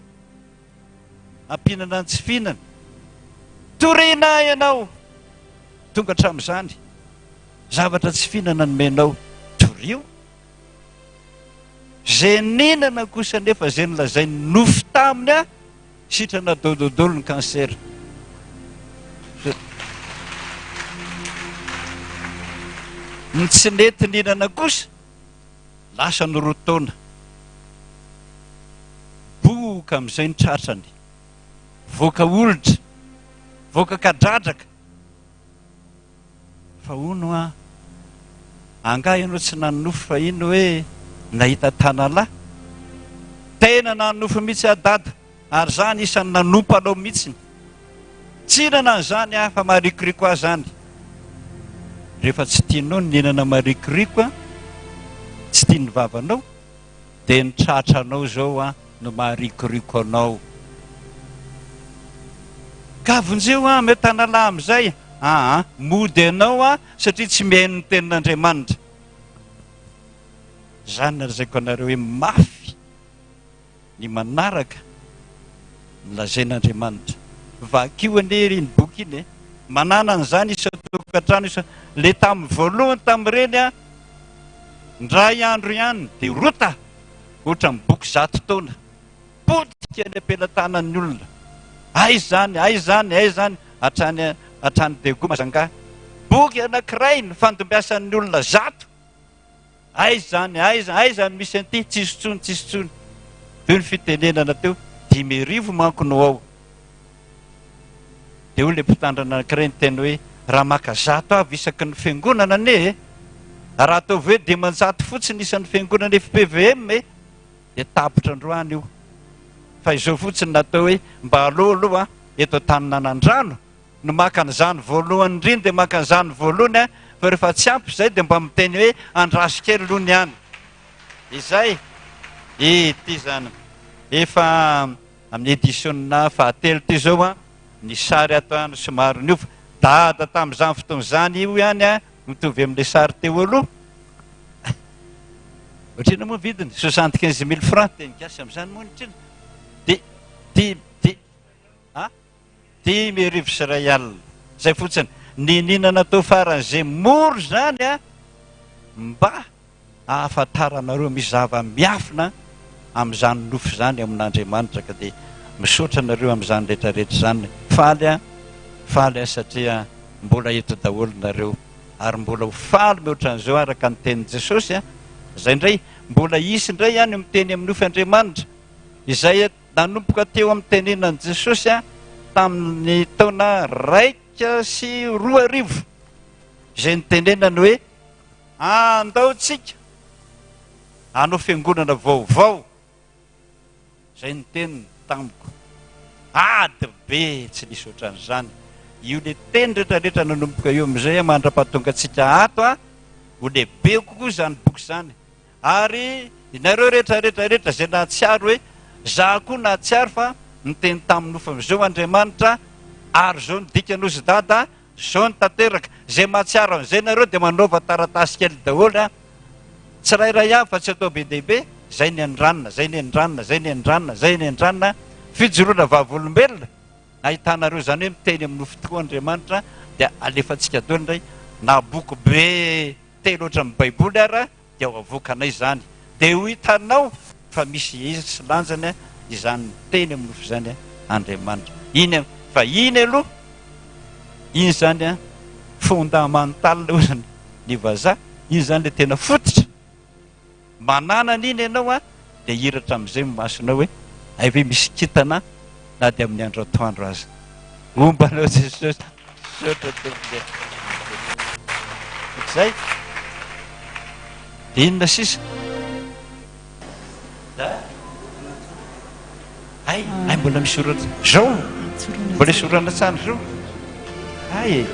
Ampihinana ny tsy fihinana. Torina ahy ianao. Tonga hatramin'izany. Zavatra tsy fihinana nomenao. Torio. Izay nihinana kosa anefa izay nolazain'ny nofy taminy ahy, sitrana dododolo ny cancer. Ny tsy nety nihinana kosa, Lasa ny roa taona. Bohoka amin'izay ny tratrany. Voaka olitra. Voaka kadradraka. Fa hono hoa, angaha ianao tsy nanonofy fahiny hoe nahita tanalahy? Tena nanonofy mihitsy aho dada. Ary za anisan'ny nanompa anao mihitsiny. Tsy hinana an'izany aho fa marikoriko ahy zany. Rehefa tsy tianao ny mihinana marikoriko an, tsy tian'ny vavanao, dia ny tratranao zao an no maharikoriko anao. Ka vonjeo an, omeo tanalahy amin'izay. Aa, mody ianao an satria tsy mihaino ny tenin'Andriamanitra. Zany lazaiko anareo hoe mafy. ny manaraka ny lazain'Andriamanitra. Vakio anie ry iny boky iny e! Manana an'izany isan-tokantrano isan-, le tamin'ny voalohany tamin'ireny an, indray andro ihany dia rota ohatran'ny boky zato taona. Potika eny am-pelatanan'ny olona. Aiza izany, aiza izany, aiza izany, hatrany hatrany Diego Majunga. Boky anankiray nifandimbiasan'ny olona zato. Aiza izany, aiza, aiza no misy an'ity, tsisy intsony, tsisy intsony. Teo ny fitenenana teo, 5000 manko no ao. Dia hoy ilay mpitandrina anankiray niteny hoe, raha maka zato avy isaky ny fiangonana anie e, raha ataovy hoe 500 fotsiny isan'ny fiangonana FPVM e, dia tapitra androany io. Fa izao fotsiny natao hoe, mba aleo aloha eto Antaninanandrano, no maka an'izany voalohany indrindra dia maka an'izany voalohany a, fa rehefa tsy ampy izay dia mba miteny hoe andraso kely aloha ny any. Izay, ity izany efa amin'ny édition fahatelo ity izao a, ny sary ato any somary niova. Dada tamin'izany fotoana izany io ihany a, mitovy amin'ilay sary teo aloha. Ohatr'inona moa ny vidiny? 75000 francs teny gasy amin'izany moa ny ohatr'inona? Dia, dia, dia, a? 2105. Izay fotsiny. Niniana natao faran'izay mora izany a, mba ahafantaranareo misy zava-miafina amin'izany nofy izany amin'Andriamanitra ka dia misaotra anareo amin'izany rehetra rehetra izany. Faly aho, faly aho satria mbola eto daholo nareo ary mbola ho faly mihoatra an'izao araka ny tenin'i Jesosy a. Izay indray, mbola hisy indray any miteny amin'ny nofy Andriamanitra izay Nanomboka teo amin'ny tenenan'i Jesosy tamin'ny taona 2001, izay nitenenany hoe, Andao tsika hanao fiangonana vaovao. Izay ny teniny tamiko. Ady be tsy nisy ohatran'izany. Io le teny rehetra rehetra nanomboka eo amin'izay mandra-pahatonga antsika ato, ho lehibe kokoa izany boky izany. Ary inareo rehetra rehetra rehetra izay nahatsiaro hoe za koa nahatsiaro fa niteny tamin'ny nofy amin'izao Andriamanitra ary izao ny dikany hozy dada izao ny tanteraka, izay mahatsiaro an'izay nareo dia manaova taratasy kely daholo an, tsirairay avy fa tsy atao be dia be, zay ny an'i ranona, zay ny an'i ranona, zay ny an'i ranona, zay ny an'i ranona, fijoroana vavolombelona. Ahitanareo izany hoe miteny amin'ny nofy tokoa Andriamanitra dia alefantsika daholo indray na boky be telo ohatran'ny baiboly ara dia ho avoakanay izany dia ho hitanao fa misy hery sy lanjany izany miteny amin'ny nofy izany Andriamanitra. Iny fa iny aloha iny izany fondamental hozy ny vazaha, iny izany ilay tena fototra. Manana an'iny ianao an, dia hiratra amin'izay ny masonao hoe hay ve misy kintana na dia amin'ny andro atoandro aza. Homba anao Jesosy. Misaotra tompoko. Izay. Dia inona sisa? Da? Hay, hay mbola misy orana zao. Mbola misy orana tsara zao. Hay e.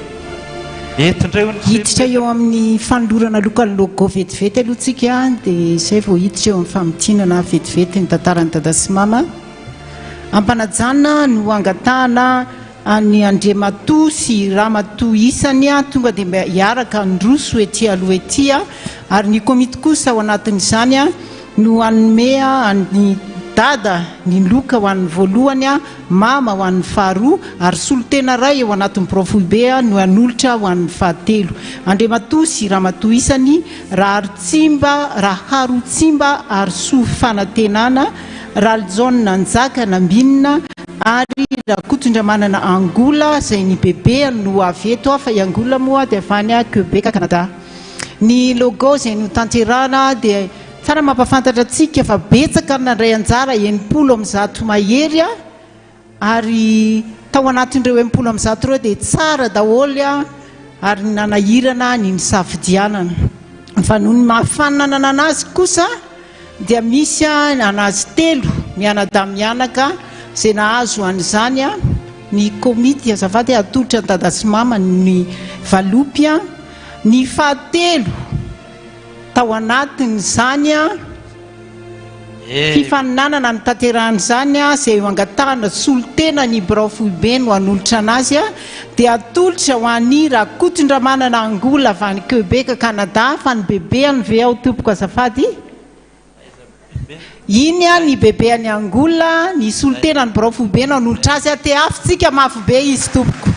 Eto indray hono tsy Hiditra eo amin'ny fanolorana loka ny logo vetivety aloha tsika dia izay vao hiditra eo amin'ny famintinana vetivety ny tantaran'i Dada sy Mama. Ampanajana no angatahana an'i Andriamatoa sy Ramatoa isany tonga dia mba hiaraka handroso ety aloha ety ary ny komity kosa ao anatin'izany no hanome an'i Dada ny loka ho an'ny voalohany, Mama ho an'ny faharoa ary solontena iray eo anatin'ny birao foibe no hanolotra ho an'ny fahatelo. Andriamatoa sy Ramatoa isany Raharitsimba, Raharotsimba ary Soa Fanantenana, Ralijaona Njaka Nambinina ary Rakotondramanana Angola izay ny bebeany no avy eto fa i Angola moa dia avy any Quebec Canada. Ny logo izay notanterahana dia tsara mampahafantatra antsika fa betsaka ny nandray anjara, 160 mahery ary tao anatin'ireo 160 ireo dia tsara daholo ary nanahirana ny nisafidianana. Fa noho ny maha fananana azy kosa dia misy anazy telo mianadahy mianaka izay nahazo an'izany ny komity azafady atolotra an'i dada sy mama ny valopy ny fahatelo tao anatin'izany fifaninanana notanterahana izany izay eo angatahana solontena ny birao foibe no hanolotra anazy dia atolotra ho an'i Rakotondramanana Angola avy any Quebec Canada fa ny bebeany ve ao tompoko azafady? Iny ny bebeany Angola ny solontena ny birao foibe no hanolotra azy tehafintsika mafy be izy tompoko.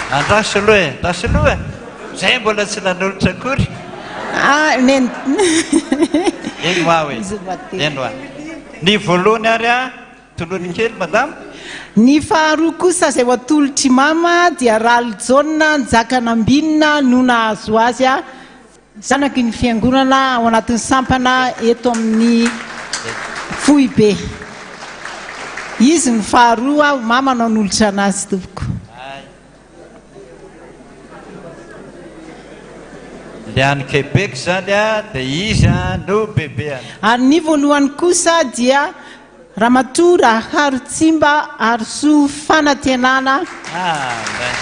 Andraso aloha e, andraso aloha e. Zay mbola tsy nanolotra akory. Ah, nen. Eny hoa e. Eny hoa. Ny voalohany ary a, tolony kely madama. Ny faharoa kosa izay ho atolotr'i mama dia Ralijaona Njakanambinina no nahazo azy a, zanaky ny fiangonana ao anatin'ny sampana eto amin'ny foibe. Izy no faharoa, mama no hanolotra anazy tompoko. Le any Québec zany a dia izy a no bebeany. Ary ny voalohany kosa dia Ramatoa Raharotsimba Arisoa Fanantenana. Amen.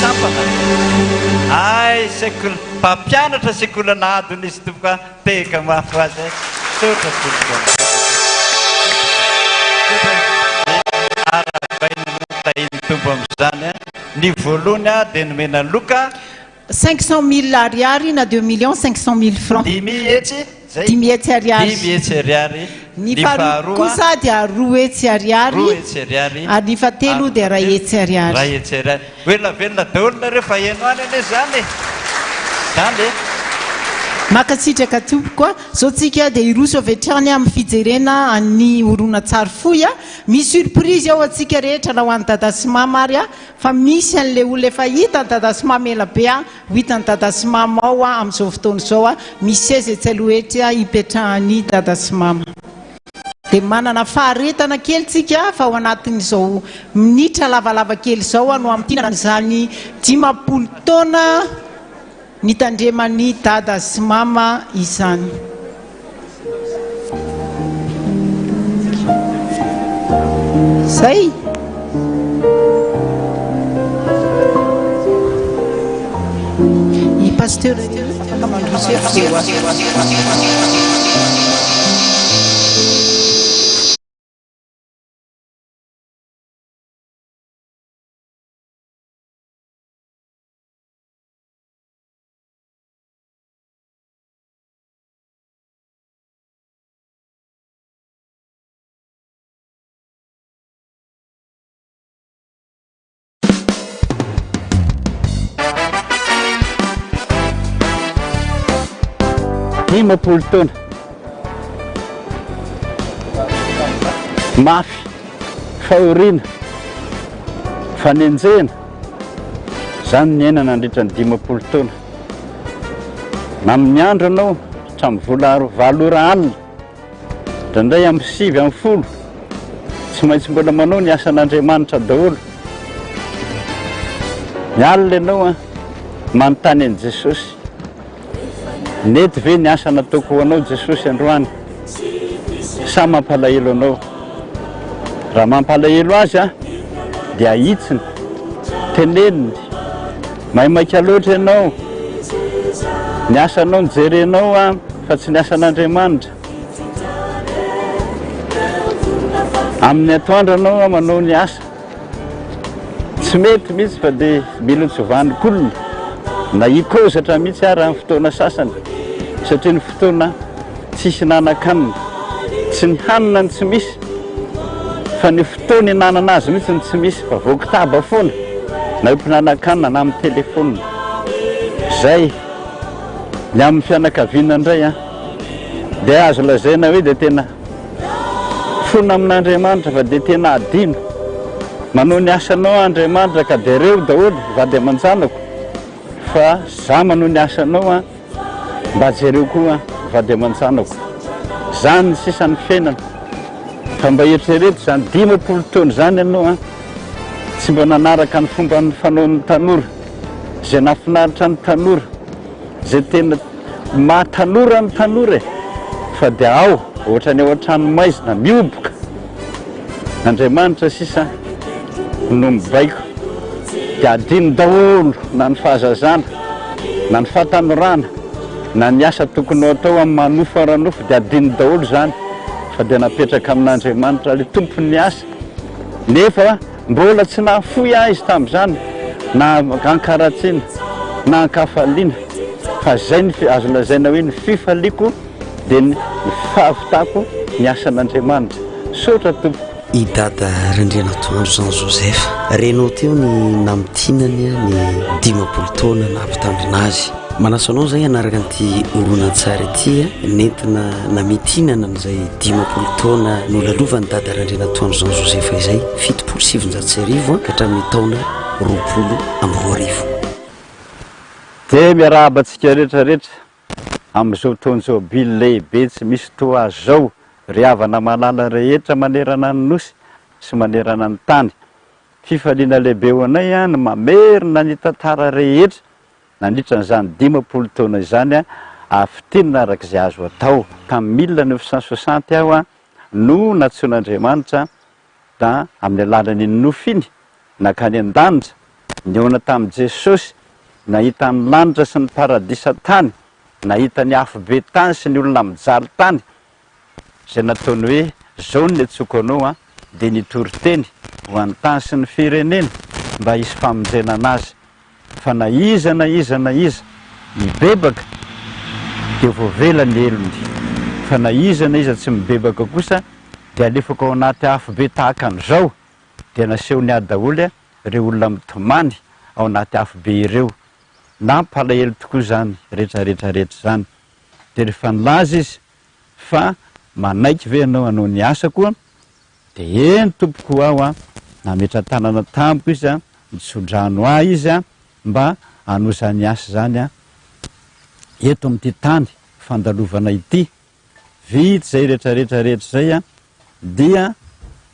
Sampana. Ay, sekoly mpampianatra sekoly alahadiny izy tompoko a. Tehaka mafy ho azy eh. Misaotra tompoko. Misaotra Arahabaina anao tahin'ny Tompo amin'izany eh. Ny voalohany ah dia nomena loka. 500 000 ariary na deux millions 500 mille francs. 500 zay. 500 ariary. 500 ariary. Ny faharoa kosa dia 200 ariary. 200 ariary. Ary ny fahatelo dia 100 ariary. 100 ariary. Ho ela velona daholo nareo fa heno any anie zany e! Zany e! Mankasitraka tompoko a! Zao tsika dia hiroso avy hatrany amin'ny fijerena an'ny horonantsary fohy a! Misy surprise ao antsika rehetra na ho an'i Dada sy Mama ary a! Fa misy an'ilay olona efa hitan'i Dada sy Mama ela be a! Ho hitan'i Dada sy Mama ao a! Amin'izao fotoana izao a! Misy seza etsy aloha etsy a! Hipetrahan'i Dada sy Mama. Dia manana faharetana kely tsika fa ao anatin'izao minitra lavalava kely izao no hamintinana an'izany 50 taona nitandreman'i Dada sy Mama izany. Zay. I Pasteur afaka mandroso eto dia ho azo. 50 taona. Mafy, fahoriana, fanenjehana, izany niaina nandritra ny 50 taona. Na amin'ny andro ianao, hatramin'ny vola valo ora alina, indraindray amin'ny sivy, amin'ny folo, tsy maintsy mbola manao ny asan'Andriamanitra daholo. Ny alina ianao an, manontany an'i Jesosy. Nety ve ny asa nataoko ho anao Jesosy androany sa mampalahelo anao? Raha mampalahelo azy aho dia ahitsiny, teneniny, maimaika loatra ianao, ny asanao no jerenao an fa tsy ny asan'Andriamanitra. Amin'ny atoandro ianao manao ny asa. Tsy mety mihitsy fa dia mila tsy vanon-kolona na hikaozatra mihitsy ara amin'ny fotoana sasany satria ny fotoana tsy hihinanan-kanina. Tsy ny hanina no tsy misy fa ny fotoana ihinanana azy mihitsy no tsy misy fa voakitaba foana na eo am-pihinanan-kanina na amin'ny telefaonina. Izay. Ny amin'ny fianakaviana indray an, dia azo lazaina hoe dia tena Fona amin'Andriamanitra fa dia tena adino. Manao ny asanao Andriamanitra ka dia reo daholo vady aman-janako fa za manao ny asanao an, mba jereo koa vady aman-janako. Zany ny sisa ny fiainana. Fa mba eritrereto izany 50 taona izany ianao an, tsy mba nanaraka ny fomba fanaon'ny tanora, izay nahafinaritra ny tanora, izay tena Maha tanora ny tanora e! Fa dia ao, ohatran'ny ao an-tranomaizina, mihoboka. Andriamanitra sisa no mibaiko. Dia adino daholo na ny fahazazana, na ny fahatanorana, na ny asa tokony ho atao amin'ny maha nofo ara-nofo, dia adino daholo izany, fa dia napetraka amin'Andriamanitra ilay tompon'ny asa. Nefa Mbola tsy nahafoy ahy izy tamin'izany na an-karatsiana na an-kafaliana fa izay ny azo lazaina hoe ny fifaliako dia ny fahavitako ny asan'Andriamanitra. Misaotra tompoko. I Dada Randrianatoandro Jean Joseph, renao teo ny namintinany ny 50 taona naha-mpitandrina azy. Manasa anao izay hanaraka an'ity horonantsary ity nentina namintinana an'izay 50 taona nolalovan'i Dada Randrianatoandro Jean Joseph izay, 1970 ka hatramin'ny taona 2020. Dia miarahaba antsika rehetra rehetra amin'izao taon-jobily lehibe tsy misy toa azy izao ry havana malala rehetra manerana ny Nosy sy manerana ny tany. Fifaliana lehibe ho anay ny mamerina ny tantara rehetra Nandritra an'izany 50 taona izany, afintinina araka izay azo atao, tamin'ny 1960 aho no nantsoin'Andriamanitra da amin'ny alalan'iny nofy iny, nankany an-danitra, nihaona tamin'i Jesosy, nahita ny lanitra sy ny paradisa tany, nahita ny afobe tany sy ny olona mijaly tany, izay nataony hoe, Izao no niantsoako anao an, dia nitory teny ho an'ny tany sy ny firenena mba hisy famonjena an'azy. Fa na iza na iza na iza mibebaka dia voavela ny helony, fa na iza na iza tsy mibebaka kosa dia alefako ao anaty afobe tahaka an'izao, dia nasehony ahy daholo ireo olona mitomany ao anaty afobe ireo. Nampalahelo tokoa izany retraretra rehetra izany. Dia rehefa nilaza izy fa manaiky ve ianao hanao ny asako, Dia eny tompoko aho an, nametra-tanana tamiko izy an, nitso-drano ahy izy an, mba hanohy izany asa izany an, eto amin'ity tany fandalovana ity. Vita izay retraretra rehetra izay an, dia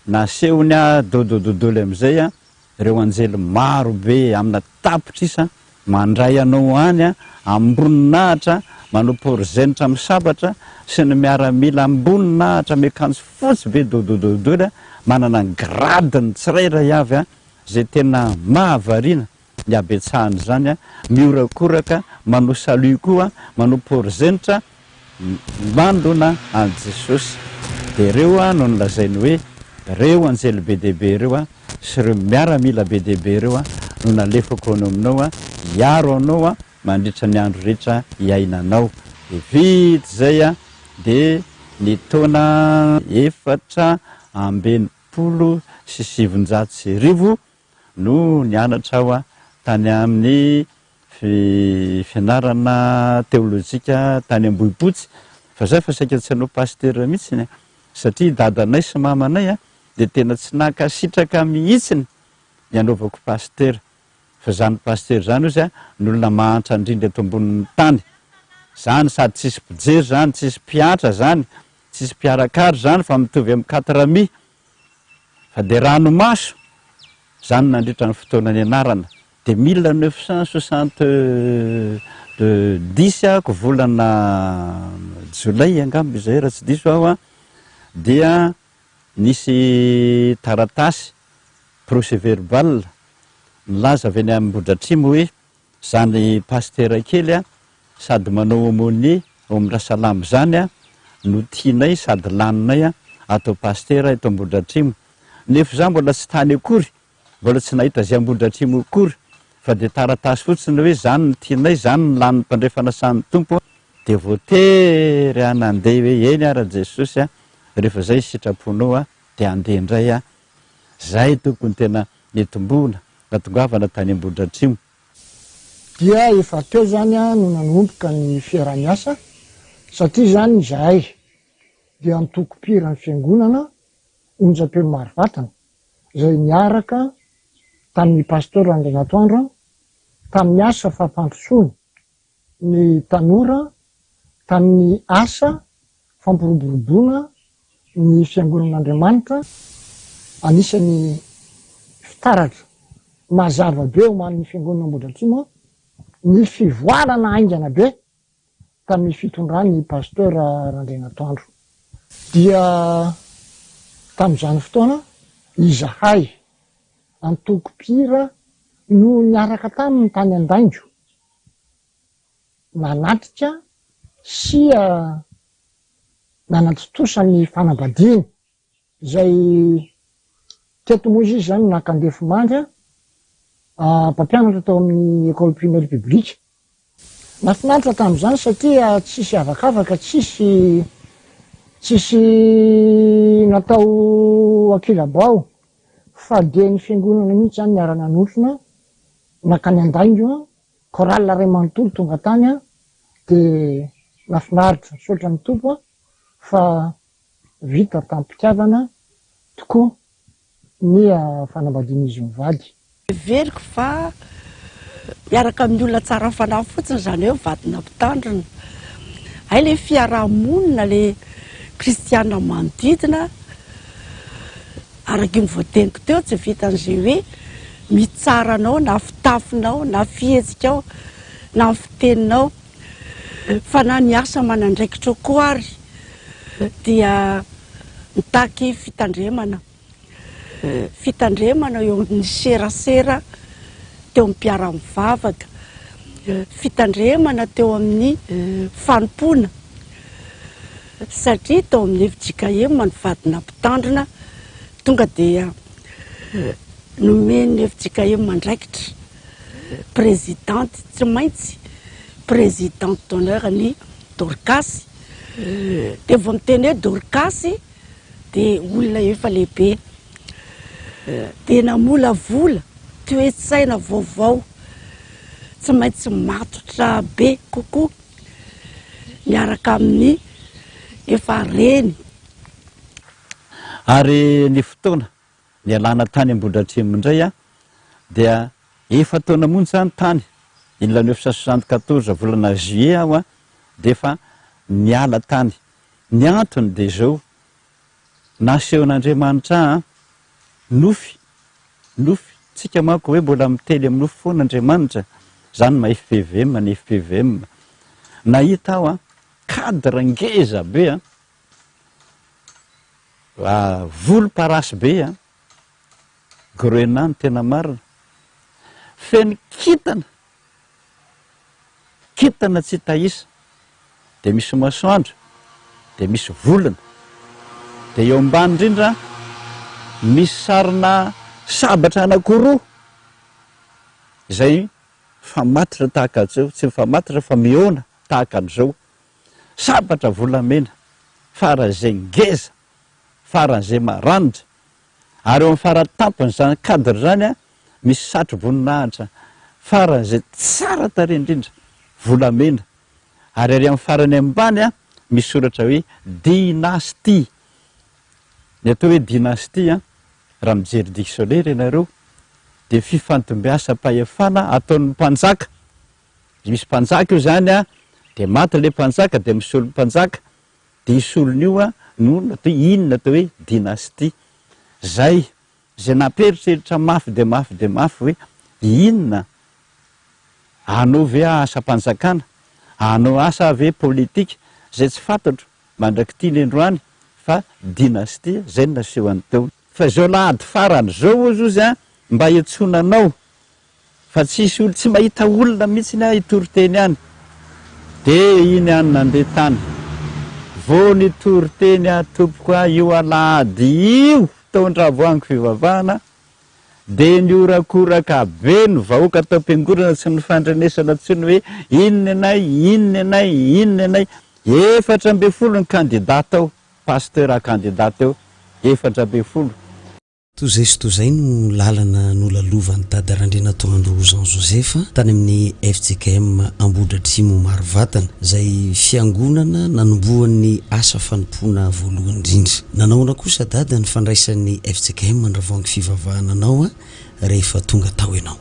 nasehony ahy dodododoly amin'izay an, ireo anjely maro be amina tapitrisa mandray anao any amboninahitra manao porizenitra amin'ny sabatra sy ny miaramila amboninahitra miakanjo fotsy be dodododoly manana ny grade-ny tsirairay avy izay tena mahavariana ny habetsahan'izany mihorakoraka manao salut koa manao porizenitra Manoloana an'i Jesosy, dia ireo no nolazainy hoe, Ireo anjely be dia be ireo sy ireo miaramila be dia be ireo no nalefako any aminao hiaro anao mandritra ny andro rehetra iainanao. Dia vita izay, dia ny taona 1964 no nianatra aho tany amin'ny. fianarana teolojika tany Ambohipotsy fa zay fa saika tsy hanao pasitera mihitsiny satria dadanay sy mamanay dia tena tsy nankasitraka mihitsiny ny hanaovako pasitera fa zany pasitera zany ozy ny olona mahantra indrindra eto ambonin'ny tany zany sady tsisy mpijery zany tsisy mpiantra zany tsisy mpiarakara zany fa mitovy amin'ny quatre amis fa dia ranomaso zany nandritra ny fotoana nianarana dia 1970 ako volana jolay angamba izay raha tsy diso aho an dia nisy taratasy procès verbal nilaza avy any Ambohidratrimo hoe zany pasitera kely an sady manao aumônier ao amin'ny Rasalama izany an no tianay sady laninay an atao pasitera eto Ambohidratrimo nefa za mbola tsy tany akory mbola tsy nahita izay Ambohidratrimo akory fa dia taratasy fotsiny hoe zany no tianay zany no lanin'ny mpandray fanasan'ny Tompo dia voatery aho nandeha hoe eny ara Jesosy a rehefa zay sitraponao a dia handeha indray aho zay tompoko no tena nitomboana natongavana tany Ambohidratrimo. Dia efa teo izany no nanomboka ny fiaraha-miasa satria izany izahay dia antoko mpihiran'ny fiangonana Onjampeo Marovatana izay niaraka tamin'ny Pasteur Andrianatoandro tamin'ny asa fampandrosoana ny tanora tamin'ny asa fampiroboroboana ny Fiangonan'Andriamanitra. Anisan'ny fitaratra mazava be omalin'ny Fiangonana Ambohidratrimo ny fivoarana haingana be tamin'ny fitondran'ny Pasteur Randrianatoandro. Dia tamin'izany fotoana izahay antoko mpihira no niaraka taminy tany Andaingo nanatrika sy nanatontosa ny fanambadiany izay teto moa izy izany naka andefimandry mpampianatra tao amin'ny école primaire publique. Nahafinaritra tamin'izany satria tsisy avakavaka, tsisy tsisy natao ankilabao fa dia ny fiangonana mihitsy izany niara-nanotrona nankany Andaingo, chorale iray manontolo tonga tany dia nahafinaritra, misaotra ny Tompo fa vita tamim-pitiavana tokoa ny fanambadian'izy mivady. Heveriko fa miaraka amin'ny olona tsara fanahy fotsiny izany hoe vadina mpitandrina. Hay ilay fiaraha-monina, ilay kristiana manodidina, araka iny voateniko teo, tsy vitan'izay hoe mitsara anao na fitafinao na fihetsikao na ny fiteninao fa na ny asa aman'andraikitrao koa ary dia mitaky fitandremana. Fitandremana eo amin'ny serasera teo amin'ny mpiara-mivavaka, fitandremana teo amin'ny fanompoana satria tao amin'ny fjkm ny vadina mpitandrina tonga dia nomen'ny fjkm andraikitra présidente tsy maintsy présidente d'honneur ny Dorcas dia vao miteny hoe Dorcas dia olona efa lehibe dia namolavola toe-tsaina vaovao tsy maintsy matotra be kokoa miaraka amin'ny efa reny. Ary ny fotoana nialana tany Ambohidratrimo indray aho dia efa-taona monja aho tany, 1974 volana juillet aho dia efa niala tany. Ny antony dia izao, nasehon'Andriamanitra ahy nofy, nofy, tsika manko hoe mbola miteny amin'ny nofy foana Andriamanitra, izany maha fpvm ny fpvm. Nahita aho an, cadre ngeza be an, volomparasy be an, grenat ny tena marina, feno kintana, Kintana tsy hita isa, dia misy masoandro, dia misy volana, dia eo ambany indrindra misy sarina sabatra anankiroa izay mifamatotra tahaka an'izao, tsy mifamatotra fa mihaona tahaka an'izao, sabatra volamena faran'izay ngeza, faran'izay maranitra, ary eo amin'ny fara tampon'izany cadre izany misy satro-boninahitra. Faran'izay tsara tarehy indrindra, volamena. Ary ary amin'ny farany ambany misy soratra hoe dynastie. Ny atao hoe dynastie, raha mijery dictionnaire ianareo, dia fifandimbiasam-pahefana ataon'ny mpanjaka. Misy mpanjaka io izany, dia maty ilay mpanjaka dia misolo mpanjaka, dia io solony io no natao hoe, iny no atao hoe dynastie. Izay Izay nampieritreritra mafy dia mafy dia mafy hoe inona? Hanao ve aho asam-panjakana? Hanao asa aho ve politika? Izay tsy fantatro mandrak'ity ny androany fa dynastie izay no nasehony teo. Fa izao alahady farany izao hozy ozy an, mba iantsoana anao Fa tsisy olo tsy mahita olona mihitsiny aho hitory teny any. De iny aho nandeha tany. Vao nitory teny aho tompoko a io alahady io tao Andravoahangy fivavahana de nihorakoraka be ny vahoaka tao am-piangonana tsy nifandrenesana intsony hoe iny ny anay iny ny anay iny ny anay. 14 ny kandida tao, pasteur kandida teo 14. Toy izay sy toy izay no lalana nolalovan'i Dada Randrianatoandro Jean Joseph tany amin'ny fjkm Ambohidratrimo Marovatana, izay fiangonana nanombohany ny asa fanompoana voalohany indrindra. Nanahoana kosa Dada ny fandraisan'ny fjkm Andravoahangy fivavahana anao rehefa tonga tao ianao?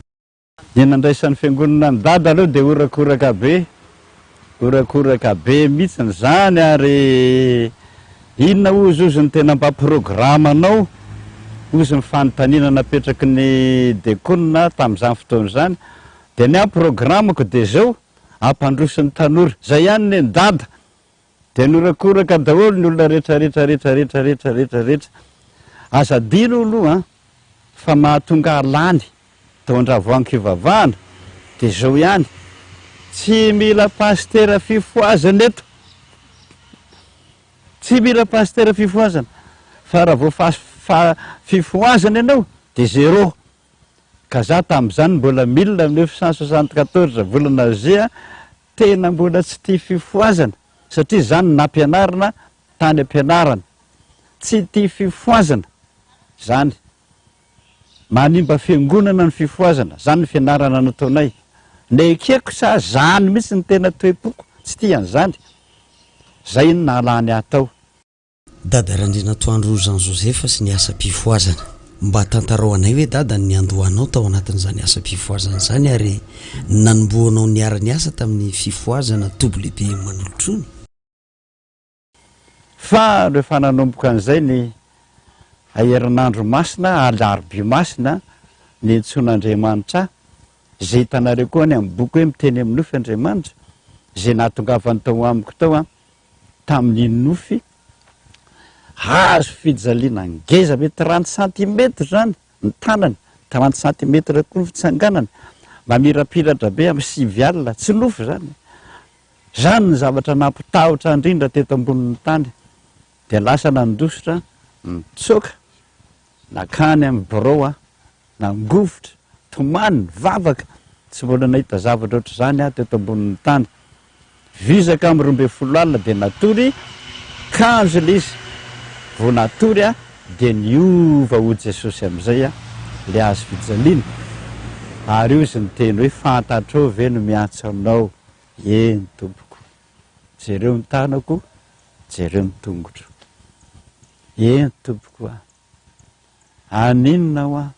Ny nandraisan'ny fiangonana an'i Dada aloha dia horakoraka be, horakoraka be mihitsiny izany ary inona hozy hozy ny tena mba programanao hozy ny fanontaniana napetraky ny dekonina tamin'izany fotoana izany, dia ny ahy programako dia izao, hampandroso ny tanora, izay ihany nen'i Dada, dia nihorakoraka daholo ny olona rehetra rehetra rehetra rehetra rehetra rehetra rehetra, aza adino aloha an, fa mahatonga lany Tao Andravoahangy fivavahana dia izao ihany, tsy mila pasitera fifohazana eto, tsy mila pasitera fifohazana, fa raha vao fa fifohazana ianao dia zéro, ka za tamin'izany mbola 1974 volana juin tena mbola tsy tia fifohazana satria izany nampianarina tany am-pianarana, tsy tia fifohazana izany. Manimba fiangonana ny fifohazana, zany ny fianarana nataonay. Nekeko sa zany mihitsy ny tena toe-poko, tsy tia an'izany. Zay no nahalany ahy tao. Dada Randrianatoandro Jean Joseph sy ny asam-pifohazana. Mba tantarao anay hoe Dada ny niandohanao tao anatin'izany asam-pifohazana izany ary ny nanombohanao niara-niasa tamin'ny fifohazana WBM Manolotrony? Fa rehefa nanomboka an'izay ny herinandro masina, alarobia masina, niantsoan'Andriamanitra ahy, izay hitanareo koa any amin'ny boky hoe miteny amin'ny nofy Andriamanitra, izay nahatongavany tao amiko tao an, tamin'ny nofy, hazo fijaliana ngeza be, trente centimètres izany ny tanany, trente centimètres koa ny fitsanganany, mamirapiratra be amin'ny sivy alina, tsy nofy izany. Izany ny zavatra nampitahotra indrindra teto ambonin'ny tany. Dia lasa nandositra, nitsoaka, nankany amin'ny birao aho, nangovitra, tomany, nivavaka. Tsy mbola nahita zavatra ohatr'izany aho teto ambonin'ny tany. Vizaka amin'ny 12 alina dia natory, kanjo ilay izy vao natory aho dia niova ho Jesosy amin'izay aho, ilay hazo fijaliana. Ary hoy izy niteny hoe, fantatrao ve no miantso anao? Eny tompoko. Jereo ny tanako, jereo ny tongotro. Eny tompoko a. Haninona hoa?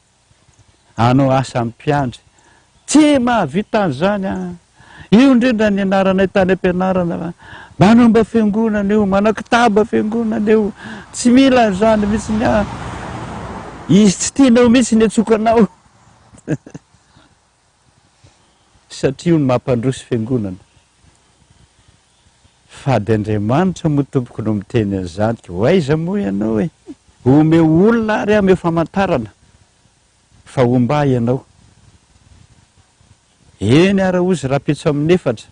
Hanao asa mpiandry. Tsy mahavita an'izany aho. Io indrindra ny nianaranay tany am-pianarana fa manomba fiangonana io, manao kitaba fiangonana io. Tsy mila an'izany mihitsy ny ahy. Izy tsy tianao mihitsy ny antsoiko anao. Satria io no mampandroso fiangonana. Fady Andriamanitra moa tompoko no miteny an'izany ko ho aiza moa ianao e? Omeo olona ary ameo famantarana fa homba ahy ianao. Eny ara ozy rahampitso amin'ny efatra.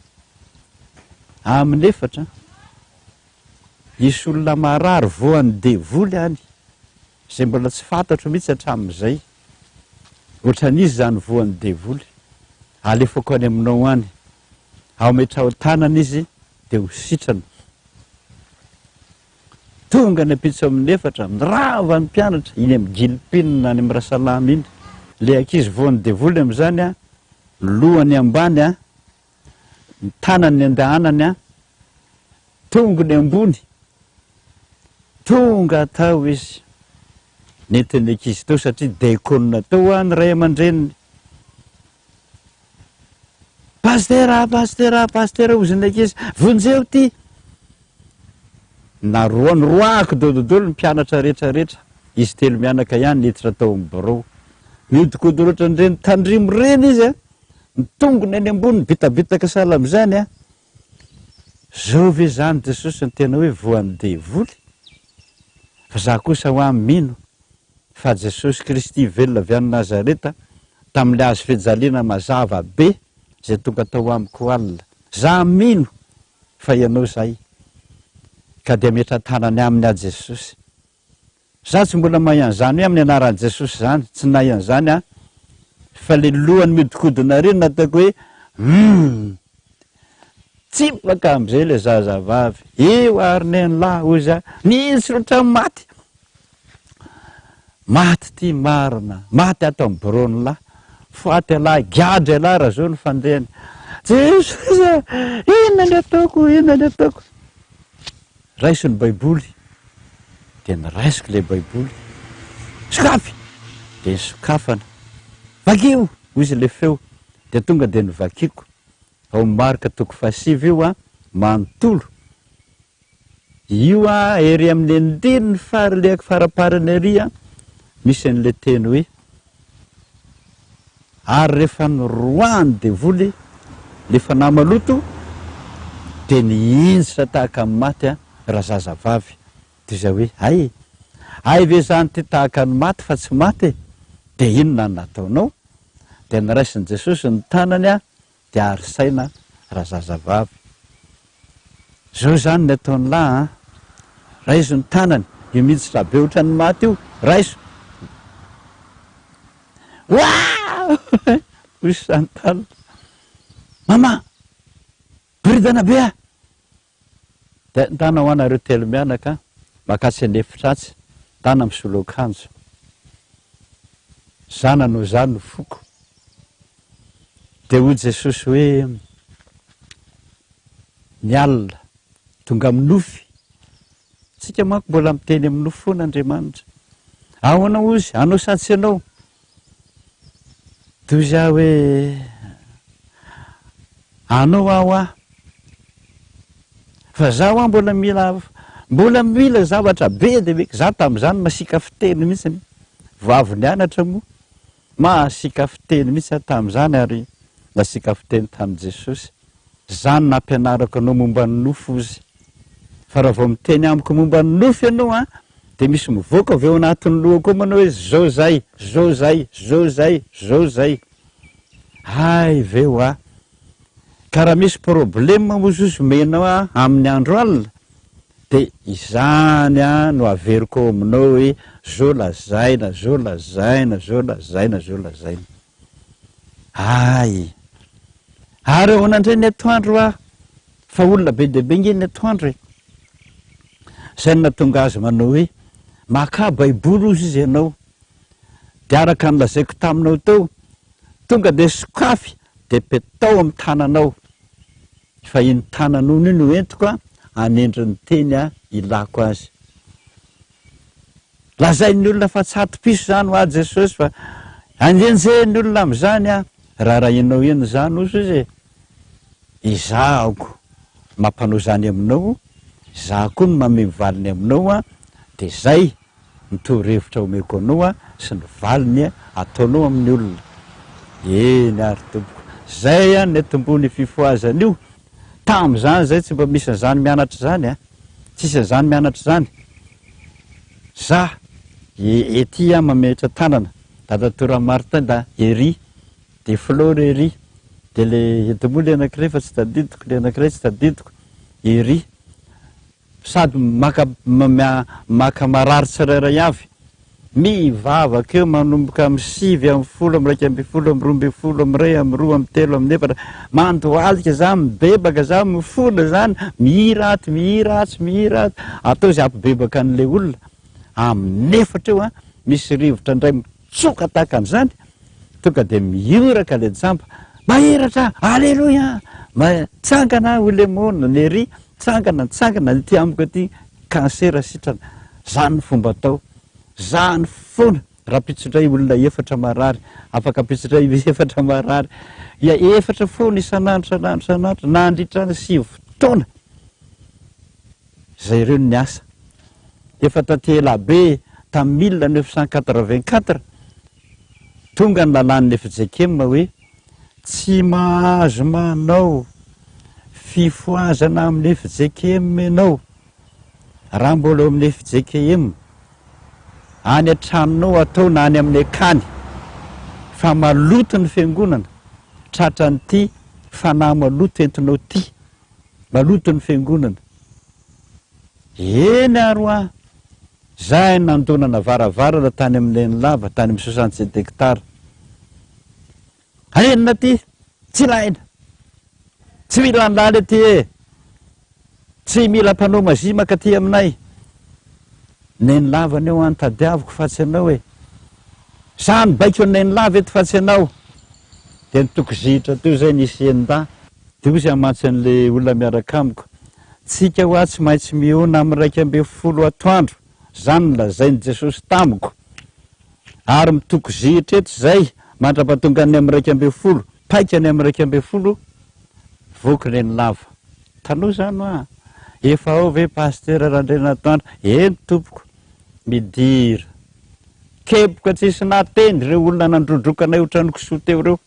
Amin'ny efatra hisy olona marary voan'ny devoly any izay mbola tsy fantatro mihitsy hatramin'izay. Ohatran'iza izany voan'ny devoly? Alefako any aminao any. Ametraho tanana izy dia ho sitrana. Tonga ny ampitso amin'ny efatra, mirava ny mpianatra, iny amin'ny Gilpin any amin'ny Rasalama iny. Ilay ankizy voan'ny devoly amin'izany an, Lohany ambany an, ny tanany andehanany an, tongony ambony, tonga tao izy, nentin'ny ankizy tao satria diakona tao an ny ray aman-dreniny. Pasitera, pasitera, pasitera hozy ny ankizy, vonjeo ity! Naroa, noroahako dododolo ny mpianatra rehetra rehetra, izy telo mianaka ihany niditra tao amin'ny birao. Mihodinkodina ohatran'ireny tandrimo ireny izy an, ny tongony any ambony mibitabitaka sahala amin'izany an. Zao ve izany Jesosy no tena hoe voan'ny devoly? Fa za kosa hoa mino fa Jesosy Kristy velona avy any Nazareta tamin'ilay hazo fijaliana mazava be izay tonga tao amiko alina. Za mino fa ianao izay. Ka dia metra-tanany aminy aho Jesosy. Za tsy mbola mahay an'izany hoe amin'ny anaran'i Jesosy izany, tsy nahay an'izany aho. Fa le lohany miodikodina ary no nataoko hoe humm! Tsipaka amin'izay le zazavavy. Eo ary nen'lah hozy aho, mihitsy ohatran'ny maty. Maty ty marina, maty ato amin'ny biraon'lah. Faty ialahy, gadra ialahy raha zao no fandehany. Jesosy a! Inona ny ataoko, inona ny ataoko? Raiso ny baiboly, dia noraisiko ilay baiboly. Sokafy! Dia nisokafana. Vakio! Hoy izy ilay feo. Dia tonga dia novakiko. Ao amin'ny Marka toko fahasivy io an, manontolo. Io an, ery amin'ny andininy faha faraparany ery an, misy an'ilay teny hoe, Ary rehefa noroahan'ny devoly ilay fanahy maloto, dia nihinjitra tahaka ny maty razazavavy. Dia izay hoe, Hay e! Hay ve izany ity tahaka ny maty fa tsy maty e? Dia inona no nataonao? Dia noraisin'i Jesosy ny tanany dia ary saina razazavavy. Zao izany ny ataon'lah an! Raiso ny tanany, io miditra be ohatran'ny maty io, raiso! Waouh! Hoy Chantal. Maman! Boridana be ah! Dia ndana ho anareo telo mianaka makatsy an'efitra atsy, ndana misolo akanjo. Za nanao izany ny foko. Dia hoy Jesosy hoe, ny alina, tonga amin'ny nofy. Tsika manko mbola miteny amin'ny nofy foana Andriamanitra. Ahoana hozy, anao sa tsy anao? Toy izaho hoe, anao aho ah. Fa zaho ah mbola mila, mbola mila zavatra be dia be. Za tamin'izany masiaka fiteny mihitsiny. Vao avy nianatra moa. Mahasiaka fiteny mihitsy aho tamin'izany ary nasiaka fiteny tamin'i Jesosy. Izany nampianarako anao momba ny nofo ozy. Fa raha vao miteny amiko momba ny nofo ianao an, dia misy mivoaka avy ao anatin'ny lohako ao manao hoe zao izay, zao izay, zao izay, zao izay. Hay ve hoa. Ka raha misy problème ozy ozy omenao ahy amin'ny andro alina, dia izany an no averiko ao aminao hoe zao lazaina, zao lazaina, zao lazaina, zao lazaina. Hay! Ary ahoana indray ny atoandro hoa? Fa olona be dia be nge ny atoandro e! Izay no nahatonga azy manao hoe, makà baiboly hozy izy ianao. Dia araka ny lazaiko taminao teo, tonga dia sokafy dia petao amin'ny tananao. Fa iny tananao iny no entiko hanendry ny teny ilako azy. Lazain'ny olona fa tsy ato-piso izany hoa Jesosy fa anjenjehin'ny olona amin'izany aho. Raharahianao inona izany hozy izy e? Izaho mampanao izany aminao, izaho koa no manome ny valiny aminao an, dia izay ny torohevitra omeko anao an, sy ny valiny ataonao amin'ny olona. Eny ary tompoko. Izay an ny atombohan'io fifohazana io. Tamin'izany izay tsy mba misy an'izany mianatra izany an. Tsisy an'izany mianatra izany. Za, e ety aho mametra tanana, dadatoa Ramartin da ery, de Flore ery, de le eto moa le anakiray fa tsy tadidiko, le anakiray tsy tadidiko, ery. Sady maka maka marary tsirairay avy. Mivavaka eo manomboka amin'ny sivy, amin'ny folo, amin'ny 11, amin'ny 12, amin'ny iray, amin'ny roa, amin'ny telo, amin'ny efatra. Mandohalika za, mibebaka za, mifona zany, mihira ato, mihira atsy, mihira ato. Atao izay hampibebaka an'ilay olona. Amin'ny efatra eo an, misy rivotra indray mitsoka tahaka an'izany, tonga dia mihoraka ilay jamba. Mahiratra! Aleloia! Mitsangana hoy lemona, ny ery, tsangana, tsangana, ny aty amiko aty, cancer sitrana. Zany ny fomba atao. Zany foana. Rahampitso indray olona efatra marary, afaka ampitso indray efatra marary. Ia efatra foana isan'andro, isan'andro, isan'andro, nandritra ny sivy taona. Izay ireo no niasa. Efa taty elabe, tamin'ny 1984, Tonga ny lalàn'ny fjkm hoe tsy mahazo manao fifohazana amin'ny fjkm ianao raha mbola eo amin'ny fjkm, any an-tranonao atao na any amin'ny akany, fa maloto ny fiangonana tratran'ity fanahy maloto entinao ity, maloto ny fiangonana. Eny ary hoa! Zahay nandonana varavarana tany amin'ny Nenilava, tany amin'ny 67 hectares. Harenina aty, tsy ilaina. Tsy mila an'laly aty e! Tsy mila mpanao magie mankaty aminay. Nenilava anio an tadiaviko fa tsy anao e! Za mibaiko an'i Nenilava eto fa tsy anao. Dia nitokozihitra teo izay nisy enin-dahy. Dia hoy izy mantsy an'ilay olona miaraka amiko, Tsika hoa tsy maintsy mihaona amin'ny 11 atoandro, izany no lazain'i Jesosy tamiko. Ary mitokozihitra eto izay mandra-pahatongan'ny amin'ny 11, paika ny amin'ny 11, voky Renilava. Taloha izany hoa, efa ao ve Pasitera Randrianatoandro? Eny tompoko, midira. Kepoka tsisy nahateny ireo olona nandrodroka anay ohatran'ny kisoa teo ireo.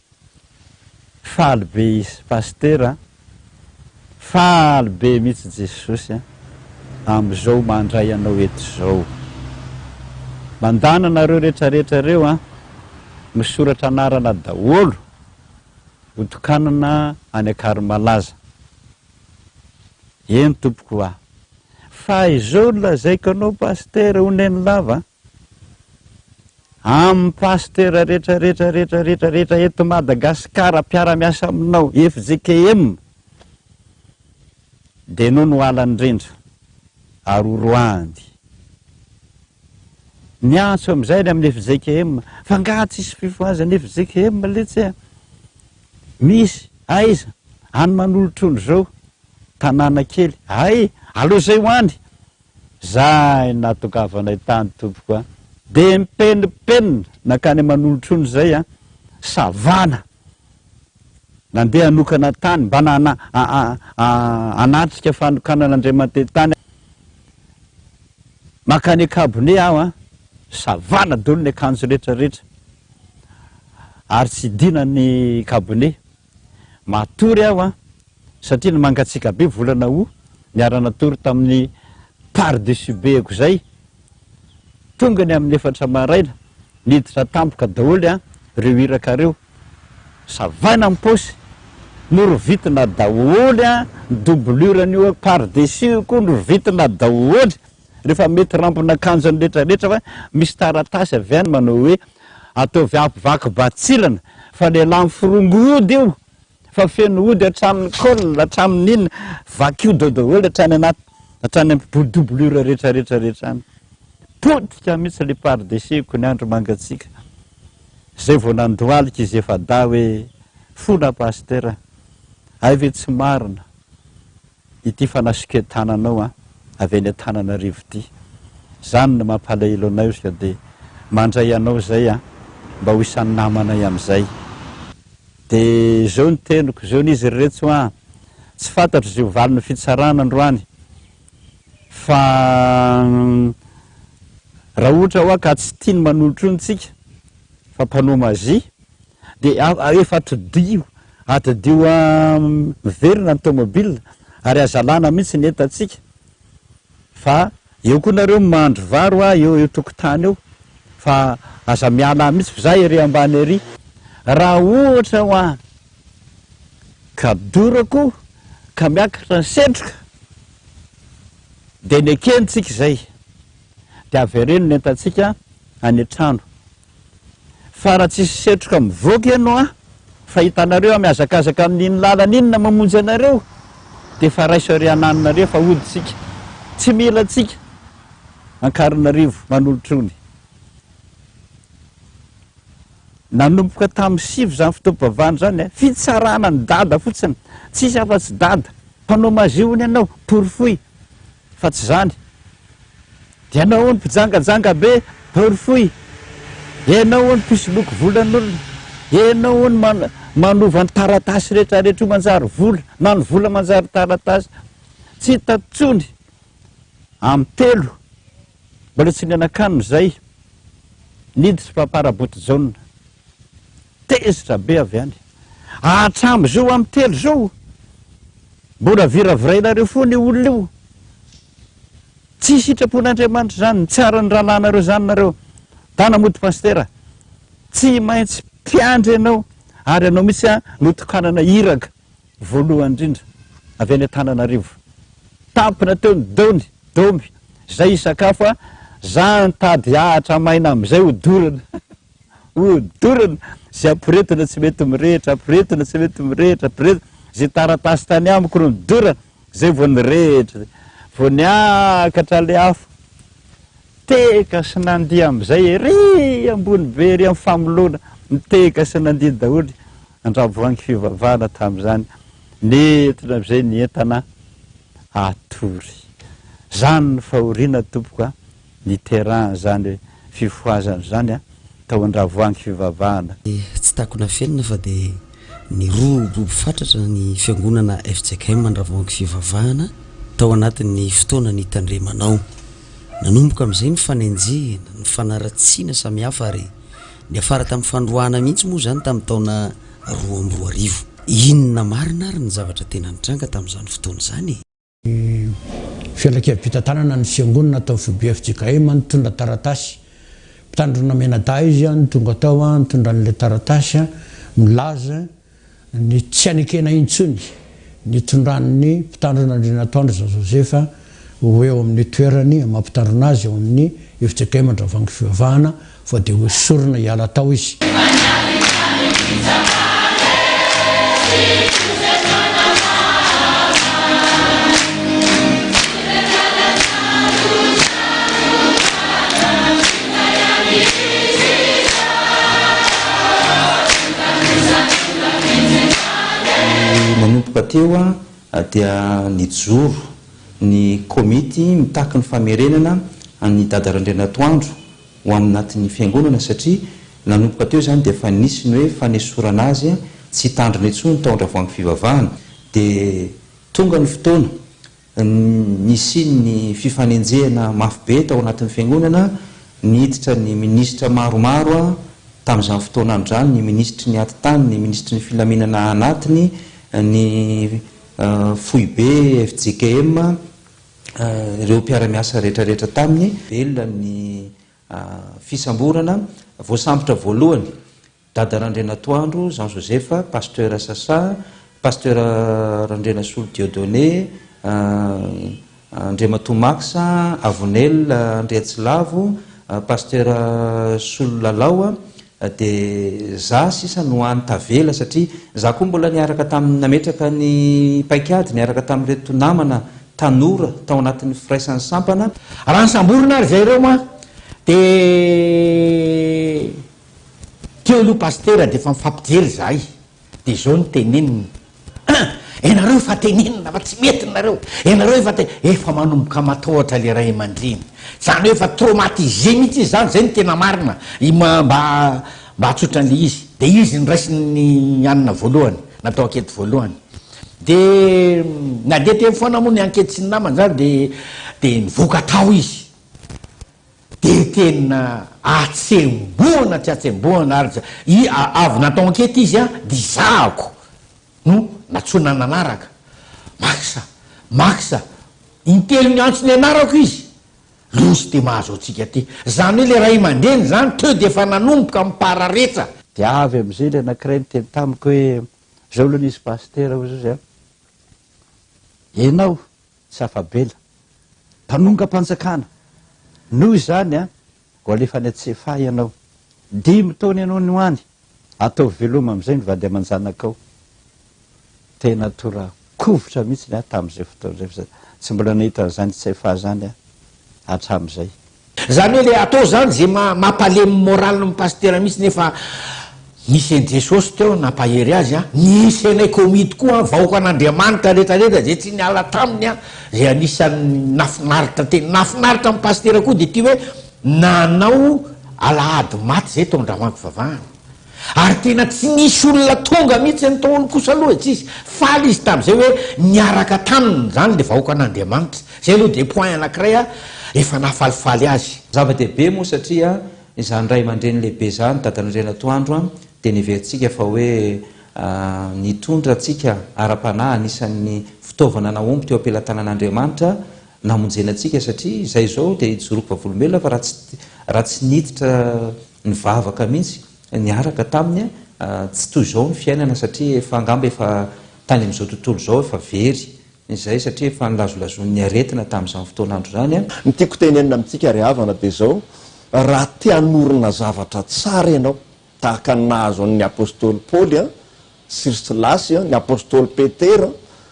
Faly be izy Pasitera a! Faly be mihitsy Jesosy a! Amizao mandray anao eto zao. Mandana nareo rehetra rehetra reo a! Misoratra anarana daholo ho tokanana any Akarimalaza. Eny tompoko a! Fa izao no lazaiko anao Pasitera ho Nenilava a! Amin'ny pasitera rehetra rehetra rehetra rehetra rehetra eto Madagascar mpiara-miasa aminao fjkm dia ianao no halany indrindra ary ho roahany. Miantso amin'izay ny amin'ny fjkm fa angaha tsisy fifohazana fjkm letsy a! Misy, aiza? Any Manolotrondro izao, tanàna kely, hay, aleo izay ho any! Zay nahatongavanay tany tompoko a! De mipenimpenina nankany Manolotrony zay a! Savana! Nandeha hanokana tany mba na hanatrika fanokanana Andriamaniteny tany Mankany Ankabone aho a! Savana daholo ny akanjo rehetra rehetra ary tsy idina ny kabone. Matory aho an, satria ny mangatsiaka be volana août, niara-natory tamin'ny par dessus be-ko izay, tonga ny amin'ny efatra maraina, niditra tampoka daholo an, ireo iraka ireo, savaina ny paosy, norovitina daholo an, ny doublure-n'io par dessus io koa norovitina daholo, rehefa mety rambon'akanjony rehetra rehetra fa misy taratasy avy any manao hoe Ataovy ampy vaky batsilana fa lehilahy miforongo ody io fa feno ody hatramin'ny col hatramin'ny inona vakio daholo hatrany anaty hatrany amin'ny doublure rehetra rehetra rehetra any. Potika mihitsy le pardesiko ny andro mangatsiaka. Zay vao nandohalika izy efa-dahy hoe fona pasitera hay ve tsy marina Ity fanasoketananao an, avy any Antananarivo ity. Zany no mampalahelo anay ozy ka dia mandray anao zay an, mba ho isan'ny namanay amin'izay. Dia zao ny teniko, zao ny izy ry retsy hoa, tsy fantatro izay ho valin'ny fitsarana androany, fa raha ohatra hoa ka tsy tia ny manolotra ony tsika, fa mpanao magie, Dia efa atodiho, atodiho miverina ny tomobile ary aza alana mihitsy ny entantsika fa eo koa nareo mandry vary hoa eo eo tokotany eo fa aza miala mihitsy fa za ery ambany ery raha ohatra hoa ka dorako ka miakatra ny setroka dia nekentsika izay dia avereno ny entantsika any an-trano Fa raha tsisy setroka mivoaka ianao an, fa hitanareo aho mihazakazaka amin'iny lalana iny na mamonjy anareo, dia efa raiso ary ananonareo fa hody tsika. Tsy mila antsika Ankarinarivo manolotrony. Nanomboka tamin'ny sivy izany fotoam-pivavahana izany e, fitsarana an'i Dada fotsiny, tsisy afa-tsy Dada. Mpanao magie hono ianao, porofoy fa tsy izany. Dia ianao hono mpijangajanga be, porofoy. Ianao hono mpisoloky volan'olona. Ianao hono man- manova ny taratasy rehetrarehetra ho manjary vola, na ny vola manjary taratasy. Tsy hita intsony. Amin'ny telo, mbola tsy nihinan-kanina izay. Niditra Papa Rabotojaona. Tezitra be avy any. Hatramin'izao amin'ny telo izao, mbola viravirainareo foana io olona io. Tsy sitrapon'Andriamanitra izany, mitsara ny rahalahinareo izany nareo. Dana mody Pasitera, tsy maintsy mpiandry ianao ary ianao mihitsy no tokanana iraka voalohany indrindra avy any Antananarivo. Tampina teo ny dony, domby, zay hisakafo a, za nitady ahatra maina amizay hodorana, hodorana, zay amporetina tsy mety mirehitra, amporetina tsy mety mirehitra, amporetina, zay taratasy tany amiko no nodorana, zay vao nirehitra, vao niakatra le afo, nitehaka sy nandihy amizay ery ambony be ery am famoloana, nitehaka sy nandihy daholo, Andravoahangy fivavahana tamin'izany, nentina amin'izay ny entana hatory. Izany no fahoriana tompoko a, niterahan'izany fifohazana izany a, tao Andravoahangy fivavahana. Tsy takona afenina fa dia niroborobo fatratra ny fiangonana fjkm Andravoahangy Fivavahana tao anatin'ny fotoana nitandremanao. Nanomboka amin'izay ny fanenjehana, ny fanaratsiana samihafa ary Niafara tamin'ny fandroahana mihitsy moa izany tamin'ny taona 2002. Inona marina ary ny zavatra tena nitranga tamin'izany fotoana izany e? Ny Filankevi-pitantanana ny Fiangonana tao Foibe fjkm nitondra taratasy. Mpitandrina mianadahy izy no tonga tao nitondra an'ilay taratasy milaza ny tsy hanekena intsony ny hitondran'ny mpitandrina Andrianatoandro Jean Joseph ho eo amin'ny toerany maha mpitandrina azy eo amin'ny fjkm Andravoahangy Fivavahana fa dia hoesorina hiala tao izy. Nanomboka teo dia nijoro ny komity mitaky ny famerenana an'i Dada Randrianatoandro ho aminatin'ny fiangonana satria nanomboka teo izany dia efa nisy ny hoe fanesorana azy tsy hitandrina intsony tao Andravoahangy fivavahana dia tonga ny fotoana Nisian'ny fifanenjehana mafy be tao anatin'ny fiangonana, niditra ny minisitra maromaro tamin'izany fotoana izany, ny minisitry ny atitany, ny minisitry ny filaminana anatiny, ny foibe fjkm, ireo mpiara-miasa rehetrarehetra taminy. Velona ny fisamborana, voasambotra voalohany Dada Randrianatoandro Jean Joseph, Pasteur Sasa, Pasteur Randrianasolo Dieudonné, Andriamatoa Max, Avonel Andriatsilavo, Pasteur Solo Lalao, dia za sisa no hany tavela satria za koa mbola niaraka tamin'ny nametraka ny paikady niaraka tamin'ireto namana tanora tao anatin'ny firaisan'ny sampana. Raha nosamborina ary izay ireo ma dia Teo aloha Pasitera dia efa mifampijery izahay dia izao no teneniny, An! Ianareo efa tenenina fa tsy mety nareo, ianareo efa te-, efa manomboka matahotra ilay ray aman-dreny. Izany hoe efa traumatisé mihitsy izy izany, izay no tena marina, i mba mba hahatsotra an'ilay izy. Dia izy noraisiny hanina voalohany, natao ankety voalohany. Dia nandeha teny foana moa ny ankety sy ny namany izany dia dia nivoaka tao izy. Dia tena atsembohana tsy atsembohana ary i avy natao ankety izy an dia izahako no natsoina nanaraka. Max a! Max a! Intelo niantso ny anarako izy. Loza ity mahazo antsika ity. Izany hoe ilay ray aman-dreny izany teo dia efa nanomboka mipararetsa. Dia avy amin'izay ilay anankiray niteny tamiko hoe, izao aloha nisy pasitera hozy izy an, ianao tsy afa-bela. Mpanongam-panjakana. Noho izany an, ho alefa any Antsefahy ianao. Dimy taona ianao no any. Ataovy veloma amin'izay ny vady aman-janakao. Tena tora-kovitra mihitsy aho tamin'izay fotoana izay fa tsy mbola nahita an'izany Antsefahy izany aho hatramin'izay. Zany hoe le atao zany ze mampalemy moral ny pasitera mihitsy nefa. Nisy an'i Jesosy teo nampahery azy an, nisy anay komity koa an, vahoakan'Andriamanitra rehetra rehetra izay tsy niala taminy an, izay anisan'ny nafinaritra tena nafinaritra an'i Pasitera koa dia ity hoe nanao alahady maty izay tao Andramampivavahana. Ary tena tsy nisy olona tonga mihitsy ny tao kosa aloha e, tsisy. Faly izy tamin'izay hoe niaraka taminy izany ilay vahoakan'Andriamanitra. Izay aloha dia point anankiray an, efa nahafalifaly azy. Zava-dehibe moa satria Izany ray aman-dreny lehibe izany, Dadan'Andrianatoandro an, dia neverintsika fa hoe nitondra antsika ara-panahy, anisan'ny fitaovana nahomby teo am-pelatanan'Andriamanitra namonjena antsika, satria izay izao dia ijoroako vavolombelona fa raha tsy raha tsy niditra nivavaka mihitsy niaraka taminy tsy toy izao ny fiainana satria efa angamba efa tany amin'izao tontolo izao efa very Izay satria efa nilazolazoin'ny aretina tamin'izany fotoan'andro izany. Ny tiako tenenina amintsika ry havana dia izao, raha te hanorina zavatra tsara ianao, tahaka ny nahazo an'ny apostoly Paoly sy ry Silasy, ny apostoly Petera,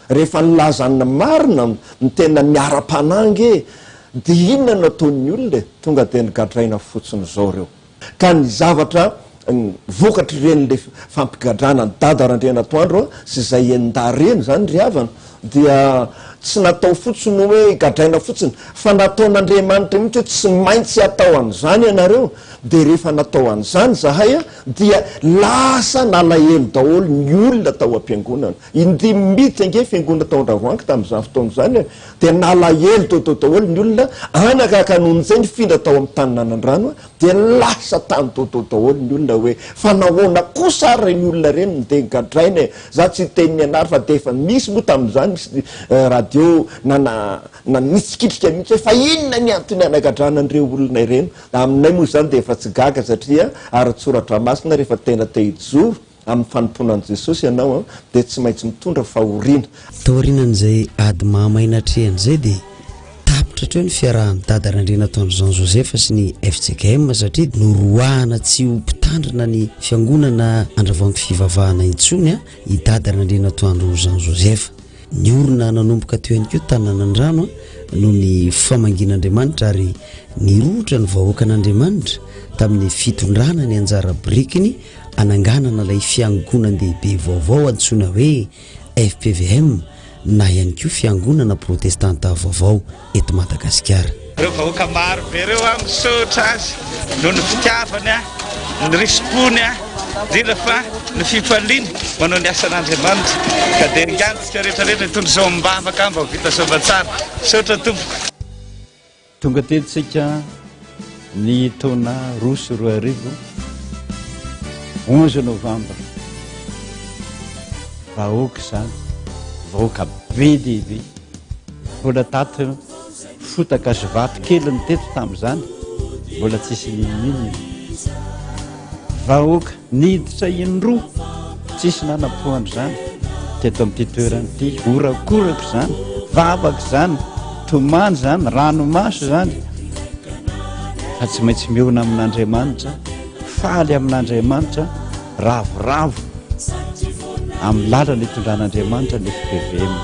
rehefa nilaza ny marina, ny tena ny ara-panahy ange, dia inona no ataon'ny olona e? Tonga dia nogadraina fotsiny izao ireo. Ka ny zavatra vokatr'ireny le fampigadrana an'i Dada Randrianatoandro sy izay enin-dahy ireny izany ry havana dia tsy natao fotsiny hoe gadraina fotsiny fa nataon'Andriamanitra mihitsy hoe tsy maintsy atao an'izany ianareo dia rehefa natao an'izany izahay dia lasa nalahelo daholo ny olona tao am-piangonana. Indimy miditra ange fiangonana tao Andravoahangy tamin'izany fotoana izany e! Dia nalahelo teo daholo ny olona, anaka ka nony izay nifindra tao amin'ny tanin'Anandrano dia lasa tany teo daholo ny olona hoe fa nahoana kosa ary ireny olona ireny no dia gadraina e! Za tsy hiteny ny anary fa dia efa misy moa tamin'izany misy radio nana nanitrikitrika mihitsy hoe fa inona ny antony anagadrana an'ireo olona ireny? Aminay moa izany dia efa tsy gaga satria ara-tsoratra masina rehefa tena te hijoro Amin'ny fanompoana an'i Jesosy ianao dia tsy maintsy mitondra fahoriana. Taorianan'izay ady mahamay natrehany izay dia tapitra hatreo ny fiarahan'i Dada Randrianatoandro Jean Joseph sy ny fjkm satria noroahana tsy ho mpitandrina ny fiangonana Andravoahangy Fivavahana intsony i Dada Randrianatoandro Jean Joseph. Niorina nanomboka teo ihany koa Tananandrano noho ny famangian'Andriamanitra ary nirohotra ny vahoakan'Andriamanitra tamin'ny fitondrana ny anjara birikiny Ananganana ilay fiangonan-dehibe vaovao antsoina hoe fpvm na ihany koa Fiangonana Protestanta Vaovao eto Madagasikara. Ireo vahoaka maro be ireo aho misaotra azy noho ny fitiavany ahy, ny risi-pony ahy, indrindra fa ny fifaliany manao ny asan'Andriamanitra. Ka dia engantsika rehetra rehetra hitondra izao am-bavaka mba ho vita soamantsara. Misaotra tompoko. Tonga teto tsika ny taona 2002, 11 novembre. Vahoaka izany, vahoaka be dia be. Mbola tato fotaka sy vato kely ny teto tamin'izany, mbola tsisy n'inon'inona. Vahoaka niditra indroa, tsisy nanam-po an'izany teto amin'ity toerana ity. Horakoraka izany, vavaka izany, tomany izany, ranomaso izany. Fa tsy maintsy mihaona amin'Andriamanitra, faly amin'Andriamanitra, ravoravo amin'ny lalana itondran'Andriamanitra ny FPVM.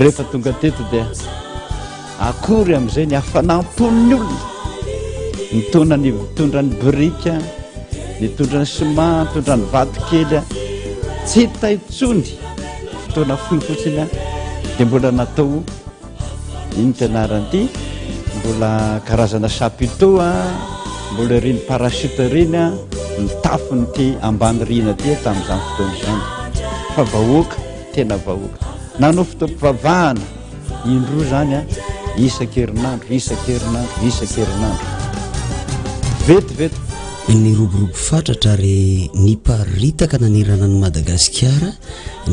Rehefa tonga teto dia Akory amin'izay ny hafanam-pon'ny olona, nitondra ny nitondra ny biriky, nitondra ny ciment, nitondra ny vatokely, tsy hita intsony, fotoana fohy fotsiny dia mbola natao ino ty anarany ity, mbola karazana chapiteau, mbola ireny parachute ireny ny tafon'ity ambany rihana ity tamin'izany fotoana izany, fa vahoaka, tena vahoaka, nanao fotoam-pivavahana. Indroa izany an, isan-kerinandro, isan-kerinandro, isan-kerinandro. Vetivety. Niroborobo fatratra ary niparitaka nanerana an'i Madagasikara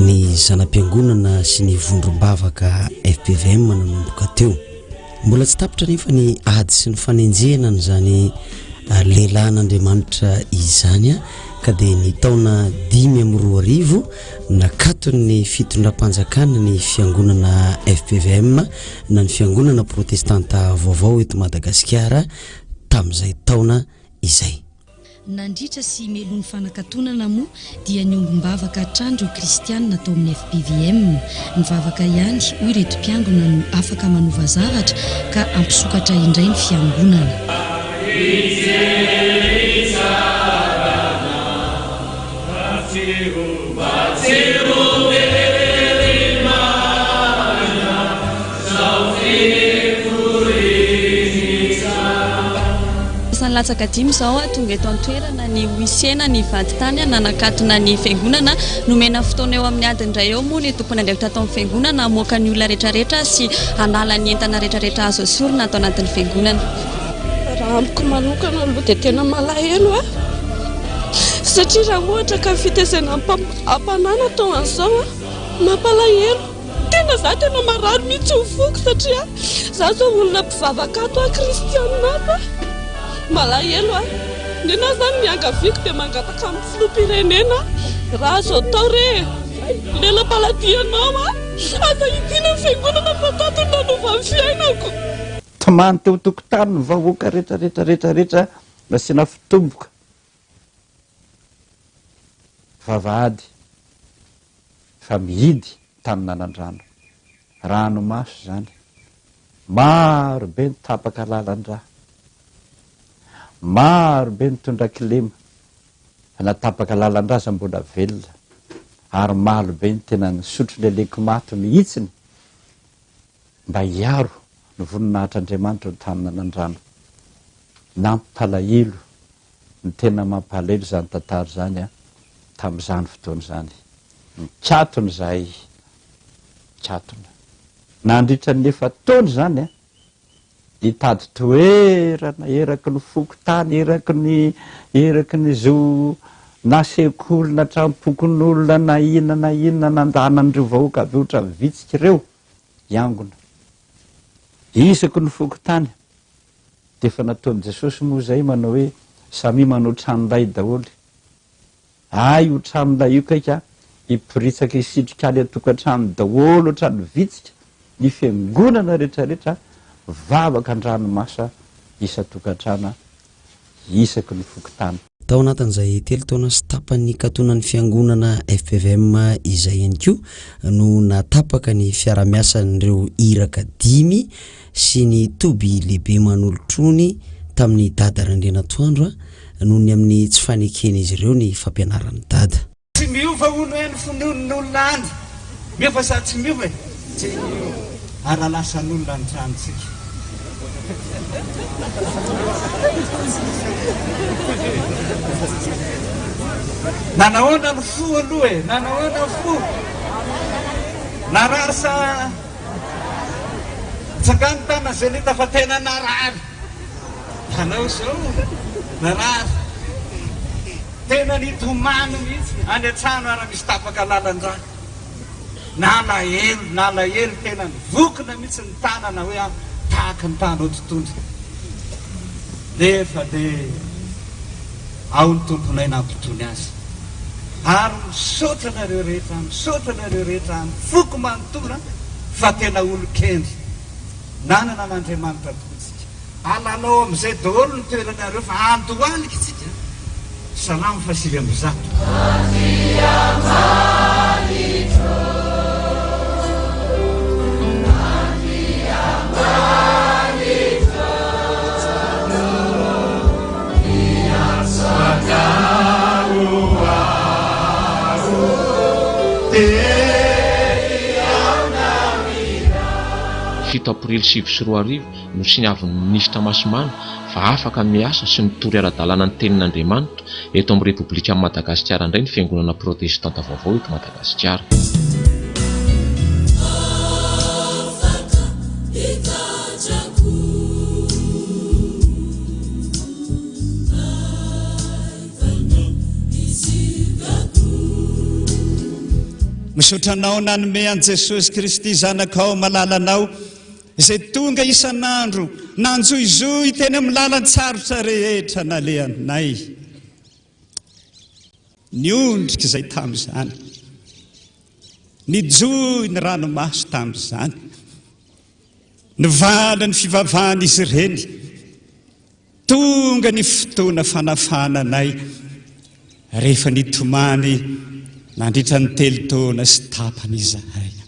ny zana-piangonana sy ny vondrom-bavaka fpvm nanomboka teo. Mbola tsy tapitra anefa ny ady sy ny fanenjehana an'izany lehilahin'Andriamanitra izany ka dia ny taona 2005 nakaton'ny fitondram-panjakana ny fiangonana fpvm na ny fiangonana protestanta vaovao eto Madagasikara tamin'izay taona izay. Nandritra sy meloa ny fanakatonana moa dia niombom-bavaka hatrany ireo kristianina tao amin'ny fpvm. Ny vavaka ihany, hoy ireto mpiangona no afaka manova zavatra ka hampisokatra indray ny fiangonana. tsy ho Mba tsy ho very maina Zao fivoriana izao. Isan'ny latsaka dimy izao tonga eto an-toerana ny huissier na ny vadintany nanakatona ny fiangonana. Nomena fotoana eo amin'ny adiny iray eo moa ny tompon'andraikitra ato amin'ny fiangonana hamoaka ny olona rehetrarehetra sy hanala ny entana rehetrarehetra azo esorina ato anatin'ny fiangonana. Raha amiko manokana aloha dia tena malahelo aho satria raha ohatra ka fitaizana am-panahy no atao an'izao mampalahelo. Tena za tena marary mihitsy ny foko satria za zao olona mpivavaka ato aho, kristianina ato aho. Malahelo aho. Nenaha zany ny iangaviako dia mangataka amin'ny filoham-pirenena raha azo atao re e! Lela-paladia anao aho, aza hidiana ny fiangonana fa tato no nanova ny fiainako. Tomany teo tokotany ny vahoaka rehetra rehetra rehetra rehetra nasiana fitomboka vavahady fa mihidy tany nanandrano ranomaso izany maro be ny tapaka lalan-drà maro be nitondra kilema fa na tapaka lalan-drà aza mbola velona ary malo be ny tena nisotro ny aleko maty mihitsiny mba hiaro ny voninahitr'Andriamanitra eo tany nanandrano. Nampalahelo, ny tena mampalahelo izany tantara izany an, tamin'izany fotoana izany. Nikatona izahay, nikatona. Nandritra ny efa-taona izany an, nitady toerana eraky ny fokontany, eraky ny, eraky ny zo na sekoly na tranom-pokonolona na inona na inona nandana an'ireo vahoaka avy ohatran'ny vitsika ireo. hiangona. Isaky ny fokontany dia efa nataon'i Jesosy moa izay manao hoe samia manao tranolay daholo. Hay io tranolay io kay ka hiporitsaka hisitrika any an-tokantrano daholo ohatran'ny vitsika ny fiangonana rehetrarehetra vavaka an-dranomaso isan-tokantrano isaky ny fokontany. Tao anatin'izay telo taona sy tapany nikatonan'ny fiangonana fpvm izay ihany koa no nahatapaka ny fiarahamiasan'ireo iraka dimy sy ny toby lehibe manolotrony tamin'i Dada Randrianatoandro noho ny amin'ny tsy faneken'izy ireo ny fampianaran'i Dada. Tsy miova hono hoe ny finoan'ny olona any. Miova sa tsy miova e? Tsy miova. Ary raha lasan'olona ny tranontsika? Nanahoana ny fo aloha e? Nanahoana ny fo? Narary sa Tsangano tanana izay nahita fa tena narary. Nanao izao, narary. Tena nitomany mihitsy, any an-trano ary misy tapaka lalan-drà. Nalahelo, nalahelo, tena nivokona mihitsy ny tanana hoe aho tahaka ny tanao tontondry. Nefa dia ao ny Tomponay nampitony azy. Ary misaotra anareo rehetra, misaotra anareo rehetra amin'ny foko manontolo fa tena olon-kendry. Nanana an'Andriamanitra tokoa isika. Alalao amin'izay daholo ny toeranareo fa andohalika isika. Salamo faha 109. Fito aprily 2009, Nosiniavin'ny minisitra Masimana fa afaka miasa sy mitory ara-dalàna ny tenin'Andriamanitra eto amin'ny Repoblikan'i Madagasikara indray ny Fiangonana Protestanta vaovao eto Madagasikara. Misaotra Anao nanome an'i Jesosy Kristy Zanakao malalanao Izay tonga isan'andro nanjohizohy teny amin'ny lalan-tsarotra rehetra nalehanay. Niondrika izay tamin'izany. Nijohy ny ranomaso tamin'izany. Nivala ny fivavahan'izy ireny. Tonga ny fotoana fanafahana anay rehefa nitomany nandritra ny telo taona sy tapany izahay.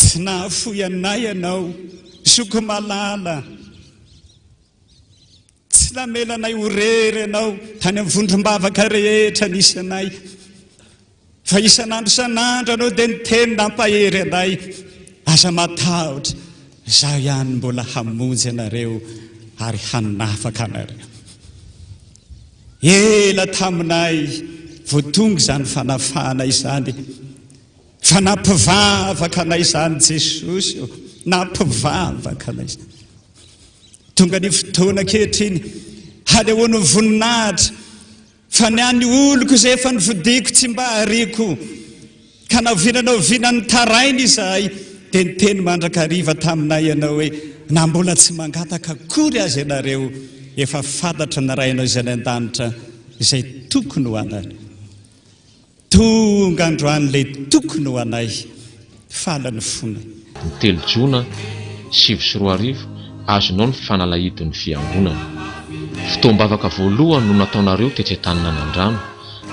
Tsy nahafoy anay ianao, zoky malala. Tsy namela anay ho rery ianao tany amin'ny vondrom-bavaka rehetra nisy anay. Fa isan'andro isan'andro Ianao dia niteny nampahery anay, Aza matahotra, Izaho ihany mbola hamonjy anareo ary hanafaka anareo. Ela taminay vao tonga izany fanafahana izany, fa nampivavaka anay izany Jesosy ô, nampivavaka anay izany. Tonga ny fotoana ankehitriny hanehoany voninahitra Fa ny an'ny oloko izay efa nofidiko tsy mba hariako, ka na oviana na oviana nitaraina izahay, dia niteny mandrakariva taminay Ianao hoe, Na mbola tsy mangataka akory aza ianareo, efa fantatry ny Rainao izay any an-danitra izay tokony ho anareo. Tonga androany ilay tokony ho anay, faly ny fonay. Ny telo jona 2009, azonao ny fanalahidin'ny fiangonana. Fotoam-bavaka voalohany no nataonareo tetsy Antaninanandrano.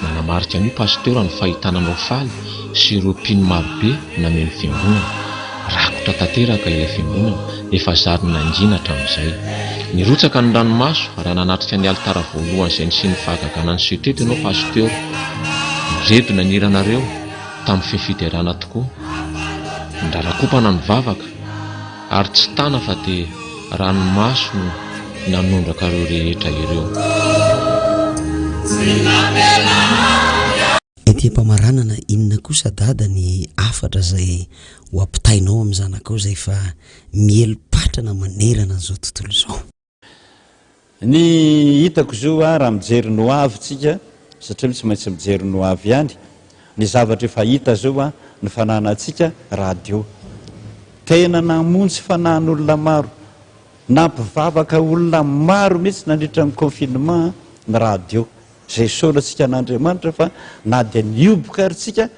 Nanamarika an'io Pasteur ny fahitana anao faly sy ireo mpino marobe nameno fiangonana. Rakotra tanteraka ilay fiangonana, efa zary nangina hatramin'izay. Nirotsaka ny ranomaso raha nanatrika ny alitara voalohany izay nisian'ny fahagagana niseho teto ianao Pasteur. Niredona ny hiranareo tamin'ny feo fiderana tokoa. Nirarakompana ny vavaka ary tsy tana fa dia ranomaso no nanondraka ireo rehetra ireo. Ety am-pamaranana, inona kosa Dada ny hafatra izay ho ampitainao amin'ny zanakao izay efa miely patrana manerana an'izao tontolo izao? Ny hitako zao a, raha mijery ny ho avy tsika, satria tsy maintsy mijery ny ho avy ihany, ny zavatra efa hita zao a, ny fananantsika radio. Tena namonjy fanahin'olona maro, nampivavaka olona maro mihitsy nandritra ny confinement ny radio. Izay isaorantsika an'Andriamanitra fa na dia nihoboka ary tsika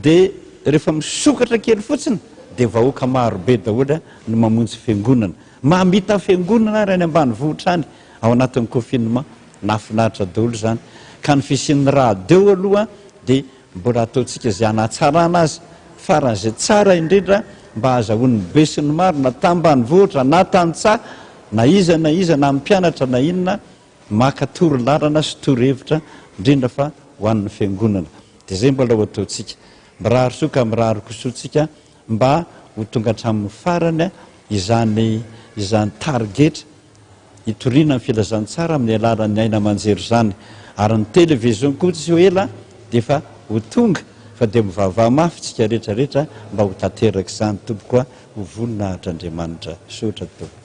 dia rehefa misokatra kely fotsiny dia vahoaka maro be daholo no mamonjy fiangonana. Mamita fiangonana ary any ambanivohitra any ao anatin'ny confinement. Nahafinaritra daholo izany. Ka ny fisian'ny radio aloha dia mbola ataontsika izay hanatsarana azy faran'izay tsara indrindra mba hahazahoan'ny besinimaro na tambanivohitra na tantsaha na iza na iza na mpianatra na inona maka toro lalana sy toro hevitra indrindra fa ho an'ny fiangonana. Dia izay mbola ho ataontsika. Mirary soa ka mirary kosoa tsika mba ho tonga hatramin'ny farany izany izany tarigetra hitoriana ny filazantsara amin'ny alalan'ny aina aman-jery izany. Ary ny television koa tsy ho ela dia efa ho tonga fa dia mivavaha mafy tsika rehetra rehetra mba ho tanteraka izany tompoko a! Ho voninahitr'Andriamanitra. Misaotra tompoko.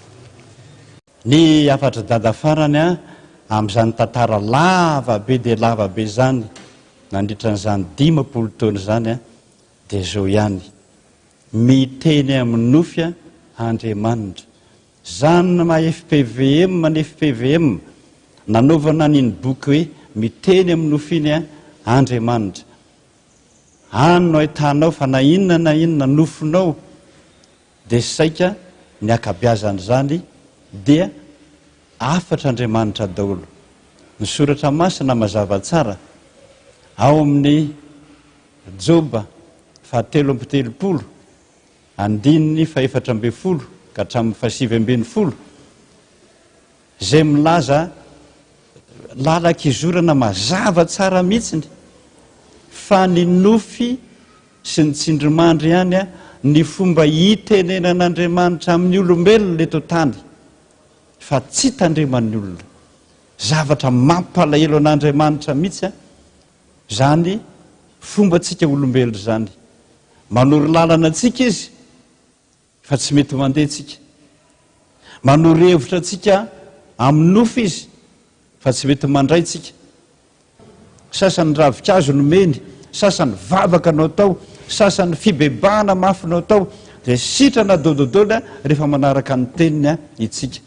Ny hafatr'i Dada farany amin'izany tantara lava be dia lava be izany nandritra an'izany 50 taona izany dia izao ihany, Miteny amin'ny nofy Andriamanitra. Izany no maha fpvm ny fpvm, nanaovana an'iny boky hoe Miteny amin'ny nofy iny Andriamanitra. Any no ahitanao fa na inona na inona nofinao dia saika ny ankabiazan'izany dia hafatr'Andriamanitra daholo. Ny Soratra Masina mazava tsara ao amin'ny Joba fahatelo amby telopolo andininy fahefatra ambin'ny folo ka hatramin'ny fahasivy ambin'ny folo izay milaza lalan-kizorana mazava tsara mihitsiny fa ny nofy sy ny tsindrimandry ihany ny fomba hitenenan'Andriamanitra amin'ny olombelona eto an-tany fa tsy tandreman'ny olona. Zavatra mampalahelo an'Andriamanitra mihitsy izany fombantsika olombelona izany. Manoro lalana antsika Izy fa tsy mety mandeha tsika. Manoro hevitra antsika amin'ny nofy Izy fa tsy mety mandray tsika. Sasany ravinkazo nomeny, sasany vavaka no atao, sasany fibebahana mafy no atao, dia sitrana dododona rehefa manaraka ny teniny itsika.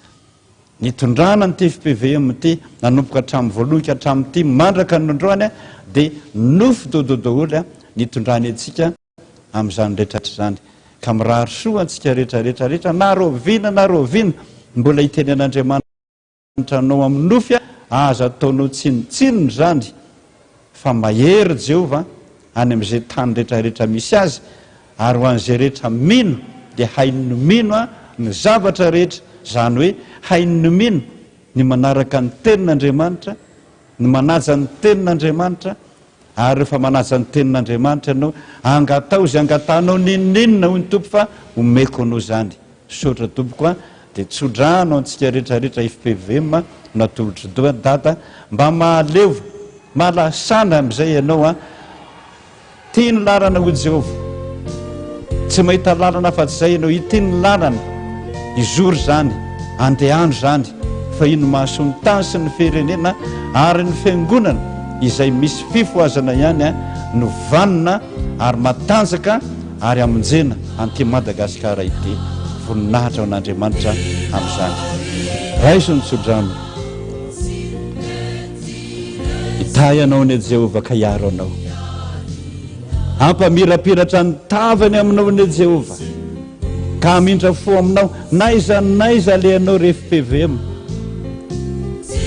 Nitondrana an'ity fpvm ity nanomboka hatramin'ny voalohany ka hatramin'ity mandraka ny androany dia nofy dododoholy nitondrany antsika amin'izany rehetra izany. Ka mirary soa antsika rehetra rehetra rehetra na rahoviana na rahoviana mbola hiteny an'Andriamanitra. Anao amin'ny nofy aza ataonao tsinontsinona izany fa mahery Jehovah any amin'izay tany rehetra rehetra misy azy ary ho an'izay rehetra mino dia hain'ny mino ny zavatra rehetra izany hoe hain'ny mino ny manaraka ny tenin'Andriamanitra ny manaja ny tenin'Andriamanitra. Ary rehefa manaja ny tenin'Andriamanitra ianao, angataho izay angatahanao n'inon'inona hoy ny Tompo fa omeko anao izany. Misaotra tompoko a! Dia tsodrano antsika rehetra rehetra fpvm no atolotry Dada mba mahaleova, mahalasana amin'izay ianao a! Ity ny lalana hoy Jehovah. Tsy mahita lalana afa-tsy izay ianao. Ity ny lalana. Izory izany, andehano izany, fa iny mahasoa ny tany sy ny firenena ary ny fiangonana izay misy fifohazana ihany no vanona ary matanjaka ary hamonjena an'ity Madagasikara ity. Voninahitra ho an'Andriamanitra amin'izany. Raiso ny tsodrano. Hitahy anao anie Jehovah ka hiaro anao. Hampamirapiratra ny tavany aminao anie Jehovah ka hamindra fo aminao n'aiza n'aiza alehanao ry fpvm.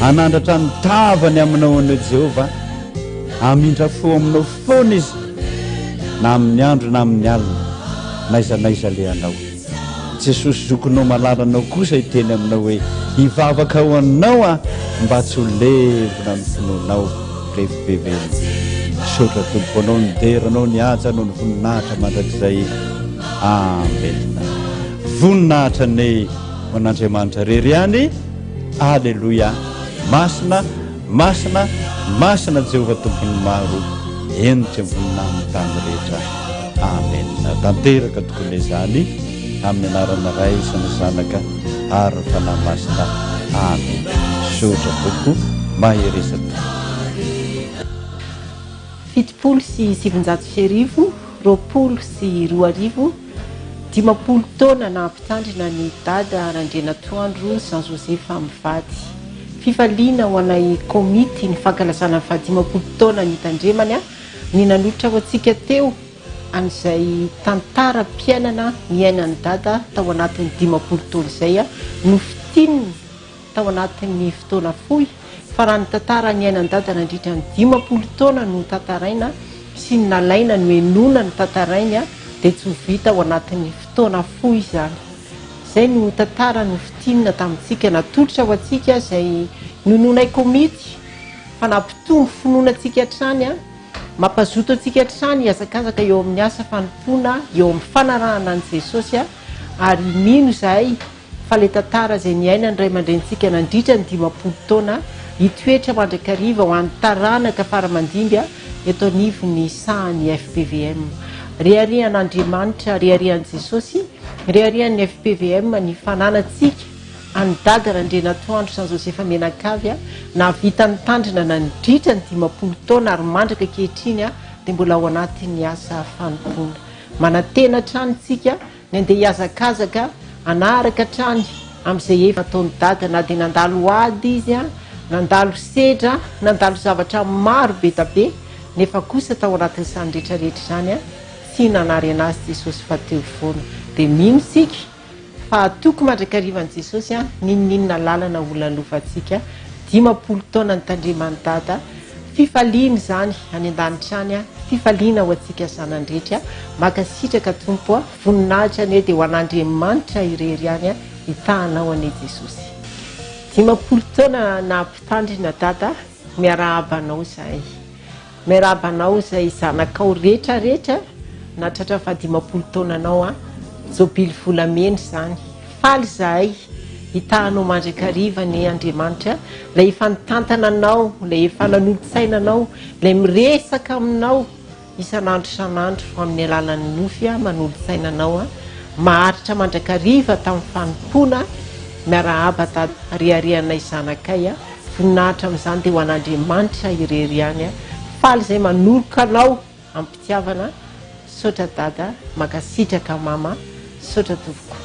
Hanandratra ny tavany aminao anie Jehovah, hamindra fo aminao foana Izy na amin'ny andro na amin'ny alina, n'aiza n'aiza alehanao. Jesosy zokinao malalanao kosa hiteny aminao hoe hivavaka ho anao aho mba tsy ho levona ny finoanao ref BVM Misaotra Tompo anao ny dera anao ny haja anao ny voninahitra mandrakizay Amen Voninahitra anie ho an'Andriamanitra rery ihany Aleloia Masina Masina, masina Jehovah Tompon'ny maro, henitra ny voninahiny tany rehetra. Amen. Tanteraka tokoa ilay izany, amin'ny anaran'ny Ray sy ny Zanaka ary ny Fanahy Masina. Amen. Misaotra Tompo, mahereza Tompo. 1970, 2020, 50 taona naha-mpitandrina an'i Dada Randrianatoandro Jean Joseph mivady. Fifaliana ho anay komity ny fankalazana ny fahadimampolo taona nitandremany ny nanolotra ho antsika teo an'izay tantaram-piainana niainan'i Dada tao anatin'ny 50 taona izay nofintinina tao anatin'ny fotoana fohy fa raha ny tantara niainan'i Dada nandritra ny 50 taona no tantaraina sy ny nalaina nohenoina ny tantarainy dia tsy ho vita ao anatin'ny fotoana fohy izany. Izay no tantara nofintinina tamintsika, natolotra ho antsika izay nohenoinay komity fa nampitombo finoana antsika hatrany, mampazoto antsika hatrany hihazakazaka eo amin'ny asa fanompoana, eo amin'ny fanarahana an'i Jesosy ary mino izahay fa ilay tantara izay niainan'ny ray aman-drenintsika nandritra ny 50 taona hitoetra mandrakariva ho an'ny taranaka fara aman-dimby eto anivon'ny sahan'ny fpvm. Reharehan'Andriamanitra, reharehan'i Jesosy, reharehan'ny fpvm ny fananantsika an'i Dada Randrianatoandro Jean Joseph Menakavy nahavita nitandrina nandritra ny 50 taona ary mandraka ankehitriny dia mbola ao anatin'ny asa fanompoana. Manantena hatrany isika Ny andeha hihazakazaka hanaraka hatrany amin'izay efa ataon'i Dada na dia nandalo ady izy, nandalo sedra, nandalo zavatra maro be da be, nefa kosa tao anatin'izany rehetra rehetra izany tsy nanary an'azy Jesosy fa teo foana. Dia mino isika fa hatoky mandrakariva an'i Jesosy n'inon'inona lalana ho lalovantsika. 50 taona nitandreman'i Dada. Fifaliana izany any an-danitra any, fifaliana ho antsika zanany rehetra. Mankasitraka Tompo a, voninahitra anie dia ho an'Andriamanitra irery ihany, hitahanao anie Jesosy. 50 taona naha mpitandrina Dada, miarahaba anao izahay. Miarahaba anao izay zanakao rehetra rehetra nahatratra ny faha 50 taonanao a, jobily volamena izany. Faly izahay hitahanao mandrakariva anie Andriamanitra, ilay efa nitantana anao, ilay efa nanolo-tsaina anao, ilay miresaka aminao isan'andro isan'andro amin'ny alalan'ny nofy manolo-tsaina anao, maharitra mandrakariva tamin'ny fanompoana, miarahaba Dada, reharehanay zanakay, voninahitra amin'izany dia ho an'Andriamanitra irery ihany, faly izay manoroka anao. Am-pitiavana, misaotra Dada, mankasitraka Mama, misaotra tompoko.